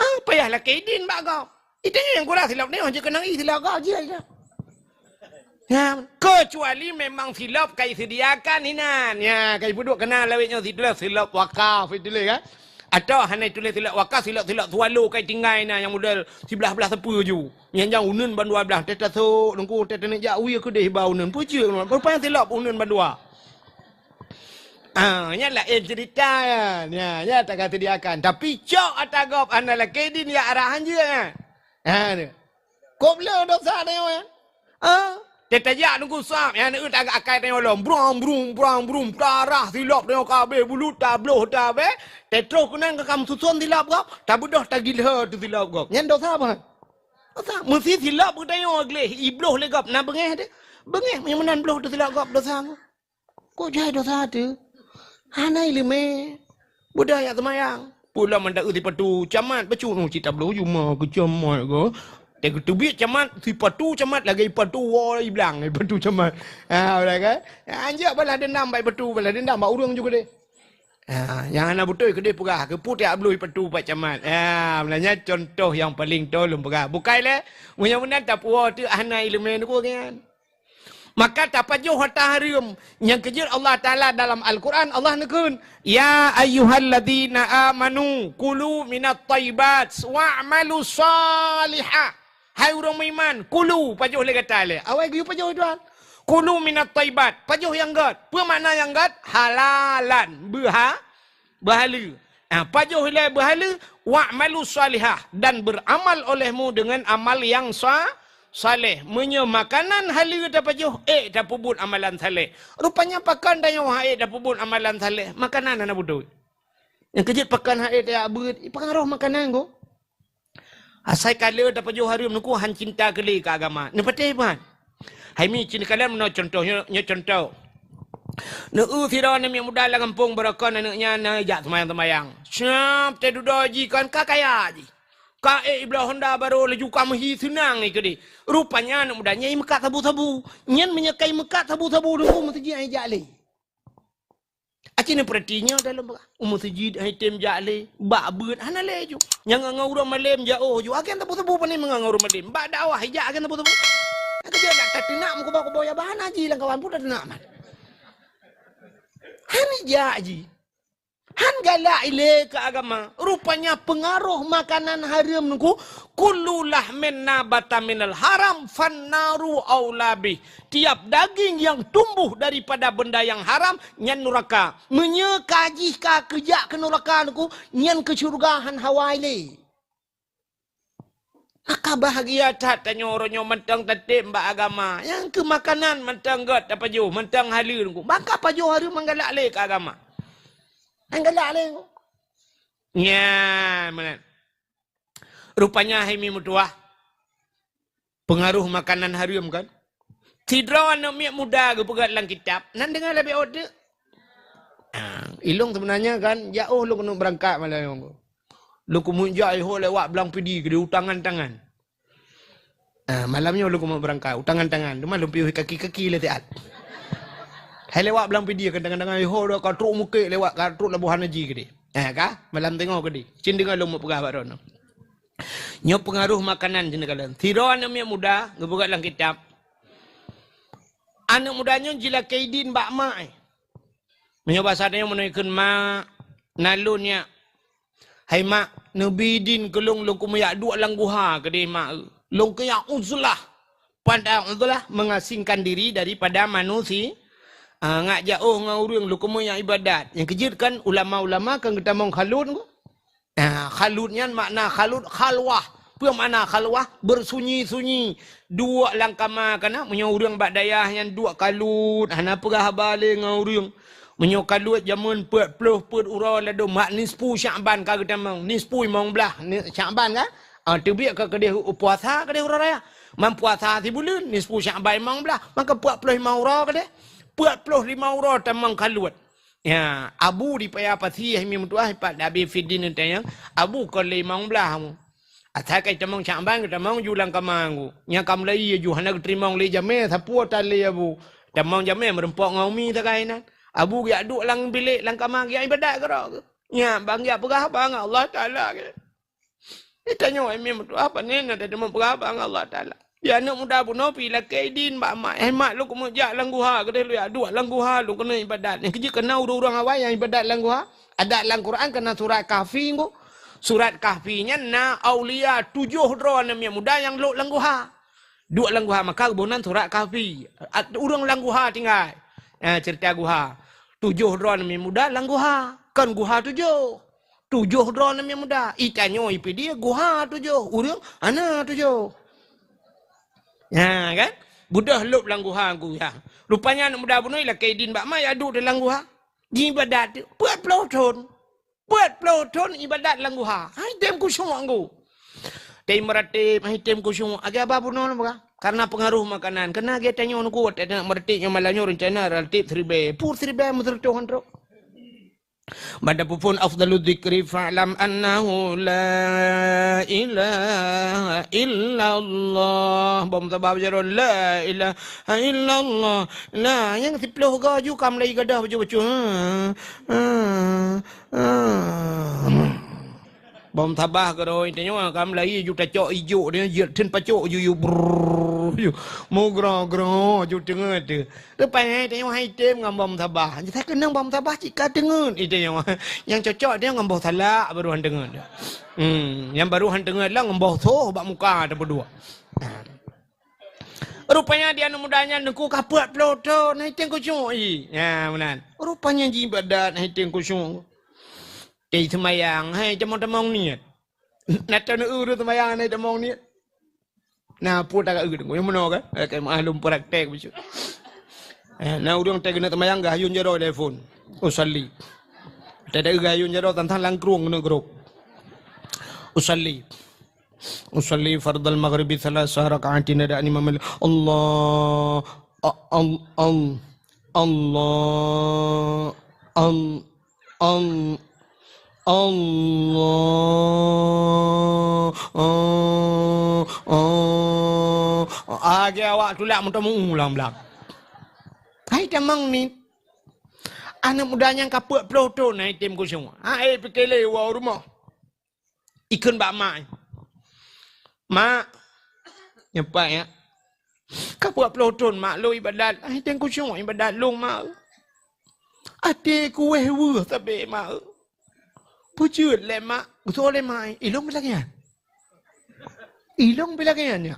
Ah, payah lakée idin bak gob. Itanyoe nyang gura silop nyoe jeuet keunong ié silop gob jih. Ya, kecuali memang silop kai sediakan inan. Ya, kai peuduek keunan lawét nyoe silop, silop wakaf itu lé kan. Atau hana ituléh silop wakaf, silop-silop swallow kai tinggai na nyang model siblah-blah sapeue ju. Nyang jang uneun ban dua blah, teuh tasok, lengku teuh teuneuk jak wie keudeh ba uneun. Peue jeuet, rupanya silop uneun ban dua. Ah, nyan laén cerita nyan. Nyan, nyan tak ka sediakan. Tapi cok ata gob hana lakée idin ya arahan jeuet nyan. Ha, tu. Kop le dosa tanyoe nyan. Ha? Teuh tajak nunggu sab, nyan eu tak akai tanyoe lom. Brong, brung, brong, brung. Tarah silop tanyoe ka habéh, bulut tabloh tabéh. Teuh troh keunan ka kam suson silop gob, tabeudôh tagilhe tu silop gob. Nyan dosa apa? Dosa. Meusi silop geutanyoe gleh, ibloh lé gob, na beungéh teuh. Beungéh, meunyoe meunan bloh tu silop gob dosa. Kok jai dosa teuh? Hana ileumé. Beudôh jak seumayang. Pulang mantong eu sipatu camat, bacut nu cit tabloh juma keu camat ko. Teuh geuteubiet camat, sipatu camat lagée sipatu woe iblang, sipatu camat. Ha, udah kan? Anjak balah dendam bak sipatu, balah dendam bak ureuëng ju keudeh. Ha, nyang hana beutôi keudeh peugah, keupeue tajak bloh sipatu bak camat. Ha, meunan nyan contoh nyang paleng toe lôn peugah. Bukai lé, meunyoe meunan tapuwoe teuh hana ileumé nyoe nyan. Maka tapajoh ata hareuem. Nyang keujeuet Allah Taala dalam Al-Quran, Allah neukheun, "Ya ayyuhalladzina amanu kulu minat thayyibat wa'malu shalihah." Hai ureuëng meuiman, kulu, pajoh lé gata lé. Awai geuyue pajoh Tuhan. Kulu minat thayyibat, pajoh nyang gét. Peue makna nyang gét? Halalan, beuha-, beuhaleue. Ha, pajoh ilée beuhaleue, wa'malu shalihah, dan beramal olehmu dengan amal yang sa-, saleh. Meunyoe makanan haleue tapajoh, ék tapeubuet amalan saleh. Rupanya pakon tanyoe han ék tapeubuet amalan saleh, makanan hana beutôi. Nyang keujeuet pakon han ék tajak beuet, pengaruh makanan ko. Asai ka le tapajoh hareuem nyoe ko han cinta keu lé keu agama. Neupatéh ban. Hai mi cit neukalon meunoe contoh, nyoe, nyoe contoh. Neu-eu sidroe aneuk miet muda lam gampông barokon aneuk nyan na jak seumayang-seumayang. Siab teududoe jih kon ka kaya jih. Ka ék ibloe honda barô laju ka meuhi seunang jih keudeh. Rupanya aneuk muda nyan imeukat sabu-sabu. Nyan meunyoe ka imeukat sabu-sabu teungku meuseujid han ijak lé. Aci neupeurati nyoe dalam peugah, u meuseujid han item jak lé, bak beuet hana lé ju. Nyang ngon ureuëng malem jak oh ju, akhé teupeu-teupeu pane meungon ureuëng malem. Bak dakwah ijak akhé teupeu-teupeu. Nyang keujeuet dak tateunak meukuba-kuba ya bah hana ji lam kawan pun tateunak man. Han ijak ji. Han galak ilé keu agama. Rupanya peungaroh makanan hareuem nungku, kullu lahmin nabata minal haram fannaru aula bih. Tiap daging yang tumbuh daripada benda yang haram, nyan nuraka. Meunyoe ka jih ka keujak keu nuraka nungku, nyan keu syeuruga han hawa ilé. Maka bahagia that tanyoe uroe nyoe mantong tatem bak agama. Nyang keu makanan mantong gét tapajoh, mantong haleue nunggu. Maka pajoh hareuem meugalak lé keu agama. Meugalak lé. Nyan meunan. Rupanya hai mi meutuah. Pengaruh makanan hareuem kan. Sidroe aneuk miet muda geupeugah lam kitab, nan deungoe leubeh ôt teuk. Ah, ilong sebenarnya kan, jak oh lôn keuneuk beurangkat malam nyoe. Lôn keumeujak iho lewat Blang Pidie keudeh utangan-tangan. Ah, malam nyoe lôn keumeuk beurangkat utangan-tangan. Teuma lôn piôh kaki-kaki lé siat. Hai lewat Blang Pidie kan tangan-tangan iho dah ka trok Mukek lewat ka trok Labuhan Haji keudeh. Ah, ka malam teungoh keudeh. Cin deungoe lôn meupeugah bak droeneuh. Nyoe pengaruh makanan cin deungoe lôn. Sidroe aneuk miet muda geupeugah lam kitab. Aneuk muda nyoe jilakée idin bak mak, eh. Meunyoe basa tanyoe meunoe kheun mak, na lôn nyak. Hai mak, neubi idin keu lôn, lôn keumeujak duek lam guha keudeh mak. Lôn keuyak uzlah. Pada uzlah mengasingkan diri daripada manusia. Ah, ngak jak oh ngon ureueng lôn keumeujak ibadat. Nyang keujeuet kan ulama-ulama kan geutamong khalut. Ah, khalut nyan makna khalut khalwah. Peue makna khalwah? Bersunyi-sunyi. Duek lam kama kana, meunyoe ureueng bak dayah nyan duek kalut, hana peugah haba lé ngon ureueng. Meunyoe kalut jameun peuet ploh peuet uroe ladôm mak nisfu Syakban ka geutamong. Nisfu limong blaih ni-, Syakban kan? Ah, teubiet ka keudeh puasa keudeh uroe raya. Man puasa sibuleuen, nisfu Syakban limong blaih, maka peuet ploh limong uroe keudeh. Peuet ploh limong uroe tamong kalut. Ya, abu di Paya Pasi hai mi meutuah pat Abi Fidin tanyong, abu kon lé limong blaih mu. Asai ka tamong Syakban, ka tamong ju lam kama ngu. Nyang ka mulai ju hana geuteurimong lé jamé, sapeue tan lé abu. Tamong jamé meureumpok ngon umi sagai nan. Abu geujak duek lam bilék, lam kama geujak ibadat keudroe. Nyan ban geujak peugah haba ngon Allah Taala. Geutanyoe hai mi meutuah, pane na tateumé peugah bak Allah Taala. Ya aneuk muda bunoe pi lakée idin bak mak. Eh mak, lôn keumeujak lam guha, keudeh lôn jak duek lam guha, lôn keuneuk ibadat. Nyang keujeuet keu na ureueng-ureueng awai nyang ibadat lam guha. Adak lam Quran keu na surat Kahfi ngu. Surat Kahfi nyan na aulia tujoh droe aneuk miet muda nyang lhok lam guha. Duek lam guha maka geuboh nan surat Kahfi. At-, ureueng lam guha tinggai. Eh, cerita guha. Tujoh droe aneuk miet muda lam guha. Kon guha tujoh. Tujoh droe aneuk miet muda. Itanyoe ipidie guha tujoh. Ureueng hana tujoh. Ha, kan? Beudôh lôb lam guha, guha. Rupanya aneuk muda bunoe ilakée idin bak mak, ya duek di lam guha. Jiibadat peuet ploh thon. Peuet ploh thon ibadat lam guha. Hai tem khusyuk ngu. Tem meuratéb, hai tem khusyuk. Lagée haba bunoe nyan peugah. Karena pengaruh makanan. Keunan lagée tanyoe nyoe kuat, meuratéb nyoe malam nyoe rencana ratéb siribée. Pur siribée meuseureutoh ngon trok. Bak tapeuphon afdalu dzikri fa'lam annahu la ilaha illallah. Bom tabah jaroe la ilaha illallah. Nah, nyang siploh go ju kam lagi gadah bacut-bacut. Ha, ha, ha. Bom tabah keudroe tanyoe kam lagi ju tacok ijok dia, jeuet then pacok ju, ju brrrr, ju mugroe-groe ju teungeut tu. Leupah hai tanyoe hai tem ngon bom tabah. Jih keunong bom tabah cit ka teungeut i tanyoe. Nyang cocok dia ngon boh salak baru han teungeut. Hmm, nyang baru han teungeut lah ngon boh soh bak muka tapeuduek. Rupanya di aneuk muda nyan nungku ka peuet ploh thon, hai tem khusyuk i. Ya, meunan. Rupanya jiibadat hai tem khusyuk. Tem seumayang, hai tamong-tamong niet. Na taneuk ureueng seumayang hai tamong niet. Na peue taga ureueng, nyang meunoe kan? Eh, kayak maklum praktek bacut. Eh, na ureueng tai keuneuk seumayang geuhayun jaroe di iPhone. Usalli. Tai geuhayun jaroe tantang langkrueng keuneuk grup. Usalli. Usalli fardal maghribi thalatha raka'atin, ada imam. Allah, a-, al-, al-, Allah, al-, al-, Allah, ah, ah, ah. Lagée awak tulak meuteumeu ulang blang. Hai tamong niet. Aneuk muda nyang ka peuet ploh thon hai tem khusyuk. Hai pike lé woe rumoh. Ikheun bak mak, "Mak, nyoe pat ya. Ka peuet ploh thon mak lôn ibadat, hai tem khusyuk ibadat lôn mak. Até ku wéh weueh sabe mak. Peujeuet lé mak, geusoe lé mak, ilong pih lagée nyan. Ilong pih lagée nyan ya.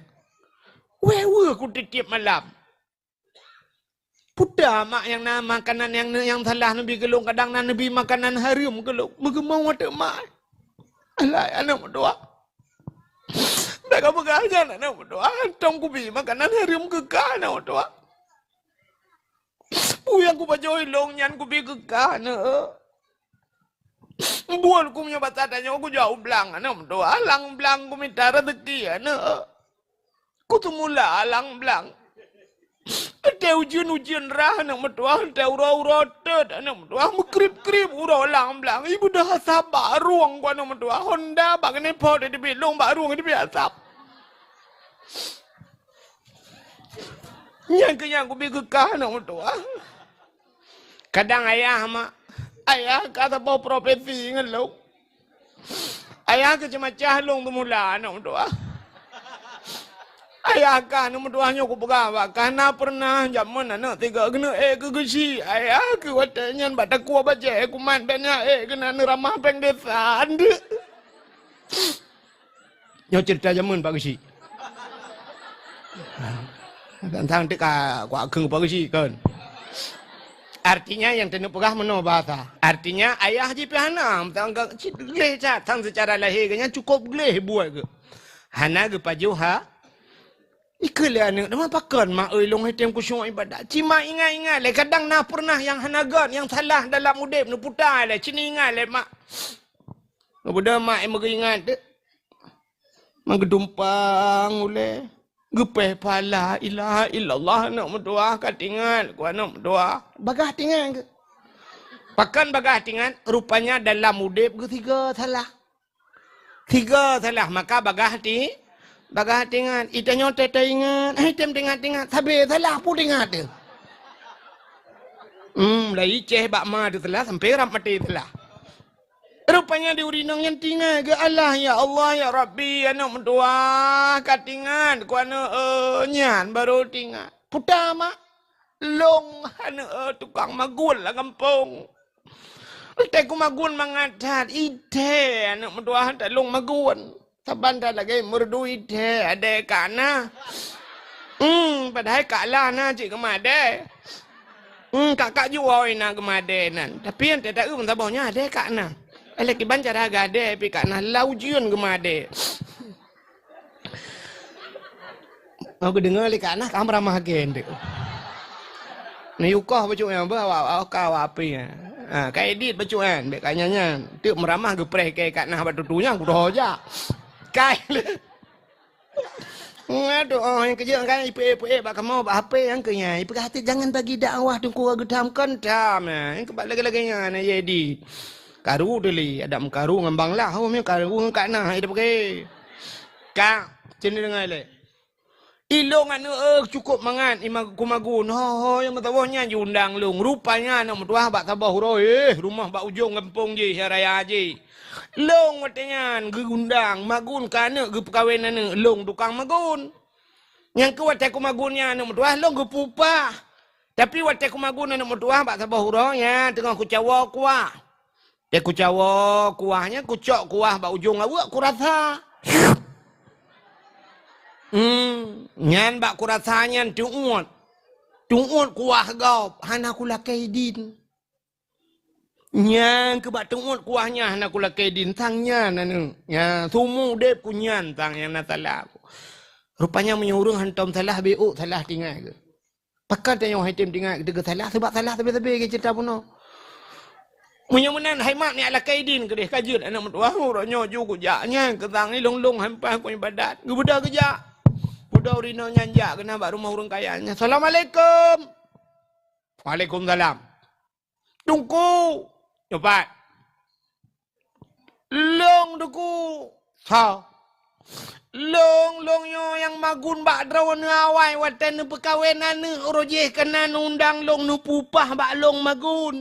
Wéh weueh ku tiep-tiep malam." Peue mak nyang na makanan nyang, nyang salah neubi keu lôn, kadang na neubi makanan hareuem keu lôn. Meugeumong watée mak. Alah aneuk meutuah. Dak ka peugah nyan aneuk meutuah, hantom kubi makanan hareuem keu kah aneuk meutuah. Peue nyang kupajoh ilong nyan kubi keu kah aneuk. Buet ku meunyoe basa tanyoe kujak u blang aneuk meutuah, lam blang kumita raseuki aneuk. Kuteumula lam blang. Watèe ujeuen-ujeuen rhah aneuk meutuah, watèe uroe-uroe teut aneuk meutuah, meukrip-krip uroe lam blang. Ibeudôh asap bak rueng ku aneuk meutuah, honda bak keuneuk po teubiet, lôn bak rueng teubiet asap. Nyan keuh nyang kubi keu kah aneuk meutuah. Kadang ayah mak, ayah ka saboh profesi ngon lôn. Ayah keu ceumacah lôn teumula aneuk meutuah. Ayah kah aneuk meutuah nyoe kupeugah bak kah, na peureunah jameun aneuk tiga keuneuk ék keu geuchik. Ayah keu watèe nyan bak takue bajèe kumat bèk na ék keunan neuramah péng desa. Nyoe ceurita jameun Pak Geuchik. Tantang teuk ka kuakheun Pak Geuchik kon. Artinya nyang teuneuk peugah meunoe bahasa. Artinya ayah jih pih hana, meutanggong cit gleh that, sang seucara lahé geuh nyan cukôp gleh buet geuh. Hana geupajoh ha. Ikheun lé aneuk, "Teuma pakon mak oi lôn hana tem khusyuk ibadat?" Cit mak ingat-ingat lé, kadang na peureunah nyang hana göt, nyang salah dalam udép neuputa lé, cit ingat lé mak. Geubeudôh mak nyang meugeuingat teuk. Meugeudumpang ulèe. Geupéh phala, "La ilaha illallah, aneuk meutuah, ka teuingat ku aneuk meutuah." Bagaih teuingat keuh. Pakon bagaih teuingat? Rupanya dalam udép geuh sigoe salah. Sigoe salah, maka bagaih teu-, bagaih teuingat. Ita nyoe teuingat, hai tem teuingat-teuingat, sabé salah pun teuingat teuh. Hmm, dari Aceh bak ma teuh salah, sampai rab maté salah. Rupanya di ureueng inong nyan teuingat keu Allah, "Ya Allah, ya Rabbi, aneuk meutuah, ka teuingat ku aneuk, eh, nyan baru teuingat." Puta mak, lôn aneuk, eh, tukang magun lam gampông. Watèe kumagun mangat that, ithèe aneuk meutuah that lôn magun. Saban that lagèe meureudu ithèe, adèe ka na. Hmm, padahai ka la na cit geumadèe. Hmm, ka, ka juwai na geumadèe nan. Tapi nyang teuta eu saboh nyan adèe ka na. Alah kiban cara gadèe pih ka na, lam ujeuen geumadèe. Mau geudeungoe lé ka na, ka meuramah lagèe nyan. Neuyue koh bacut nyan, bah, awak, awak ka awak apé nyan. Ha, ka edit bacut nyan, bèk ka nyan-nyan. Teuk meuramah geupreh kèe ka na bak tutu nyan, kudoh jak. Kai lé. Aduh, oh, nyang keujeuet kan, ipeuék-peuék bak kamoe, bak H P nyang keu nyan. Ipeugah, "Jangan bagi dakwah, Teungku, geutam kon tam." Nah, nyang keu bak lagèe-lagèe nyan, na jadi. Karu teuh lé, adak meukaru ngon bang lah, oh, meukaru ngon ka na, hai teupeugah. Ka, cen deungoe lé. Ilôn aneuk, eh, cukôp mangat, ima-, kumagun. Ho, ho, nyang meusaboh nyan jiundang lôn. Rupanya aneuk meutuah bak saboh uroe, eh, rumoh bak ujong gampông jih, raya jih. Lôn watèe nyan geuundang, magun keu aneuk geupeukawen aneuk, lôn tukang magun. Nyang keu watèe kumagun nyan aneuk meutuah, lôn geupeu upah. Tapi watèe kumagun aneuk meutuah bak saboh uroe, nyan teungoh kucawoe kuah. Watèe kucawoe kuah nyan, kucok kuah bak ujong aweuek, kurasa. Hmm, nyan bak kurasa nyan teuôt. Teuôt kuah gob, hana kulakèe idin. Nyang keu bak teuôt kuah nyan hana kulakèe idin, sang nyan aneuk. Nyan, seumeu udép ku nyan sang nyang na salah ku. Rupanya meunyoe ureueng hantom salah, beuôt salah tinggai keuh. Pakon tanyoe hai tem tinggai keuh salah, sabab salah sabe-sabe geuceurita bunoe. Meunyoe meunan, hai mak, neulakèe idin keudeh ka jeuet aneuk meutuah, uroe nyoe ju kujak nyan keu sang ilôn-lôn, hai mpah ku ibadat. Geubeudôh geujak. Beudôh ureueng inong nyan jak keunan bak rumoh ureueng kaya nyan. "Assalamualaikum." "Waalaikumsalam." "Teungku." "Nyoe pat." "Lôn, Teungku." "Soe?" "Lôn, lôn nyoe nyang magun bak droeneuh awai watèe neupeukawen aneuk, uroe jih keunan undang lôn neupeu upah bak lôn magun."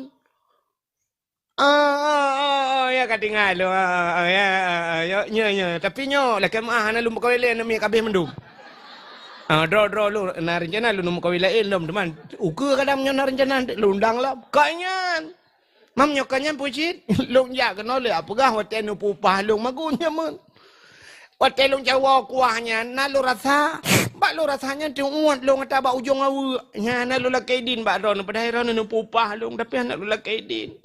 "Ah, ah, ah, ah, ya ka teuingat lôn. Ah, ah, ah, ya, ah, ah, ya, ya, ya. Tapi nyoe lakèe meu'ah hana lôn peukawen lé, aneuk miet ka abéh mandum. Ah, droe, droe lôn na reuncana lôn neumeukawen laén lom, teuma ukeue kadang nyoe na reuncana lôn undang lom." Ka nyan. Mam nyoe ka nyan peue cit? Lôn jak keunoe lé, peugah watèe neupeu upah lôn magun nyan meunan. Watèe lôn cawoe kuah nyan, na lôn rasa. Bak lôn rasa nyan teuôt lôn ata bak ujong aweuek. Nyan na lôn lakèe idin bak droeneuh, padahai droeneuh neupeu upah lôn, tapi hana lôn lakèe idin.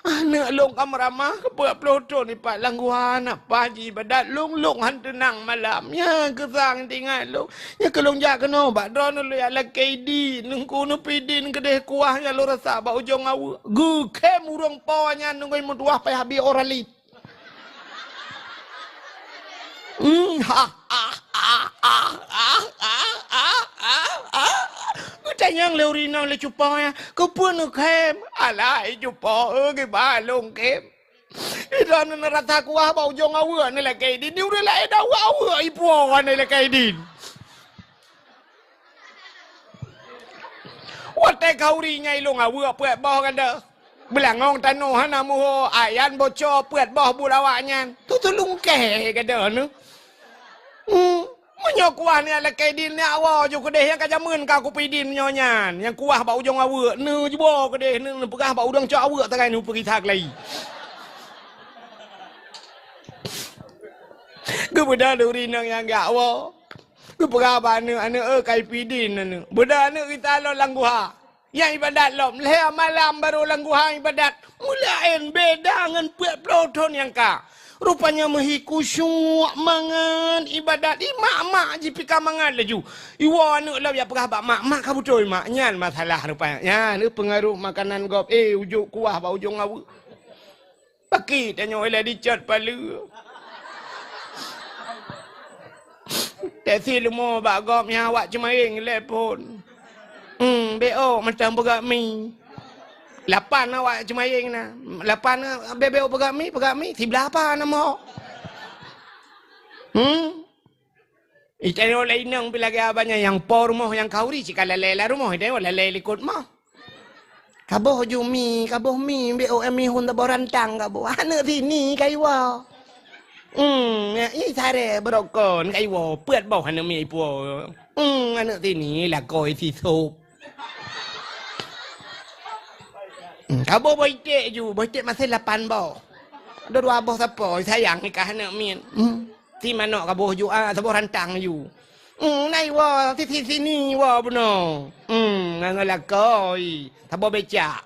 Aneuk lôn ka meuramah keu peuet ploh thon ipat lam guha, na paih jiibadat, lôn-lôn han teunang malam. Nyan keuh sang teuingat lôn. Nyan keuh lôn jak keunoe bak droeneuh lôn jak lakée idin. Teungku, neupidin keudeh kuah nyang lôn rasa bak ujong aweuek. Geukhém ureuëng po nyan, teungku, meutuah payah bie Oralid. Hmm, ha, ha, ha. Geutanyong lé ureuëng inong lé cupo nyan, "Keupeue neukhém?" "Alah, hai cupo, eh, kiban lôn khém. Droeneuh neurasa kuah bak ujong aweuek neulakée idin, di ureuëng laén aweuek-aweuek ipuwoe neulakée idin." Watée khanduri nyan ilôn aweuek peuet boh gata. Beulangong tanoh hana muho, ayan boco peuet boh buet awaknyan. Tutulungkée gata nyoe. Hmm. Meunyoe kuah neulakée idin, neujak woe ju keudeh nyang ka jameun ka kupi idin nyoe nyan. Nyang kuah bak ujong aweuek, neujak woe keudeh, neupeugah bak ureuëng cok aweuek sagai neupeugisa keulayi. Geubeudôh lé ureuëng inong nyang jak woe. Geupeugah bak aneuk, "Aneuk, eh, ka ipi idin aneuk." Beudôh aneuk geutalon lam guha. Nyang ibadat lom, lhée malam barô lam guha ibadat. Meulaén beda ngon peuet ploh thon nyang ka. Rupanya meuhi khusyuk mangat ibadat. Ih, mak-mak jipika mangat laju. Iwoe aneuk lom jak peugah bak mak, "Mak, ka beutôi, Mak." Nyan masalah rupanya. Nyan, eh, peungaroh makanan gob. Eh, ujok kuah bak ujong aweuek. Pakri tanyoe ilée dicot paleue. Teksi leumo bak gob nyan awak ceumayeng ilée phon. Hmm, B O mantong peugah mi. Lapan awak ceumayeng na. Lapan, eh, B B O peugah mi, peugah mi, siblah apa nama? Hmm. Itanyoe lé inong pi lagée abah nyan nyang po rumoh nyang khanduri cit ka lalée lam rumoh, itanyoe lalée likot moh. Kaboh ju mi, kaboh mi, B O M mi hun saboh rantang kaboh. Aneuk sini ka iwoe. Hmm, ya, ih, saré beurokon ka iwoe, peuet boh aneuk miet ipuwoe. Hmm, aneuk sini lakoe sisop. Hmm, kaboh boh iték ju, boh iték maséh lapan boh. Dua-dua boh sapo, sayang nikah aneuk miet. Hmm. Si manok kaboh ju, ah, saboh rantang ju. Hmm, na iwoe, si, si sini iwoe bunoe. Hmm, ngon lakoe, saboh becak.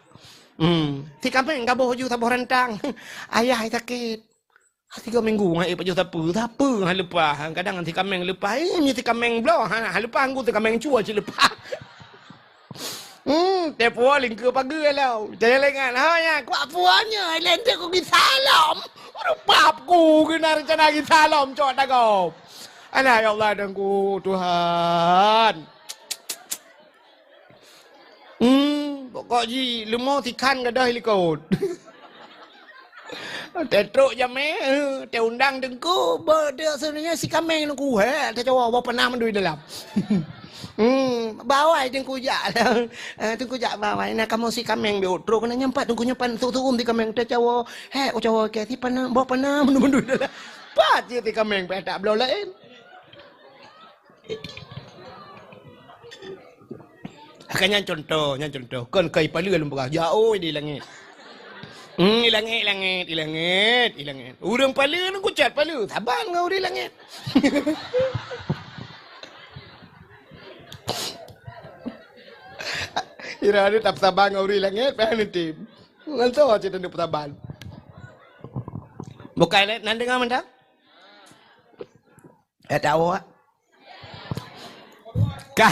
Hmm, si kaméng kaboh ju saboh rantang. Ayah sakét. Tiga minggu ngon ék pajoh sapeue, sapeue han leupah. Kadang si kaméng leupah, eh, si kaméng bloe, ha, ha leupah, ngon si kaméng cue cit leupah. Hmm, teupeu lingkeu pageue lom. Jangan lengan. Ha, ya, kuak puan nya, lente ku gisa lom. Rupap ku kena rencana gisa lom, cok dagom. Alah, ya Allah, dan ku Tuhan. Hmm, pokok ji, leumo sikhan gadôh likot. Teutrok jamé, eh, teuundang teungku, ba-, dia sebenarnya si kaméng teungku, he, teucawa, ba peunaman dui dalam. Hmm, bawai teungku jak. Eh, teungku jak bawai, na kamoe si kaméng biôh trok, na nyampat teungku nyampat su-, suum si kaméng, teucawa, he, ucawa ke si peunaman, ba peunaman dui dalam. Pat je si kaméng, pih tak bloe laén. Akan nyan contoh, nyan contoh. Kon kai paleue lôn peugah, jauh di langét. Hmm, di langét, langét, di langét, di langét. Ureuëng paleue nyoe kucat paleue, saban ngon ureuëng langét. Kira ada tak saban ngon ureuëng langét, payah neutem. Ngon soe cit neupeue saban. Bukai lé, nan deungoe mantong? Eh, tahu, ah? Ka.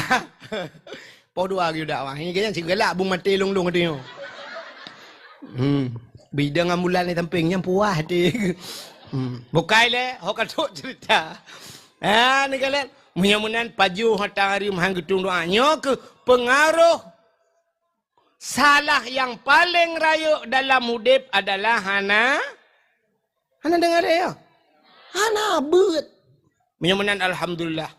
Poh dua geudak wah. Ini kayang sigalak bung maté lông-lông tu nyoe. Hmm. Bidang ambulan di samping nyan puah hati. Hmm. Bukai lé, ho ka trok cerita. Ah, ni kalian. Meunyoe meunan pajoh hata hari meuhan geutung doa. Nyoe keuh pengaruh salah nyang paleng rayeuk dalam udeb adalah hana, hana deungoe ya. Hana beuet. Meunyoe meunan alhamdulillah.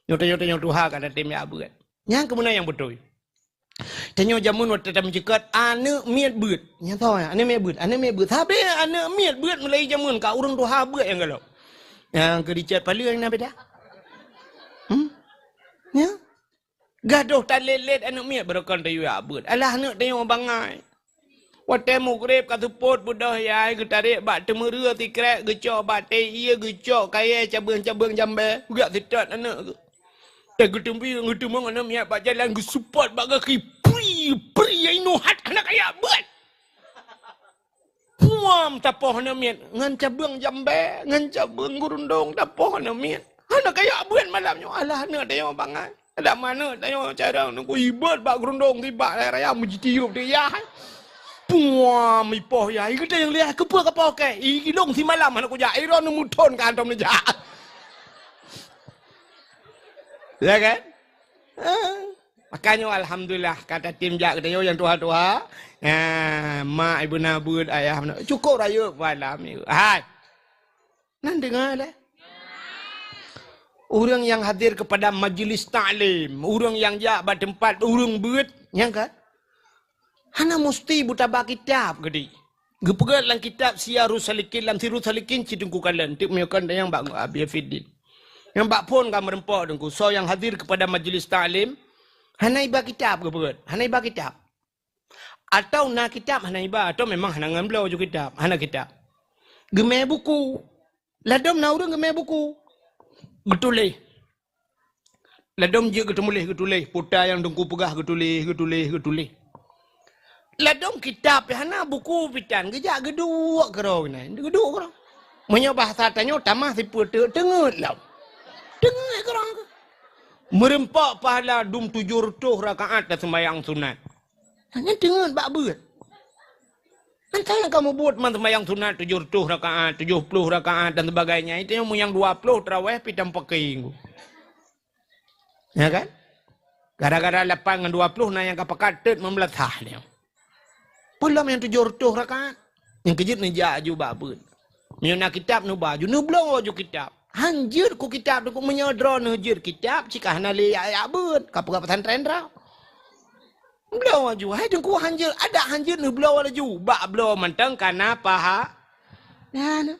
Nyoe tanyoe-tanyoe tuha ka tatem ya beuet. Nyang keumeunan nyang beutôi. Tanyoe jameun watée tameuceukat aneuk miet beuet. Nyang soe ya? Aneuk miet beuet, aneuk miet beuet. Sabe aneuk miet beuet mulai jameun ka ureuëng tuha beuet nyang galak. Nyang keu dicet paleue nyang na beda. Hmm? Ya? Gadoh talét-lét aneuk miet beurokon tayue beuet. Alah aneuk tanyoe bangai. Watée mugreb ka seupôt beudôh yai geutarek bak teumeureu sikrek geucok bak teh ié geucok kayée cabeueng-cabeueng jambée geujak seutot aneuk geuh. Teuh geuteumbi geuteumong aneuk miet bak jalan geuseupôt bak gaki pri pri ya inoe hat hana kaya beuet. Puam tapoh aneuk miet ngon cabeueng jambé, ngon cabeueng geurundong tapoh aneuk miet. Hana kayak beuet malam nyoe, alah aneuk tanyoe bangai. Adak aneuk tanyoe carông nunggu ibot bak geurundong tibak raya-raya meujitiup di yah. Puam ipoh yah, i geutanyoe liah keupeue kapoh kèe? I gilong simalam hana kujak, i droeneuh muthon ka hantom neujak. Ya kan? Ah. Makanya alhamdulillah ka tatem jak geutanyoe nyang tuha-tuha. Ah, mak ibu na beuet, ayah na. Cukup rayeuk malam ni. Hai. Nan deungoe lé. Ureueng nyang hadir kepada majlis taklim, ureueng nyang jak bak teumpat ureueng beuet, nyang ka? Hana musti buta bak kitab geude. Geupeugah lam kitab Siyarus Salikin, lam Sirus Salikin cit Teungku Kalon, teuk meunyoe kon nyang bak Abi Fiddin. Nyang bak phon ka meureumpok Teungku, soe nyang hadir kepada majlis taklim, hana iba kitab geupeugah, hana iba kitab. Atau na kitab hana iba, atau memang hana ngon bloe ju kitab, hana kitab. Geumè buku. Ladom na ureueng geumè buku. Geutuléh. Ladom jeuet geuteumuléh, geutuléh. Puta nyang Teungku peugah geutuléh, geutuléh, geutuléh. Ladom kitab pih hana, buku pih tan, geujak geuduek keudroe nyan. Geuduek keudroe. Meunyoe bahasa tanyoe tamah sipeue teuk, teungeut lom. Teungeut keudroe. Meureumpok pahala dum tujoh reutôh rakaat dan sembahyang sunat. Nyan teungeut bak beuet. Mantong nyang kamu buet man sembahyang sunat tujoh reutôh rakaat, tujoh ploh rakaat dan sebagainya. Itu nyang meunyoe dua ploh tarawih pih tampakeng. Ya kan? Gara-gara lapan ngon dua ploh na nyang kapakat teuk meumeulasah nyoe. Peulom nyang tujoh reutôh rakaat. Nyang keujeuet neujak aju bak beuet. Meunyoe na kitab neuba aju, neubloe aju kitab. Han jeuet ku kitab Teungku, meunyoe droeneuh jeuet kitab, cit ka hana lé jak-jak beuet, ka peugah pesantren droe. Bloe laju, hai Teungku han jeuet, adak han jeuet neubloe laju. Bak bloe mantong ka na paha. Nah, nah.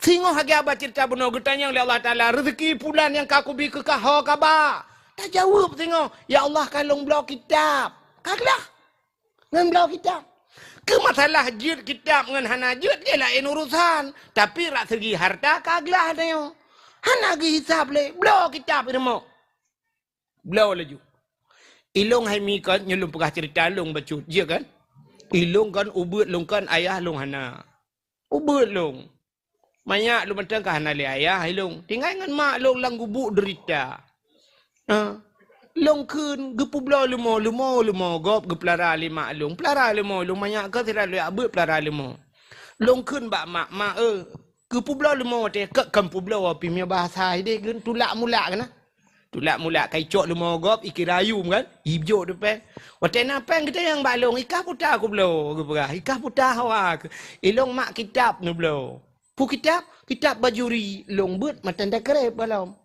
Singoh lagèe haba ceurita bunoe geutanyong lé Allah Taala, "Reuzeki pulan nyang ka kubi keu kah ho ka ba?" Tajaweueb singoh, "Ya Allah, ka lôn bloe kitab." Ka glah. Ngon bloe kitab. Keu masalah jeuet kitab ngon hana jeuet, nyan laén urusan. Tapi rak segi harta ka glah tanyoe. Hana geuhisab lé, bloe kitab i rumoh. Bloe laju. Ilong hai mi kon, nyoe lôn peugah ceurita lôn bacut, jeuet kan? Ilong kon, ubeuet lôn kon, ayah lôn hana. Ubeuet lôn. Manyak lôn mantong ka hana lé ayah ilong. Tinggai ngon mak lôn lam gubuk deurita. Ha. Lôn kheun geupubloe leumo, leumo, leumo gob geupeulara lé mak lôn. Peulara leumo lôn, manyak keu sira lôn jak beuet peulara leumo. Lôn kheun bak mak, "Mak, eu, geupubloe leumo watèe keu kon publoe pih meunyoe bahasa idéh kheun tulak mulak keunan." Tulak mulak ka icok leumo gob, ikira ayum kan? Ijok dipèng. Watèe na pèng geutanyong bak lôn, "I kah puta kubloe?" Geupeugah, "I kah puta hawa keuh?" "Ilong mak kitab neubloe." "Peue kitab?" "Kitab Bajuri." Lôn beuet mantong takreb gohlom.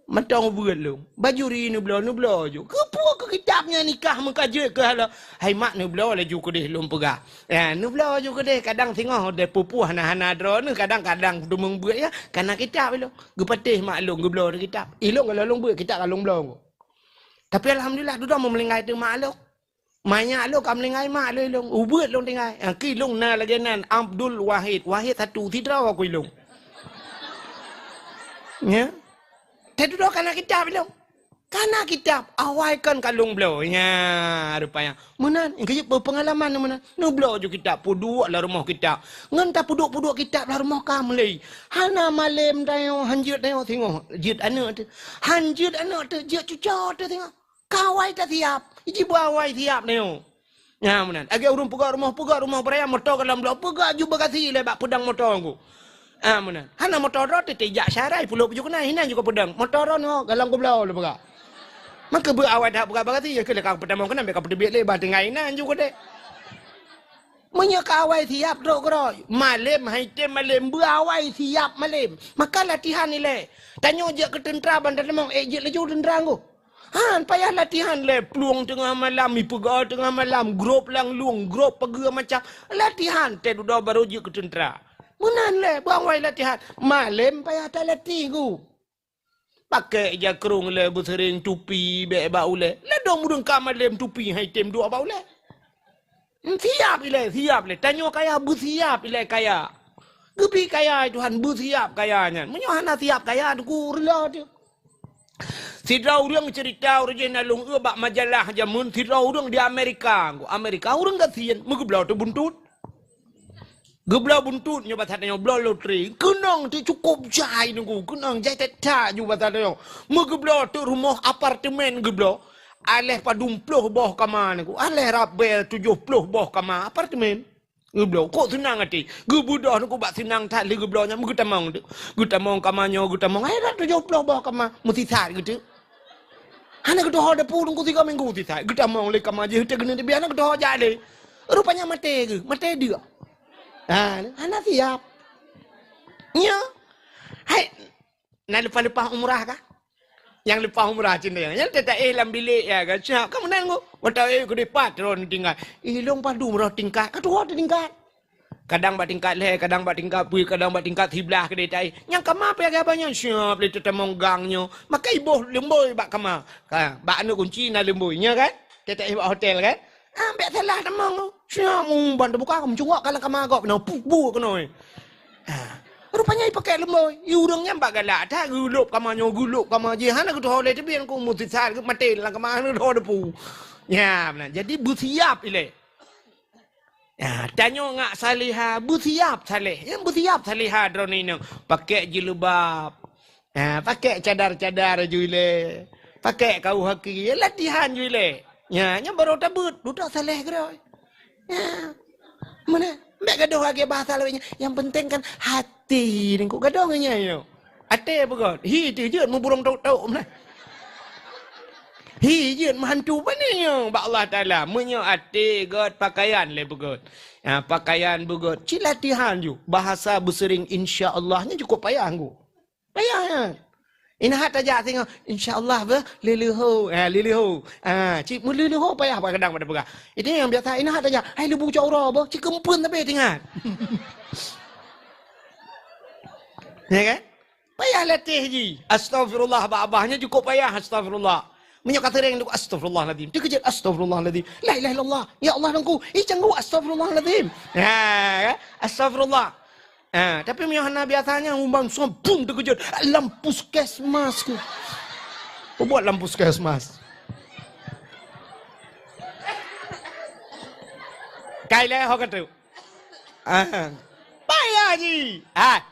Mantong beuet lôn. "Bajuri neubloe, neubloe ju." "Keupeue keu kitab nyan i kah meuka jeuet keu halo?" "Hai mak neubloe laju keudéh," lôn peugah. Ya, neubloe ju keudéh, kadang singoh deh pupuh hana-hana droeneuh, kadang-kadang deumeung beuet ya, ka na kitab ilong. Geupatéh mak lôn geubloe kitab. Ilong ka lôn beuet kitab ka lôn bloe. Tapi alhamdulillah, dudoe meulinggai teuk mak lôn. Manyak lôn ka meulinggai mak lôn ilong. Ubeuet lôn tinggai. Ha, keu ilong na lagèe nan Abdul Wahid. Wahid satu, sidroe ku ilong. Ya. Teududoe ka na kitab ilong. Ka na kitab, awai kon ka lôn bloe. Nyan, rupanya. Meunan, nyang keujeuet pengalaman meunan. Neubloe ju kitab, peuduek lam rumoh kitab. Ngon tapeuduek-peuduek kitab lam rumoh ka meulé. Hana malém tanyoe, han jeuet tanyoe singoh. Jeuet aneuk teuh. Han jeuet aneuk teuh, jeuet cucoe teuh singoh. Ka awai tasiap. Jiba awai siap tanyoe. Nyan meunan. Lagèe ureueng peugöt rumoh, peugöt rumoh beuraya, moto ka lôn bloe, peugöt ju bagasi lé bak peudong moto ku. Ah, meunan. Hana moto droe teuh jak syarai pulo baju keunan, hinan ju ka peudong. Moto droe nyoe galong kubloe lôn peugah. Maka beu awai that peugah bagasi, ya keuh lé ka peutamong keunan, bèk ka peuteubiet lé, bah tinggai inan ju keudéh. Meunyoe ka awai siap trok keudroe, malém hai tem malém, beu awai siap malém. Maka latihan ilèe. Tanyoe jeuet keu teuntra ban tatamong, ék jeuet laju teuntra ngku. Han payah latihan lé, plueng teungoh malam, mipeugah teungoh malam, grob lam lueng, grob pageue macam. Latihan teuh dudoe barô jeuet keu teuntra. Meunan lé, beu awai latihan. Malém payah talatih ku. Pakék jakrong lé, beuseuréng tupi bèk bak ulèe. Ladôm ureueng ka malém tupi hai tem duek bak ulèe. Siap ilèe, siap ilèe. Tanyoe kaya, beusiap ilèe kaya. Geubri kaya Tuhan, beusiap kaya nyan. Meunyoe hana siap kaya, teungku reuloh teuh. Sidroe ureueng ceurita, ureueng jih na lôn eu bak majalah jameun, sidroe ureueng di Amerika. Amerika ureueng gasien, meugeubloe teuh buntut. Geubloe buntut nyoe basa tanyoe, bloe lotri. Keunong teuk cukôp jai Teungku, keunong jai that-that ju basa tanyoe. Meugeubloe teuk rumoh apartemen geubloe. Aléh padum ploh boh kama Teungku, aléh rabée tujoh ploh boh kama apartemen. Geubloe, kok seunang até. Geubeudôh Teungku bak seunang that lé geubloe nyan, geutamong teuk. Geutamong kama nyoe, geutamong. Hai dak tujoh ploh boh kama, meusisat geuteuk. Hana geutoho dapu Teungku tiga minggu sisat. Geutamong lé kama jih, teuh geuneuk teubiet hana geutoho jak lé. Rupanya maté geuh, maté deuk. Ha, hana siap. Nyo. Hai, na leupah-leupah umrah kah? Nyang leupah umrah cit nyan. Nyang teuh taéh lam bilék ya kan. Siap ka meunan Teungku. Watèe éh keudéh pat droeneuh tingkat. Ilong padum roh tingkat. Ka tuha teutingkat. Kadang bak tingkat lhèe, kadang bak tingkat peuet, kadang bak tingkat siblaih keudéh taéh. Nyang kama pih lagèe abang nyan siap lé teutamong gang nyoe. Maka iboh leumbôi bak kama. Ka, bak aneuk kunci na leumbôi. Nya kan? Teuh taéh bak hotel kan? Ah, bèk salah tamong. Siap, um, ban teubuka, meucungok ka lam kama gob. Nah, puh, bu keunoe. Ah. Rupanya ipakèk leumbôi. I ureueng nyan bak galak that, geulôp kama nyoe, geulôp kama jih. Hana geutoho lé teubiet Teungku, meusisat geuh maté lam kama, hana geutoho dapu. Ya, beuna. Jadi beusiap ilèe. Ya, tanyoe ngat salihah, beusiap saleh. Nyang beusiap salihah droeneuh inong. Pakèk jilbab. Ha, pakèk cadar-cadar ju ilèe. Pakèk kaos kaki, latihan ju ilèe. Nya, nyan barô tabeuet, dudoe saleh keudroe. Nya. Meunan, bèk gadôh lagèe bahasa lawét nyan. Yang penting kan hati Teungku, gadôh ngon nyan nyoe. Até beugöt. Hi teuh jeuet meuburông tok-tok meunan. Hi jeuet meuhantu pané nyoe bak Allah Taala. Meunyoe até göt, pakaian lé beugöt. Ha, pakaian beugöt. Cit latihan ju. Bahasa beuseuring insya Allah nyan cukôp payah Teungku. Payah nyan. Ingat tajak singoh, insya Allah beuh, leuleho. Ha, leuleho. Ha, cit meuleuleho payah bak kadang pada peugah. Itu nyang biasa, ingat tajak, hai leubu cot uroe beuh, cit keumpeuen tapi teuingat. Ya kan? Payah latih jih. Astaghfirullah bak abah nyan cukôp payah astaghfirullah. Meunyoe ka seuring tu, astaghfirullahalazim. Teukeujot, astaghfirullahalazim. La ilaha illallah. Ya Allah, Teungku. Ih, canggu, astaghfirullahalazim. Ha, kan? Astaghfirullah. Ha, tapi meunyoe hana biasa nyan, umang soe bum teukeujot. Lam puskesmas ku. Peubuet lam puskesmas. Kai lé ho ka tu. Ah. Payah jih. Ah.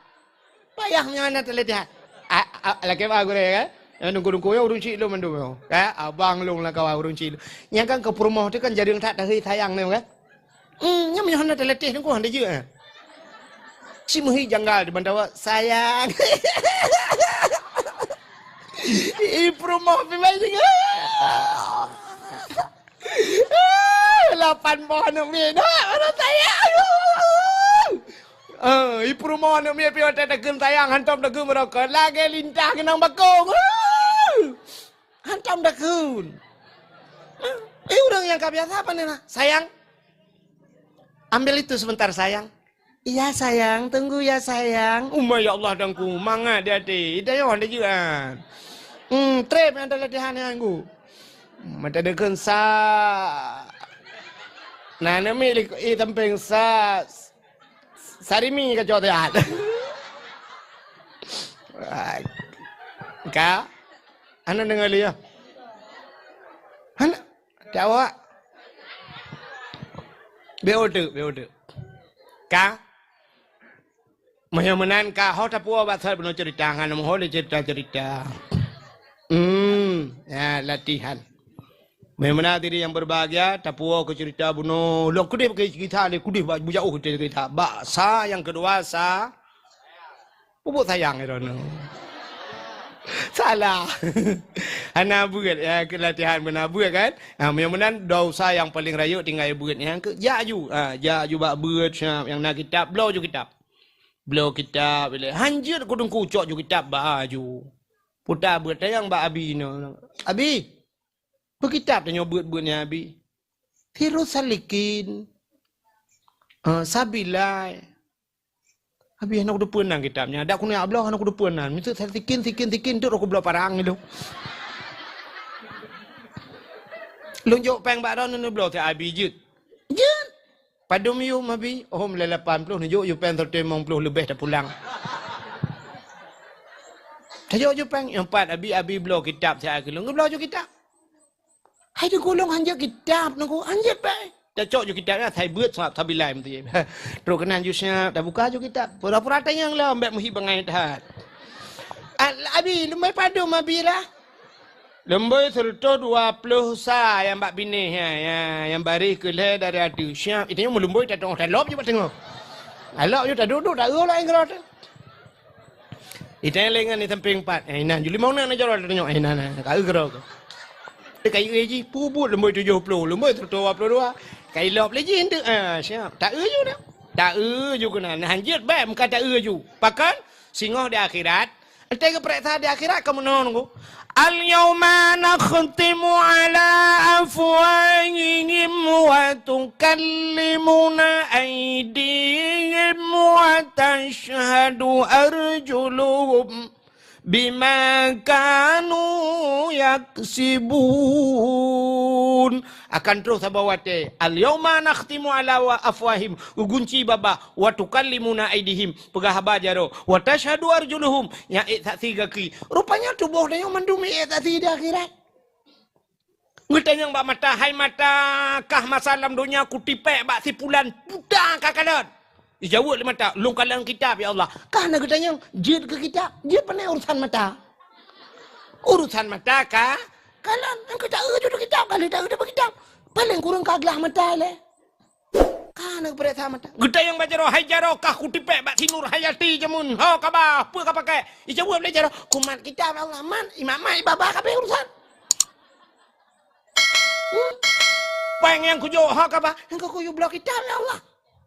Payah nyan na teulatih. Ah, ah, lakèe bak gurèe kan? Nyang dungku-dungku nyoe ureueng chik lôn mandum nyoe. Kan? Abang lôn lam kawan ureueng chik lôn. Nyang kan keu peurumoh tu kan jareueng that tahi sayang nyoe kan? Hmm, nyan meunyoe hana teulatih Teungku hana jeuet. Cit meuhi janggal di bantawa, sayang. Ih, peurumoh pi bai singoh. Lapan boh aneuk miet, nak, aneuk sayang. Eh, i peurumoh aneuk miet piôh teuh takheun sayang, hantom takheun meurokot. Lagèe lintah keunong bakong. Hantom takheun. Eh, ureueng nyang ka biasa apa ni, nah? Sayang, ambil itu sebentar, sayang. Iya, sayang. Tunggu ya, sayang. Uma ya Allah, Teungku. Mangat di até. Ida nyoe hana jeuet. Hmm, trép nyang ada latihan nyang Teungku. Mata deukeun sa. Nah, nami lik i samping sa. Sarimi ka cok tehat. Ka? Hana deungoe lé ya? Hana. Tawa. Beu teuk, beu teuk. Ka? Meunyoe meunan ka ho tapuo bak sot bunoe cerita, ngon meuho lé cerita-cerita. Hmm, ya, latihan. Meunyoe meunan hadirin yang berbahagia, tapuo keu cerita bunoe. Lôn keudeh bak kisah lé, keudeh bak bujak uh cerita. Bak sa yang kedua sa Pupuk sayang droeneuh. Salah. Hana beuet, ya, keu latihan beuna beuet kan? Ha, meunyoe meunan dosa nyang paleng rayeuk tinggai beuet nyan keu jak ju. Ha, jak ju bak beuet siap nyang na kitab, bloe ju kitab. Bloe kitab ilèe. Hanjeuet keu teungku cok ju kitab ba ju. Puta beuet tayang bak abi nyoe. Abi, peu kitab tanyoe beuet-beuet nyan abi. Sirus Salikin. Ha, Sabilai. Abi hana kuteupeu nan kitab nyan. Dak kuneuk bloe hana kuteupeu nan. Miseue sikin, sikin, sikin, tu rot kubloe parang ilong. Lôn jok péng bak droeneuh neubloe siat abi jeuet. Jeuet. Padum yum abi? Oh, mulai lapan ploh neujok yum péng seratus limong ploh leubeh tapulang. Tajok yum péng, nyang pat abi, abi bloe kitab siat keu lôn. Geubloe ju kitab. Hai teungku lôn hanjeuet kitab teungku, hanjeuet péng. Tacok ju kitab nyan, sai beuet sab sabilai meuti. Trok keunan ju siap, tabuka ju kitab. Pura-pura tanyong lom, bèk meuhi bangai that. Al-, Abi, lumbôi padum Abi lah? Lumbôi sireutôh dua ploh sa nyang bak binéh nyan, nyang, nyang baréh keu lhèe dari ateueh. Siap, itanyong meulumbôi tateu'oh, talop ju bak teungoh. Talop ju taduek-duek, taeu lom ngon keudroe teuh. Itanyong lé ngon di sampéng pat. Eh, inan, ju limong na, na jaroe tanyong. Eh, inan, na, ka eu keudroe keuh. Eh, ka eu jih, peubuet lumbôi tujoh ploh, lumbôi sireutôh dua ploh dua. Ka ilop lé jih eunteuk. Ah, siap. Taeu ju dah. Taeu ju keunan. Nah, hanjeuet bèk meuka taeu ju. Pakon? Singoh di akhirat. Enteuk geupareksa di akhirat ka meunoe nunggu. Al-yauma nakhtimu ala afwahihim wa tukallimuna aidihim wa tashhadu arjuluhum bima kanu yaksibun. Akan troh saboh watèe. Al-yauma nakhtimu ala wa afwahihim, geugunci babah, wa tukallimuna aidihim, peugah haba jaroe, wa tashhadu arjuluhum, nyang ék saksi gaki. Rupanya tuboh tanyoe mandum ék saksi di akhirat. Geutanyong bak mata, "Hai mata, kah masa lam donya kutipék bak si pulan buta kakalon?" Ijaweueb lé mata, "Lôn kalon kitab, ya Allah." Ka na geutanyong, "Jeuet keu kitab?" Jeuet pane urusan mata? Urusan mata ka kalon, nyang ka taeu ju kitab, ka lheueh taeu ju kitab. Paleng kureueng ka glah mata ilèe. Ka na geupareksa mata. Geutanyong bak jaroe, "Hai jaroe, kah kutipék bak si Nur Hayati jameun? Ho kaba, peue ka pakai?" Ijaweueb lé jaroe, "Kumat kitab, ya Allah, mat, imat-mat, ibaba kabéh urusan." Hmm? Péng nyang kujok, ho kaba, nyang ka kuyue bloe kitab, ya Allah.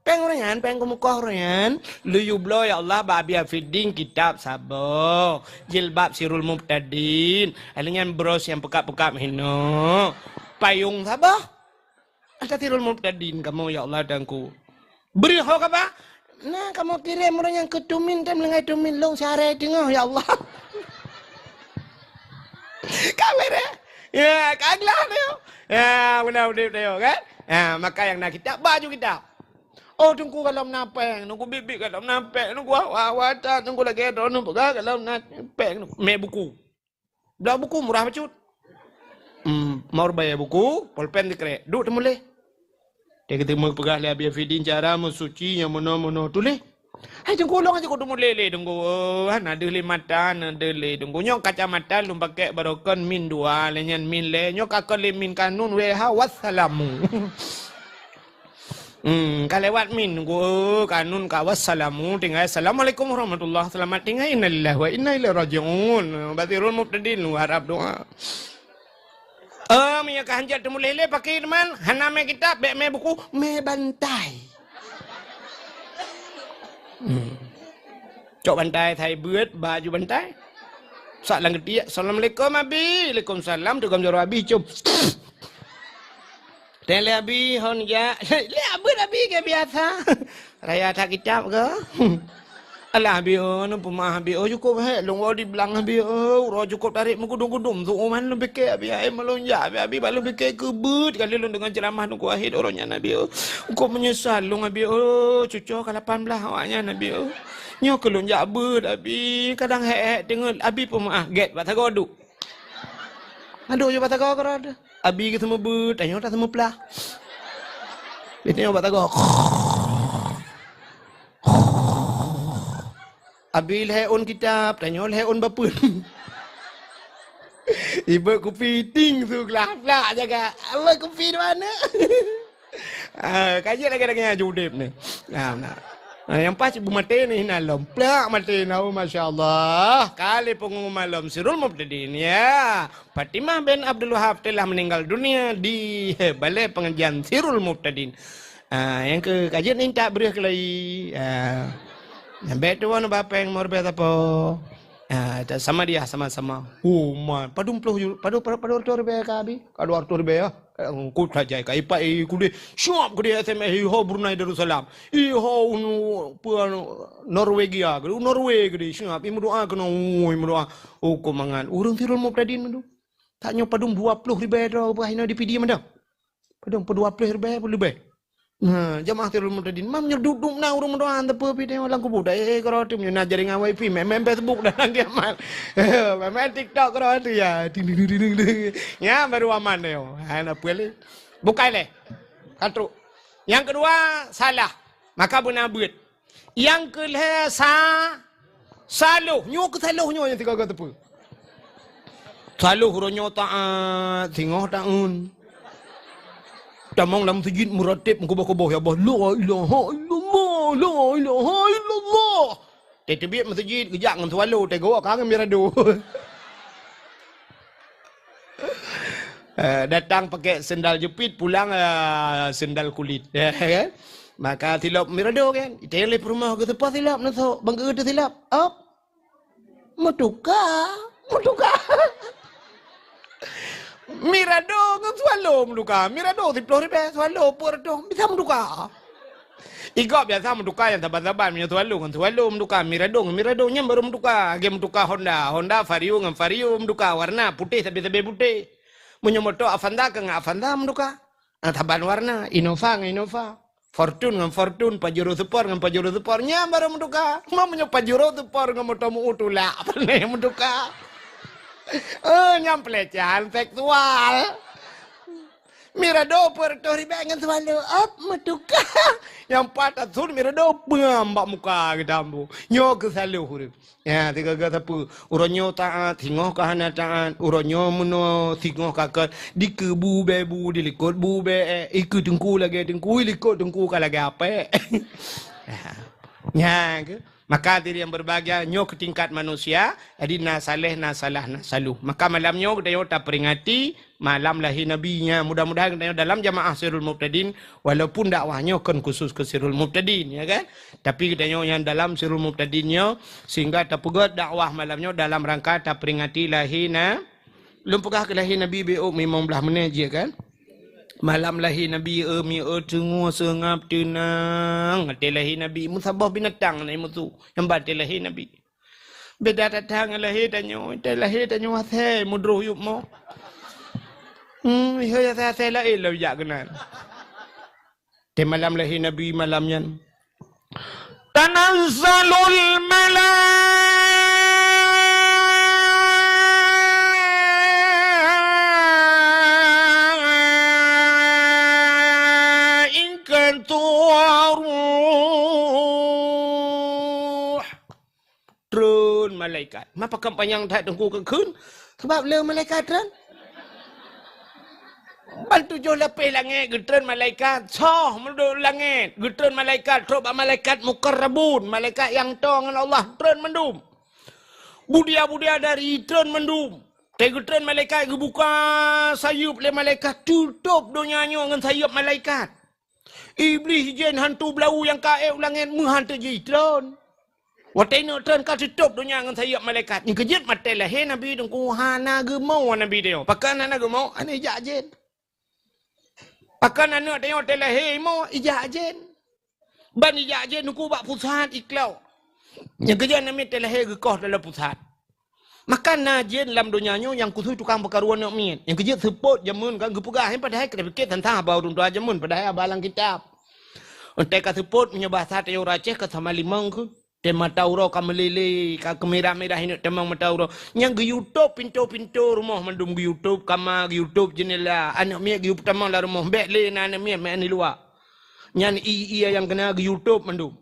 Péng uroe nyan, péng keumeukoh uroe nyan, lôn yue bloe, ya Allah, bak Abi Afiddin kitab saboh, jilbab Sirul Mubtadin, lheueh nyan bros nyang peukat-peukat meuhinoe, payong saboh. Ata Sirul Mubtadin kamoe, ya Allah, Tuhanku. Bri ho kaba? Na kamoe kirém uroe nyan keu tumin, tem leunggai tumin lôn siaré teungoh, ya Allah. Ka beureh. Ya, ka glah nyoe. Ya, beuna udép nyoe, kan? Ya, maka nyang na kitab, ba ju kitab. Oh, Teungku, golom na péng, Teungku, biet-biet golom na péng, Teungku, hawa-hawa that, Teungku, lagèe droeneuh peugah golom na péng, Teungku. Mé buku. Bloe buku murah bacut. Hmm, mau ribèe buku, polpen dikrek. Duek teumuléh. Dia kata, "Meupeugah lé Abi Afidin cara meusuci nyang meunoe-meunoe tuléh." Hai Teungku, ulôn aja kuteumuléh lé Teungku. Oh, hana deuh lé mata, hana deuh lé Teungku. Nyoe kacamata lôn pakai barokon min dua, lé nyan min lé. Nyoe ka kon lé min kanun W H wassalamu. Hmm, ka lewat min, Teungku, oh, kanun ka wassalamu, tinggai assalamualaikum warahmatullah, selamat tinggai, innalillahi wa inna ilaihi raji'un. Bak Sirul Mubtadin, lu harap doa. Oh, meunyoe ka hanjeuet teumuléh lé, pakri teuma, hana mé kitab, bèk mé buku, mé bantai. Hmm. Cok bantai, sai beuet, baju bantai. Sak lam geutiek, "Assalamualaikum, Abi." "Waalaikumsalam." Teugom jaroe Abi, cium. Teuh lé Abi, hon jak. Lé abeuet Abi keu biasa. Raya that kitab keu? Alah Abi, oh, neupeumaah Abi, oh, cukôp hék lôn woe di blang Abi, oh, uroe cukôp tarek meugudum-gudum su uman lôn pike Abi, ai meulôn jak Abi, Abi bak lôn pike keu beuet kali lôn deungon ceuramah Teungku Wahid uroe nyan Abi, oh. Cukôp meunyeusal lôn Abi, oh, cucoe ka lapan blah awak nyan Abi, oh. Nyoe keu lôn jak beuet Abi, kadang hék-hék teungeut Abi peumaah gèt bak sagoe duek. Aduh, jeuet bak sagoe keudroe. Abi geuseumeubeuet, tanyoe taseumeuplah. Tanyoe bak sagoe. Abi lhèe ôn kitab, tanyoe lhèe ôn bapeuen. Ibeuet kupi ting su glah-glah jaga. Abeuet kupi di mana? Ah, ka jeuet lagèe-lagèe nyan udép ni. Nah, nah. Ah, nyang pas beumaté ni hina lom. Plak maté na, oh, masya Allah. Ka lheueh peungumuman lom Sirul Mubtadin, ya. Fatimah bin Abdul Wahab telah meninggal dunia di balai pengajian Sirul Mubtadin. Ah, nyang keu ka jeuet ni tak breuh keulai. Ah. Nyang bèk tuan ba péng meureubèe sapo. Ah, sama dia, sama-sama. Oh, man. Padum ploh ju-, padum, padum, padum reutôh ribèe ka Abi? Ka dua reutôh ribèe, ya. Eh, ku tajai ka ipak, eh, kudeh. Siap kudeh S M S, eh, ho Brunei Darussalam. Eh, ho unu, peue anu, Norwegia, kudeh, Norway kudeh. Siap, eh, meudoa keunoe, oh, eh, meudoa. Oh, kok mangat. Ureueng Sirul Mubtadin mandum. Tak nyoe padum dua ploh ribèe droe, bah inoe di Pidie mandum. Padum, padum dua ploh ribèe, peuleubèh. Nah, jamaah Sirul Mubtadin, mam nyoe duek-duek na ureueng meudoa, teupeu pih tengok lam kubu. Dah, eh, keudroe tu, meunyoe na jaringan wifi, main-main Facebook dah nang kiamat. Main-main TikTok keudroe tu, ya. Ting, ting, ting, ting, ting. Nyan baru aman nyoe. Hai, na peue lé? Bukai lé. Ka trok. Nyang keudua, salah. Maka beuna beuet. Nyang keulhèe, sa-, saloh. Nyoe keu saloh nyoe nyang sigaga teupeu. Saloh uroe nyoe taat, singoh taeun. Tamong lam meuseujid meurateb meukuboh-kuboh, "Ya Allah, la ilaha illallah, la ilaha illallah." Teubiet meuseujid, geujak ngon swallow, teungoh ka ngon mirado. Eh, datang pakai sendal jepit, pulang, eh, sendal kulit. Ya kan? Maka silop mirado kan? Itayang lé peurumoh geuseupah silop, neusok, bang geuh teusilop. Op. Meutuka, meutuka. Mirado ngon swallow meutuka. Mirado siplôh ribèe, swallow peuet reutôh, bisa meutuka. Igob biasa meutuka nyang saban-saban, meunyoe swallow ngon swallow meutuka, mirado ngon mirado, nyan barô meutuka. Lagèe meutuka Honda, Honda Vario ngon Vario meutuka, warna putéh sabe-sabe putéh. Meunyoe moto Avanza keu ngon Avanza meutuka. Ah, saban warna, Innova ngon Innova. Fortuner ngon Fortuner, Pajero Sport ngon Pajero Sport, nyan barô meutuka. Meunyoe Pajero Sport ngon moto meu tulak, pane meutuka. Eh, nyan pelecehan seksual. Mirado peuet reutôh ribèe ngon swallow, op, meutuka. Nyang pat asun mirado, peungam bak muka geutambu. Nyoe keu saloh ureueng. Ya, sigaga sapeue. Uroe nyoe taat, singoh ka hana taat. Uroe nyoe meunoe, singoh ka kön. Dikeue bu bèe bu, dilikot bu bèe, eh, ikeue teungku lagèe teungku, ilikot teungku ka lagèe apèe. Ya. Nyan keuh. Maka hadirin yang berbahagia, nyoe keu tingkat manusia, jadi na saléh, na salah, na saloh. Maka malam nyoe geutanyoe taperingati, malam lahé Nabi nyan. Mudah-mudahan geutanyoe dalam jamaah Sirul Mubtadin, walaupun dakwah nyoe kon khusus keu Sirul Mubtadin, ya kan? Tapi geutanyoe nyang dalam Sirul Mubtadin nyoe, sehingga tapeugöt dakwah malam nyoe dalam rangka taperingati lahé na-, lôn peugah keu lahé Nabi beu limong blaih menit jih, kan? Malam lahé Nabi, eh, mi, eh, teungoh seungab teunang. Watèe lahé Nabi, meusaboh binatang na musu nyang ba watèe lahé Nabi. Beda that-that ngon lahé tanyoe, watèe lahé tanyoe asèe meudroh yup mo. Hmm, ihôi asèe-asèe laén lom jak keunan. Watèe malam lahé Nabi malam nyan, tanazzalul malaikatu war-ruh. Treun malaikat. Ma pakon panyang that teungku keu kheun? Sabab le malaikat treun. Ban tujoh lapéh langèt geutreun malaikat, soh meudok langèt, geutreun malaikat, trok bak malaikat muqarrabun, malaikat nyang toe ngon Allah, treun mandum. Budia-budia dari treun mandum. Watèe geutreun malaikat, geubuka sayeup lé malaikat, tutôp donya nyoe ngon sayeup malaikat. Iblih, jén, hantu beulau nyang ka ék u langèt meuhan teujitreun. Watèe neuk treun ka teutôp donya ngon sayeup malaikat. Nyang keujeuet watèe lahé Nabi teungku hana geumo Nabi teungoh. Pakon hana geumo? Hana ijak jén. Pakon aneuk teungoh watèe lahé imo ijak jén. Ban ijak jén teungku bak pusat iklok. Nyang keujeuet aneuk miet watèe lahé geukoh dalam pusat. Maka na jén lam donya nyoe nyang khusus tukang peukaru aneuk miet. Nyang keujeuet seupôt jameun kan geupeugah, padahai ka tapiké teuntang haba ureueng tuha jameun, padahai haba lam kitab. Watèe ka seupôt, meunyoe basa tayue Aceh ka sama limong keuh. Watèe mata uroe ka meulilé, ka keumirah-mirah ineuk tamong mata uroe. Nyang geuyue tôp pintoe-pintoe rumoh mandum, geuyue tôp kama, geuyue tôp jeundela. Aneuk miet geuyue peutamong lam rumoh, bèk lé na aneuk miet meu'en di luwa. Nyan ié-ié nyang keuna geuyue tôp mandum.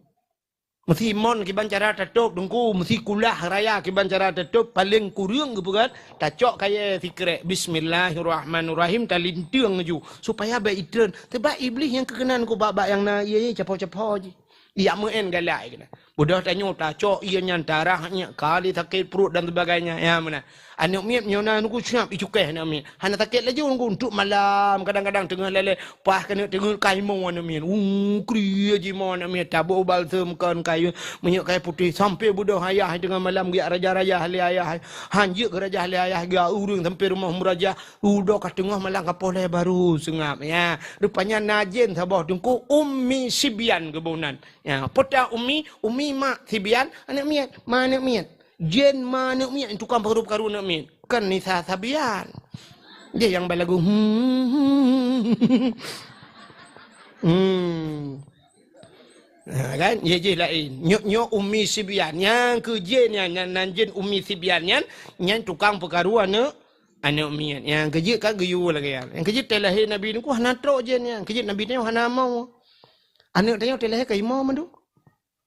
Meusi mon kiban cara tatôp teungku, meusi kulah raya kiban cara tatôp, paleng kureueng geupeugah, tacok kayèe sikrek, "Bismillahirrahmanirrahim," talinteueng laju, supaya bèk itreun. Sabab Iblih nyang keukeunong keu bak-bak nyang na ié-ié capo-capo jih. Ijak meu'en galak keunan. Beudôh tanyoe tacok ié nyan, tarah nyan, kali sakét pruet dan sebagainya. Ya, meunan. Aneuk miet meunyoe na teungku siap icukéh aneuk miet. Hana sakét laju teungku, untuk malam, kadang-kadang teungoh lalè, paih keuneuk teungeut ka imo aneuk miet. Uh, kriet jih imo aneuk miet, taboh balsem kon kayèe, minyeuk kayèe putéh, sampoe beudôh ayah teungoh malam geujak rajah-rajah lé ayah. Han jeuet geurajah lé ayah, geujak ureueng sampoe rumoh meurajah, udoe ka teungoh malam ka poh lhèe barô seungab. Ya, rupanya na jén saboh teungku, Ummi Sibyan geuboh nan. Ya, peue ta Ummi, Ummi mak, Sibyan aneuk miet, ma aneuk miet. Jén ma aneuk miet, tukang peukaru-peukaru aneuk miet. Kon Nisa Sabian. Dia nyang balagu. Hmm. Hmm. Ha, kan? Ye jih laén. Nyoe, nyoe Ummi Sibyan. Nyang keu jén nyan, nyan, nan jén Ummi Sibyan nyan, nyan tukang peukaru aneuk Aneuk miet. Nyang keujeuet ka geuyue lagèe nyan. Nyang keujeuet teulahé Nabi nyoe hana trok jén nyan. Keujeuet Nabi nyoe hana mo. Aneuk tanyoe teulahé ka imo mandum.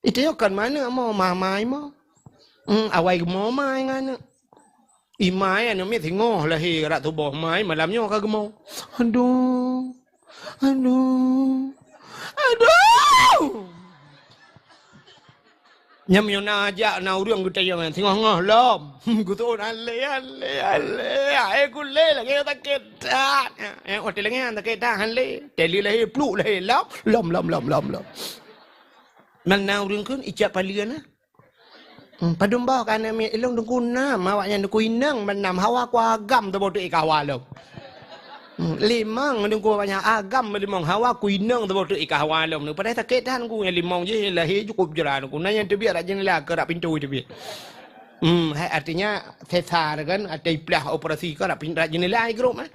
Ita nyoe kon aneuk mo, ma, ma imo. Hmm, awai geumo ma ngon aneuk. Ima aneuk miet singoh lahé rot tuboh ma, malam nyoe ka geumo. Aduh. Aduh. Aduh. Nyan meunyoe na jak na ureueng geutanyong singoh-ngoh lom. Geutuon alé, alé, alé. Hai kulé lagèe sakét that. Eh, watèe lagèe nyan sakét that alé. Teli lahé, pluk lahé, lom, lom, lom, lom, lom, lom. Nang na ureueng kheun ijak paleuen na. Hmm, padum boh ka aneuk miet ilôn teungku nam, awaknyan teungku inong ban nam hawa ku agam teuboh teuk i kahwa lom. Hmm, limong teungku awaknyan agam limong hawa ku inong teuboh teuk i kahwa lom. Padahai sakét that teungku nyang limong jih lahé cukup jra teungku. Na nyang teubiet rot jeundela keu rot pintoe teubiet. Hmm, hai artinya sesar kan, ateueh plah operasi ka rot pin-, rot jeundela i grup eh.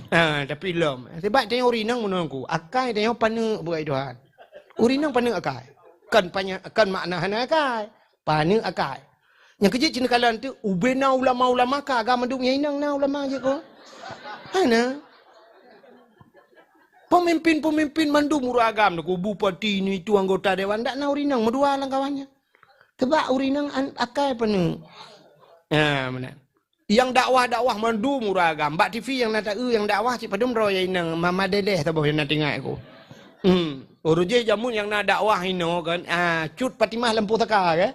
Ha, tapi lom. Sebab tanyoe ureueng inong meunoe teungku, akai tanyoe paneuk bukai Tuhan. Ureueng inong paneuk akai. Kon panya-, kon makna hana akai. Paneuk akai. Nyang keujeuet ci neukalon teuk, ubé na ulama-ulama ka agam mandum nyang inong na ulama jih ko. Hana. Pemimpin-pemimpin mandum ureueng agam teungku, bupati ni tu anggota dewan dak na ureueng inong meudua lam kawan nyan. Sebab ureueng inong an-, akai paneuk. Ha, meunan. Nyang dakwah-dakwah mandum ureueng agam. Bak T V nyang na taeu nyang dakwah cit padum droe nyang inong, ma-, madedeh saboh nyang na teuingat ku. Hmm. Ureueng jih jameun nyang na dakwah inoe kan, ah, Cut Fatimah Lampu Saka kan?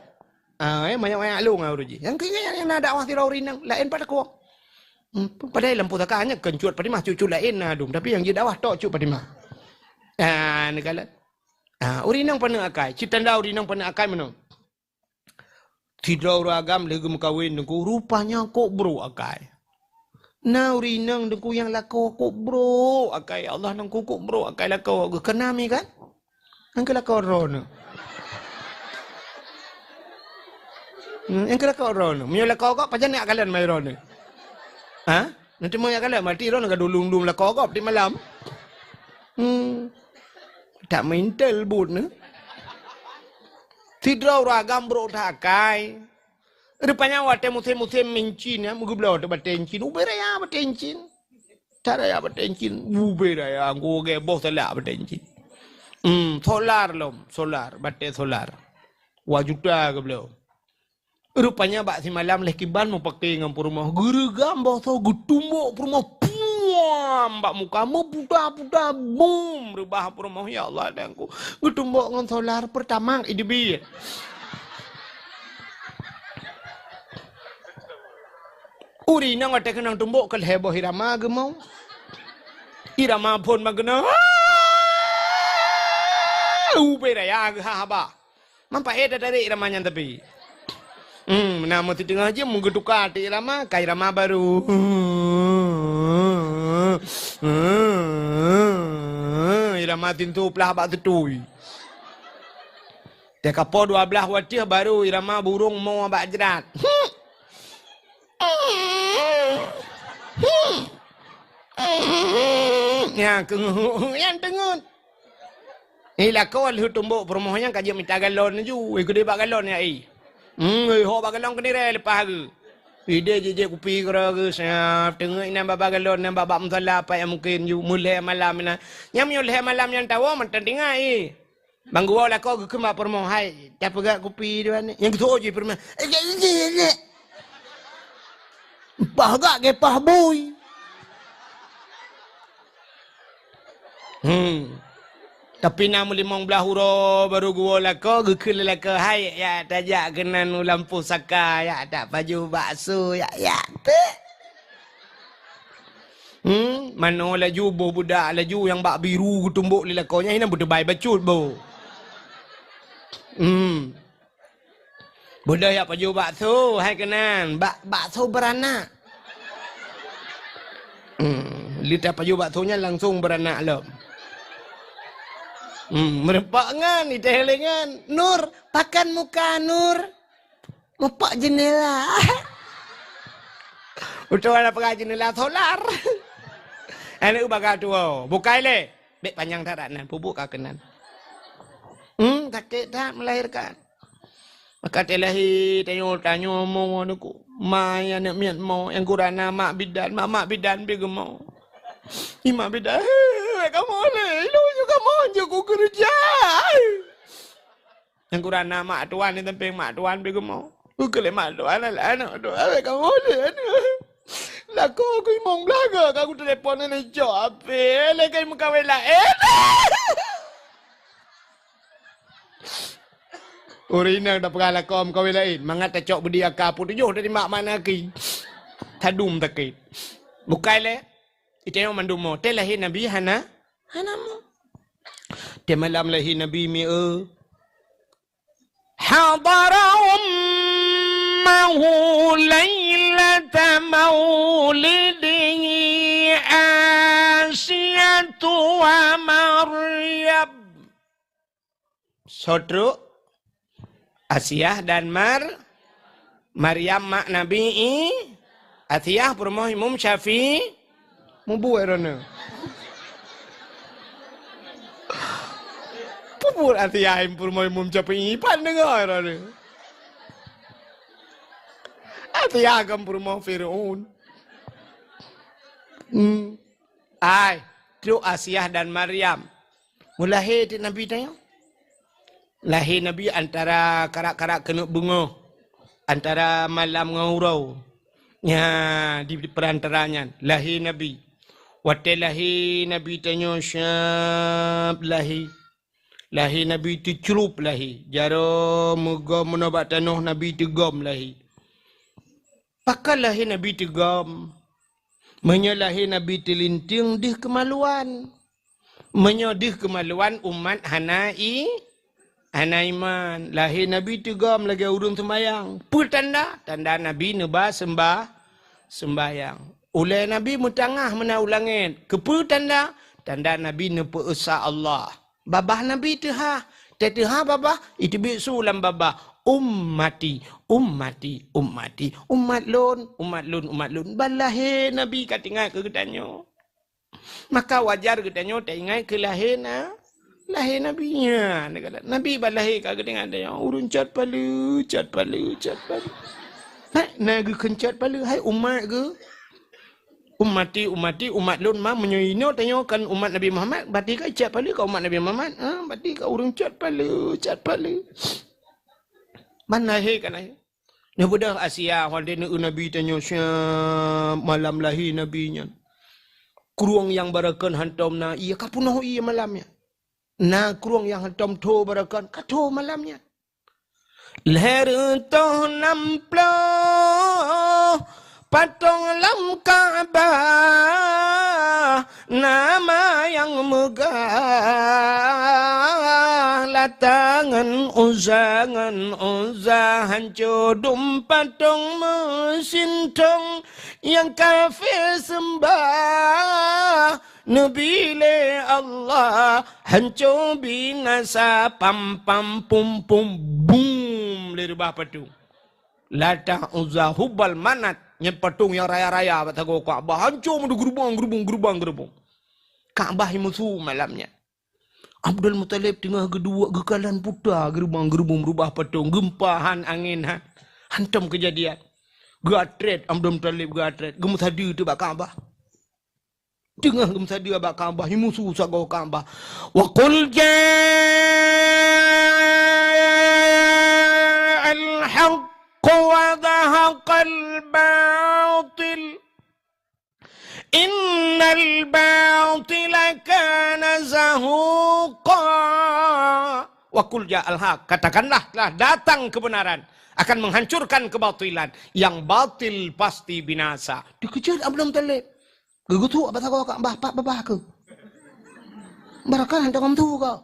Ah, eh, manyak-manyak lôn ureueng jih. Nyang keuingat nyang na dakwah sidroe ureueng inong, laén pat takue. Hmm, padahai Lampu Saka nyan kon Cut Fatimah, cut-cut laén na dum, tapi nyang jidakwah tok Cut Fatimah. Ah, neukalon. Ah, ureueng inong paneuk akai, cit tanda ureueng inong paneuk akai meunoe. Sidroe ureueng agam lheueh geumeukawen teungku, rupanya kok brok akai. Na ureueng inong teungku nyang lakoe kok brok akai, ya Allah teungku kok brok akai lakoe geuh keunami kan? Nyang keu lakoe droeneuh. Hmm, nyang keu lakoe droeneuh. Meunyoe lakoe gob pajan jak kalon mai droeneuh. Ha? Nanti mau jak kalon, berarti droeneuh ka dulung-dulung lakoe gob di malam. Hmm. Tak meuintel buet neuh. Sidroe ureueng agam brok that akai. Rupanya watèe musém-musém mincin, ya, meugeubloe teuh batèe incin. Ubé raya batèe incin. That raya batèe incin. Ubé raya, geuboh salak batèe incin. Hmm, solar lom, solar, batèe solar. Dua juta geubloe. Rupanya bak simalam lé kiban meupaké ngon peurumoh. Geureugam boh soe geutumbok peurumoh. Puam! Bak muka meuputa-puta. Bum! Reubah peurumoh. Ya Allah, Tuhanku. Geutumbok ngon solar Pertamax i teubiet. Ureueng inong watèe keunong tumbok ka lhèe boh irama geumong. Irama phôn ban keunoe. Ubé raya geuhah haba. Manfaét tatarek irama nyan tapi. Hmm, na meuteungoh jeuem meugeutuka ateueh irama, ka irama barô. Irama tintu plah bak teutui. Teuka po dua blaih watèe barô irama burông mo bak jrat. Nyan keuh, nyan teungeut. Eh, lakoe lheueh tumbok peurumoh nyan ka jeuet mita galon laju. Eh, keudeh bak galon nyan, eh. Hmm, eh, hok bak galon keunirée leupah geuh. Ideh jijak kupi keudroe geuh, siap teungeut inan bak galon, inan bak, bak musala, apa nyang mungken ju, meulhèe malam inan. Nyan meunyoe lhèe malam nyan tawoe, mantong tinggai, eh. Ban geuwoe lakoe geukheun bak peurumoh, "Hai, tapeugah kupi dua ni." Nyang geusoe jih peurumoh, "Ejek, ejek, ejek." Pah gak gepah bui. Hmm. Tapi na meulimong blaih uroe barô geuwoe lakoe, geukheun lé lakoe, "Hai, ya tajak keunan u lampôh saka, ya tapajoh bakso, ya, ya." Teuh. Hmm, manoe laju, boh budak laju nyang bak biru geutumbok lé lakoe nyan, inan beuteubai bacut boh. Hmm. Beudôh jak pajoh bakso, hai keunan, bak-, bakso beuranak. Hmm, lheueh tapajoh bakso nyan langsong beuranak lom. Hmm, meureumpok ngon, iteuh lé ngon, "Nur, pakan muka, Nur." Mupok jeundela. Utoe na peugah jeundela solar. Aneuk baga tuwoe. Bukai lé. Bèk panyang that nan, peubuet ka keunan. Hmm, sakét that melahirkan. Maka teulahé tanyoe, tanyoe mo ngon ku. Ma nyang aneuk miet mo, nyang gurana mak bidan, mak, mak bidan pih geumo. I mak bidan, "Hei, kamoe lé, ilôn nyoe kamoe jeuet kukeureuja." Nyang gurana mak tuan di sampéng mak tuan pih geumo. Ukeue lé mak tuan, alah aneuk tuan, "Hei, kamoe lé aneuk. Lakoe ku imong beulaga ka kutelepon aneuk cok apé, lé kai meukawen laén." Ureueng inong tapeugah lakoe meukawen laén, mangat tacok beudi aka peuet tujoh dari mak mana ki. Tadum sakét. Bukai lé, itanyong mandum mo. Teuh lahé Nabi hana, hana mo. Teuh malam lahé Nabi mieu. Hadara ummahu lailata maulidihi Asiyatu wa Maryam. Soe trok? Asiah dan Mar-, Maryam mak Nabi I-, Asiah peurumoh Imum Syafi'i. Mubuet droeneuh. Peue buet Asiah peurumoh Imum Syafi'i? Pan deungoe droeneuh. Asiah kan peurumoh Fir'aun. Hmm. Ai, trok Asiah dan Maryam. Meulahé teuk Nabi tanyoe. Lahé Nabi antara karak-karak keuneuk beungoh, antara malam ngon uroe. Nya, di peurantara nyan lahé Nabi. Watée lahé Nabi tanyoe syab lahé. Lahé Nabi teucrup lahé. Jaroe meugom meunoe bak tanoh Nabi teugom lahé. Pakon lahé Nabi teugom? Meunyoe lahé Nabi teulinteung deuh keumaluan. Meunyoe deuh keumaluan, umat hana i-, hana iman. Lahé Nabi teugom lagée ureuëng seumayang. Peue tanda? Tanda Nabi neuba seumbah-, seumbahyang. Ulée Nabi meutangah meunan u langét. Keupeue tanda? Tanda Nabi neupeu-esa Allah. Babah Nabi teuhah. Teuhah babah, iteubiet su lam babah, "Ummati, ummati, ummati, umat lôn, umat lôn, umat lôn." Ban lahé Nabi ka teuingat keu geutanyoe. Maka wajar geutanyoe taingat keu lahé na-, lahé Nabi nyan. Nabi ban lahé ka geuteuingat tanyoe, ureuëng cot paleue, cot paleue, cot paleue. Hah, na geukheun cot paleue, hai umat geuh. "Ummati, ummati, umat lôn." Ma meunyoe inoe tanyoe kon umat Nabi Muhammad, berarti ka cot paleue ka umat Nabi Muhammad. Ha, berarti ka ureuëng cot paleue, cot paleue. Ban lahé ka lahé. Neubeudôh Asia, watée neu Nabi tanyoe siab malam lahé Nabi nyan. Krueng nyang barokon hantom na ié ka peunoh ié malam nyan. Na krueng nyang hantom tho barokon ka tho malam nyan. Lhèe reutôh nam ploh patong lam Ka'bah, nama nyang meugah Lata ngon Uzza, ngon Uzza, hanco dum patong meusintong nyang kafé seumbah. Neubi lé Allah hanco binasa, pam, pam, pum, pum, bum, lé reubah patong. Lata, Uzza, Hubal, Manat, nyan patong nyang raya-raya bak sagoe Ka'bah, hanco meudeuh geurubong, geurubong, geurubong, geurubong. Ka'bah imusu malam nyan. Abdul Muthalib teungoh geuduek geukalon puta geurubong, geurubong, reubah patong, geumpa han, angén han. Hantom keujadian. Geuatrét Abdul Muthalib, geuatrét, geumeusadeue teuk bak Ka'bah. Teungoh geumeusadeue bak Ka'bah, imusu sagoe Ka'bah. "Wa qul ja'al haqq wa zahaqal batil. Innal batila kana zahuqa." "Wa qul ja'al haqq," katakanlah, "Telah datang kebenaran, akan menghancurkan kebatilan. Yang batil pasti binasa." Dikeujot Abdul Muthalib. Geugeutuk bak sagoe Ka'bah, "Pat babah keuh? Barokon han tagom su kah?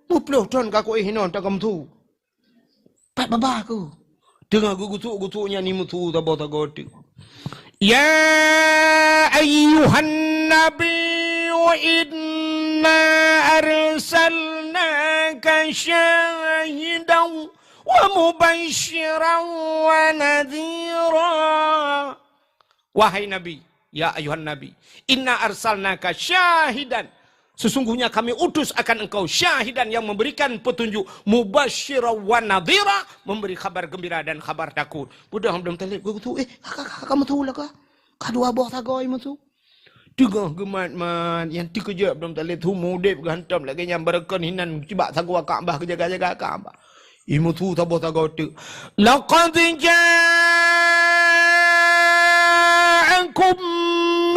Meuploh thon ka kuéh inoe tagom su. Pat babah keuh?" Teungoh geugeutuk-geutuk nyan imusu saboh sagoe teuk. "Ya ayyuhan nabiyyu inna arsalnaka syahidan wa mubasysyiran wa nadhira." Wahai Nabi, ya ayuhan Nabi, inna arsalnaka syahidan. Sesungguhnya kami utus akan engkau syahidan yang memberikan petunjuk, mubasysyiran wa nadhira, memberi khabar gembira dan khabar takut. Beudôh Abdul Muthalib geuthu, "Eh, ka, ka, ka, ka meuthu lah ka. Ka dua boh sagoe meuthu." Teungoh geumat-mat, nyang teukeujot Abdul Muthalib, teuh udeb geuhantom lagèe nyan, barokon hinan cibak sagoe Ka'bah, geujaga-jaga Ka'bah. Imeuthu saboh sagoe teuk. "Laqad ja'akum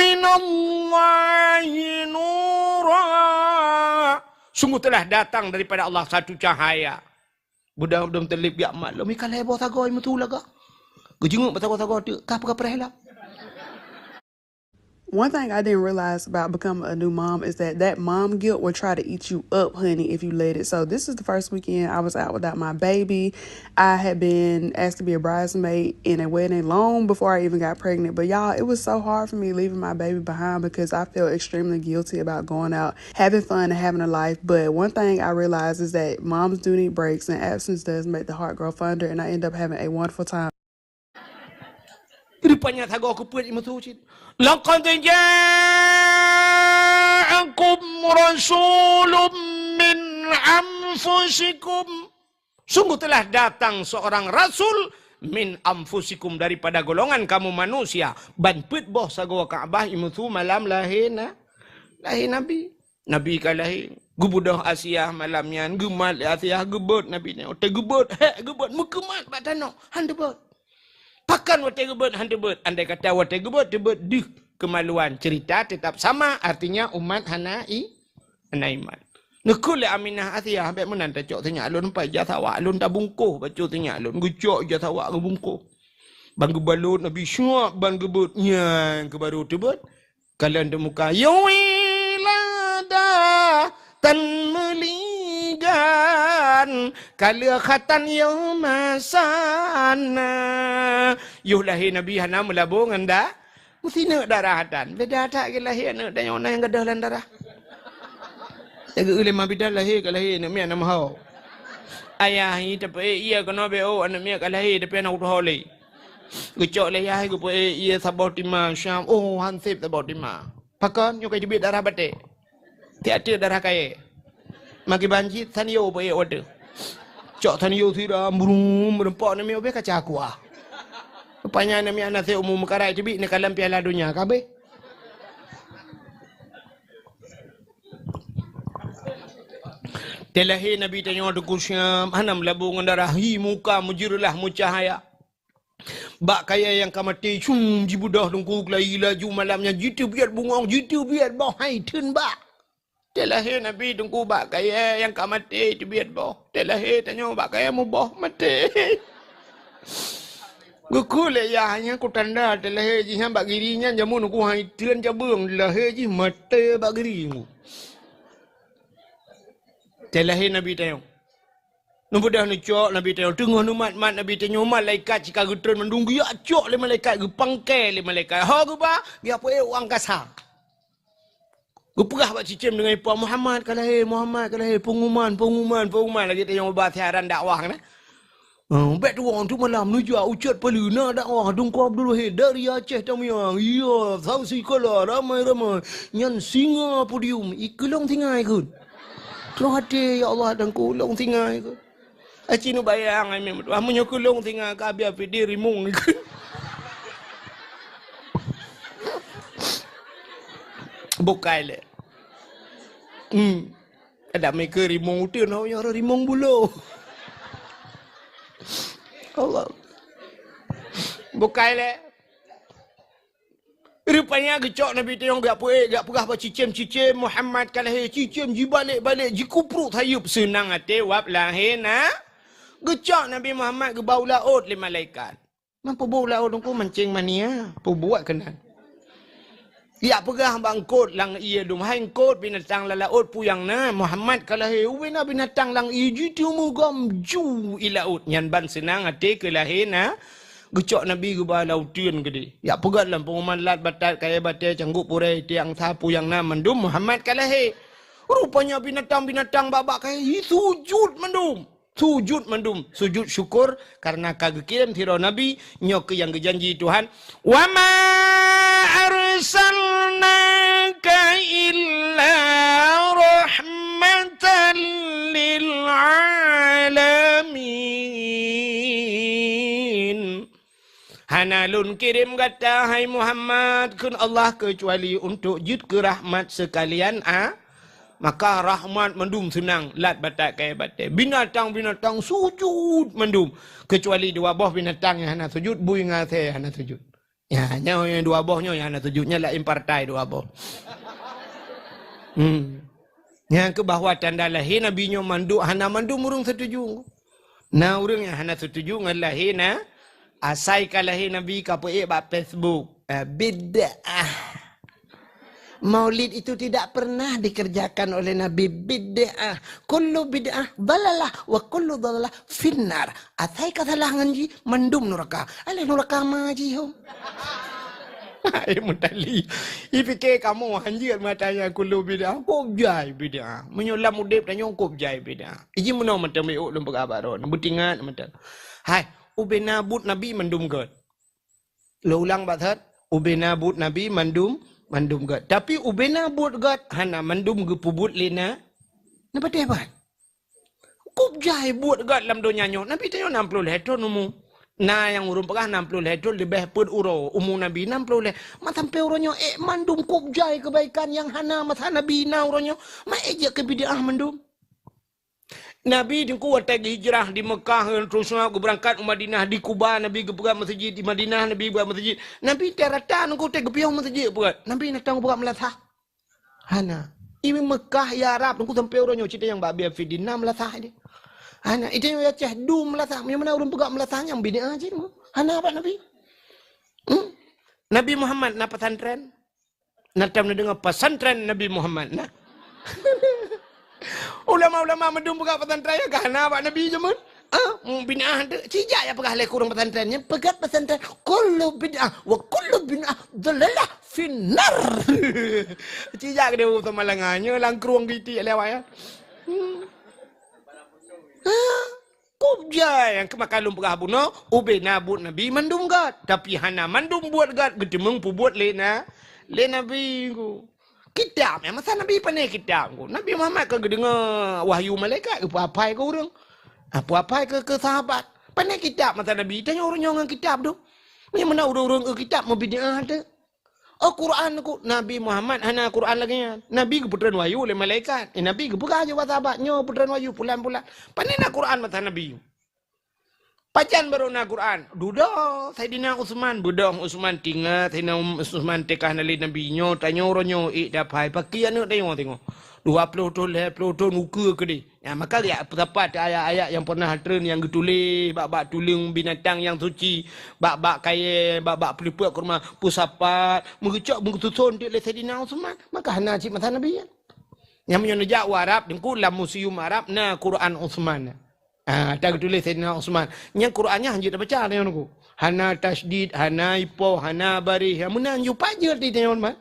minallahi nura." Sungguh telah datang daripada Allah satu cahaya. Beudôh Abdul Muthalib geujak mat lom, ka lhèe boh sagoe imeuthu lagak. Geujeunguk bak sagoe-sagoe teuk, ka peukapreh lom. One thing I didn't realize about becoming a new mom is that that mom guilt will try to eat you up, honey, if you let it. So this is the first weekend I was out without my baby. I had been asked to be a bridesmaid in a wedding long before I even got pregnant. But y'all, it was so hard for me leaving my baby behind because I felt extremely guilty about going out, having fun and having a life. But one thing I realized is that moms do need breaks, and absence does make the heart grow fonder, and I end up having a wonderful time. Rupanya sagoe keupeuet imeuthu cit. "Laqad ja'akum rasulun min anfusikum." Sungguh telah datang seorang rasul min anfusikum, daripada golongan kamu manusia. Ban peuet boh sagoe Ka'bah imeuthu malam lahé na-, lahé Nabi. Nabi ka lahé, geubeudôh Asiah malam nyan, geumat lé Asiah, geubeuet Nabi nyan. Watèe geubeuet, hèk geubeuet, meukeumat bak tanoh, han teubeuet. Pakon watèe geubeuet han teubeuet? Andai kata watèe geubeuet teubeuet deuh, kemaluan, cerita tetap sama, artinya umat hana i-, hana iman. Neukheun lé Aminah Asiah, "Bèk meunan tacok sinyak lôn, pai ija sawak lôn tabungkoh bacut sinyak lôn." Geucok ija sawak geubungkoh. Ban geubalot Nabi, siap ban geubeuet, nyan keuh baru teubeuet. Kalon teumuka, "Ya wilada, tan meuligan, ka lheueh khatan ya masa na." Yoh lahé Nabi hana meulabô ngon da-, meusineuk darah tan. Beda that keu lahé aneuk tanyoe na nyang gadôh lam darah. Lagèe ulama bidan lahé ka lahé aneuk miet na meuho. Ayah nyan tapeuék ié keunoe bèk ôk, aneuk miet ka lahé tapi hana kutuho lé. Geucok lé yah, geupeuék ié saboh tima siam, oh, han sép saboh tima. Pakon? Nyoe ka jiteubiet darah batèe. Tiep-tiep darah kayèe. Makiban cit sanyo peuék watèe. Cok sanyo sira, brum, meureumpok aneuk miet ubé kaca kuah. Rupanya aneuk miet hana sép umu meukarat, teubiet neukalon Piala Donya, ka abéh. Teulahé Nabi tanyoe Teungku Syam, hana meulabô ngon darah, hi muka meujeureulah meucahya. Bak kayèe nyang ka maté, cum, jibeudôh Teungku, geulahé laju malam nyan, jiteubiet bungöng, jiteubiet boh, hai theun bak. Teulahé Nabi Teungku bak kayèe nyang ka maté, teubiet boh. Teulahé tanyoe bak kayèe muboh, maté. Geukheun lé yah nyan keu tanda teulahé jih nyan bak giri nyan, jameun Teungku hai theun cabeueng, lahé jih maté bak giri Teungku. Teulahé Nabi tanyoe. Neubeudôh neucok Nabi tanyoe, teungoh neumat-mat Nabi tanyoe, malaikat cit ka geutreun mandum, geujak cok lé malaikat, geupangkée lé malaikat. Ho geuba, geujak peuék u angkasa. Geupeugah bak cicém deungon ipa, "Muhammad ka lahé, Muhammad ka lahé, peunguman, peunguman, peunguman." Lagèe tanyoe ba siaran dakwah kan, eh? Oh, bèk tuwö teuk malam neujak u Cot Peuleu na dakwah Teungku Abdul Wahid dari Aceh Tamiang. Iya, saksi kala ramai-ramai. Nyan singa podium, i keulông singa ikôt. Troh até, ya Allah, Teungku, lông singa ikôt. Aci neubayang ai meutuah, meunyoe keulông singa ka abéh pidie rimong. Bukai lé. Hmm. Ada meukeue rimong uteuen, ho nyoe rimong bulo. Allah. Bukai lé. Rupanya geucok Nabi tanyoe geujak peuék, geujak peugah bak cicém, "Cicém, Muhammad ka lahé." Cicém jibalek-balek, jikupruek sayeuep, seunang até wab lahé na. Geucok Nabi Muhammad geuba u laôt lé malaikat. Man peubuet u laôt Teungku, mancing mania, peubuet keunan. Geujak peugah bak eungkôt lam ié dum, "Hai eungkôt, binatang lam laôt peue nyang na, Muhammad ka lahé." Ubé na binatang lam ié jiteumeugom ju i laôt. Nyan ban seunang até keu lahé na. Geucok Nabi geuba lam uteuen keudéh. Jak peugöt lam peunguman lat, batat, kayèe batèe, canggôt purèe, tiang sa, peue nyang na mandum, Muhammad ka lahé. Rupanya binatang-binatang bak-bak kayèe sujut mandum. Sujut mandum, sujut syukur karena ka geukirém sidroe nabi, nyoe keuh nyang geujanji Tuhan, "Wa ma arsalnaka illa Hana lôn kirém gata, hai Muhammad, kheun Allah, keucuali untuk jeuet keu rahmat seukalian a-, maka rahmat mandum seunang lat batat kayée batée. Binatang-binatang sujut mandum, keucuali dua boh binatang nyang hana sujut, bui ngon asée hana sujut. Ya, nyoe nyang dua boh nyoe nyang hana sujut, nyan laén partai dua boh. Hmm. Nyang keu bahwa tanda lahé Nabi nyoe mandum, hana mandum ureuëng setuju. Na ureuëng nyang hana setuju ngon lahé na, asai ka lahé Nabi ka peuék bak Facebook. Ah, bid'ah. Maulid itu tidak pernah dikerjakan oleh Nabi, bid'ah. Kullu bid'ah dalalah wa kullu dalalah finnar. Asai ka salah ngon jih, mandum nuraka. Alah nuraka ma jih hom. Hai Mutali. Ipike kamoe hanjeuet mata nyang kullu bid'ah. Kop jai bid'ah. Meunyoe lam udeb tanyoe kop jai bid'ah. Iji meunoe mantong miôk lôn peugah bak droeneuh. Beutingat mantong. Hai, ubena buet Nabi mandum gét. Lôn ulang bak that, ubena buet Nabi mandum, mandum gét. Tapi ubena buet gét hana mandum geupeubuet lé na, na patéh ban. Kop jai buet gét lam donya nyoe. Nabi tanyoe nam ploh lhée thon umu. Na nyang ureuëng peugah nam ploh lhée thon leubeh peuet uroe. Umu Nabi nam ploh lhée. Ma sampoe uroe nyoe ék mandum kop jai keubaikan nyang hana masa Nabi na uroe nyoe. Ma ék jeuet keu bid'ah mandum. Nabi teungku watée geuhijrah di Meukah, terus geubeurangkat u Madinah, di Kuba Nabi geupeugah meuseujid, di Madinah Nabi buat meuseujid. Nabi tiep rata teungku watée geupiôh meuseujid buat. Nabi na tang buat meulasah. Hana. Ié Meukah, ya Arab, teungku sampoe uroe nyoe cit nyang bak biaya fidin na meulasah dia. Hana. Itu nyang Aceh du meulasah. Meunyoe meunan ureuëng peugah meulasah nyang bid'ah cit. Hana bak Nabi. Hmm? Nabi Muhammad na pesantren. Na tam neudeungoe pesantren Nabi Muhammad na. Ulama-ulama meudum peugah pesantren ya ka hana bak Nabi jameun. Ah, bid'ah tu. Cijak ya peugah lé kurang pesantren nyan. Peugah pesantren kullu bid'ah wa kullu bid'ah dalalah finnar. Cijak ke dia sama lengan nyoe langkruang giti lewat ya. Hmm. Ah. Kop jai nyang keumakan lôn peugah bunoe, ubena buet Nabi mandum gét, tapi hana mandum buet gét geuteumeung peubuet lé na, lé Nabi ku. Kitab nyang masa Nabi pané kitab ku. Nabi Muhammad ka geudeungoe wahyu malaikat geupeuapai keu ureuëng. Ah, peuapai keu, keu sahabat. Pané kitab masa Nabi, tanyoe ureuëng nyoe ngon kitab tu. Nyang meunan ureuëng-ureuëng kitab meubid'ah tu. Oh, Quran ku, Nabi Muhammad hana Quran lagée nyan. Nabi geupeutreun wahyu lé malaikat. Eh, Nabi geupeugah jih bak sahabat, "Nyoe peutreun wahyu pulan-pulan." Pane na Quran masa Nabi? Pajan barô na Quran? Dudoe Saidina Utsman, beudôh Utsman tingat, Saidina Utsman teuka hana lé Nabi nyoe, tanyoe uroe nyoe ék dapai, pakri aneuëk tanyoe teungoh. Dua ploh thon, lhée ploh thon, ukeue keudeh. Ya, maka geujak peusapat ayat-ayat nyang pernah treun nyang geutuléh bak-bak tuleueng binatang nyang suci, bak-bak kayée, bak-bak peuleupeuk kurma, peusapat, meugeucok, meugeususon teuk lé Saidina Utsman. Maka hana cit masa Nabi nyan. Nyang meunyoe neujak u Arab, teungku lam museum Arab na Quran Utsman. Ah, ata geutuléh Saidina Utsman. Nyang Quran nyan hanjeuet tabaca nyoe teungku. Hana tasydid, hana ipoh, hana baréh. Nyang meunan yue pajoh di nyoe, Mat.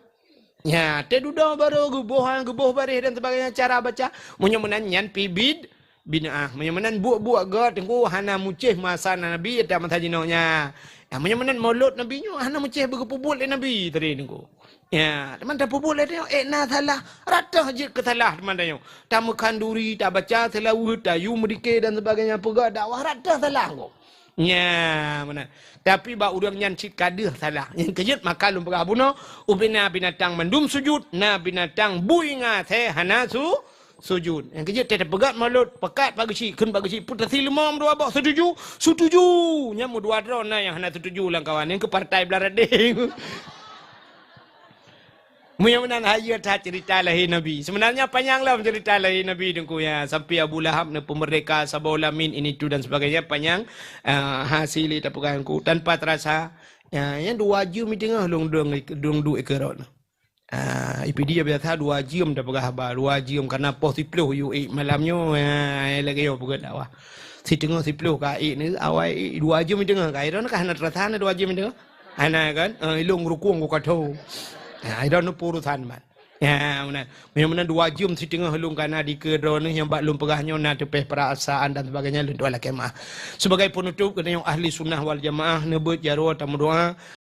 Nya, teududoe barô geuboh, geuboh baréh dan sebagainya cara baca. Meunyoe meunan nyan pih bid, bid'ah. Meunyoe meunan buet-buet gét teungku hana mucéh masa Nabi atau masa jinoe nya. Ya, meunyoe meunan maulud Nabi nyoe hana mucéh beugeupeubuet lé Nabi tadi teungku. Ya, teuma tapeubuet lé tanyoe, ék na salah, rata jeuet keu salah teuma tanyoe. Tameukhanduri, tabaca seulaweuet, tayue meudike dan sebagainya, peugah dakwah rata salah teungku. Nya, meunan. Tapi bak ureuëng nyan cit ka deuh salah. Nyang keujeuet maka lôn peugah bunoe, ubena binatang mandum sujud, na binatang bui ngon asée hana su-, sujud. Nyang keujeuet teupeugah maulud, peukat bak geuchik, kheun bak geuchik, peutasi leumô meudua boh setuju, setuju. Nyang meudua droe na nyang hana setuju lam kawan, nyang keu partai blah radeng. Meunyoe meunan hayeue that ceurita lahé Nabi. Seubeunarnya panyang lom ceurita lahé Nabi teungku ya. Sampai Abu Lahab neupeumerdeka saboh lamin ini tu dan sebagainya panyang, ah, hase lé tapeugah teungku. Tanpa terasa, ya, nyan dua jeuem teungoh lôn duek, lôn duek ikeue rot. Ah, ipidi biasa dua jeuem tapeugah haba, dua jeuem karena poh siploh yue ék malam nyoe, ah, lagée nyoe peugah dakwah. Siteungoh siploh ka ék ni, awai ék dua jeuem teungoh ka, ira ka hana terasa na dua jeuem teungoh. Hana kan? Eh, ilong rukung ku katho. Ya, ida nupu urusan man. Ya, meunan. Meunyoe meunan dua jeuem siteungoh lôn kana dikeue droeneuh nyang bak lôn peugah nyoe na teupeh perasaan dan sebagainya, lôn tuan lakée meuah. Sebagai penutup, geutanyoe ahli sunnah wal jamaah, neubeuet jaroe tameudoa,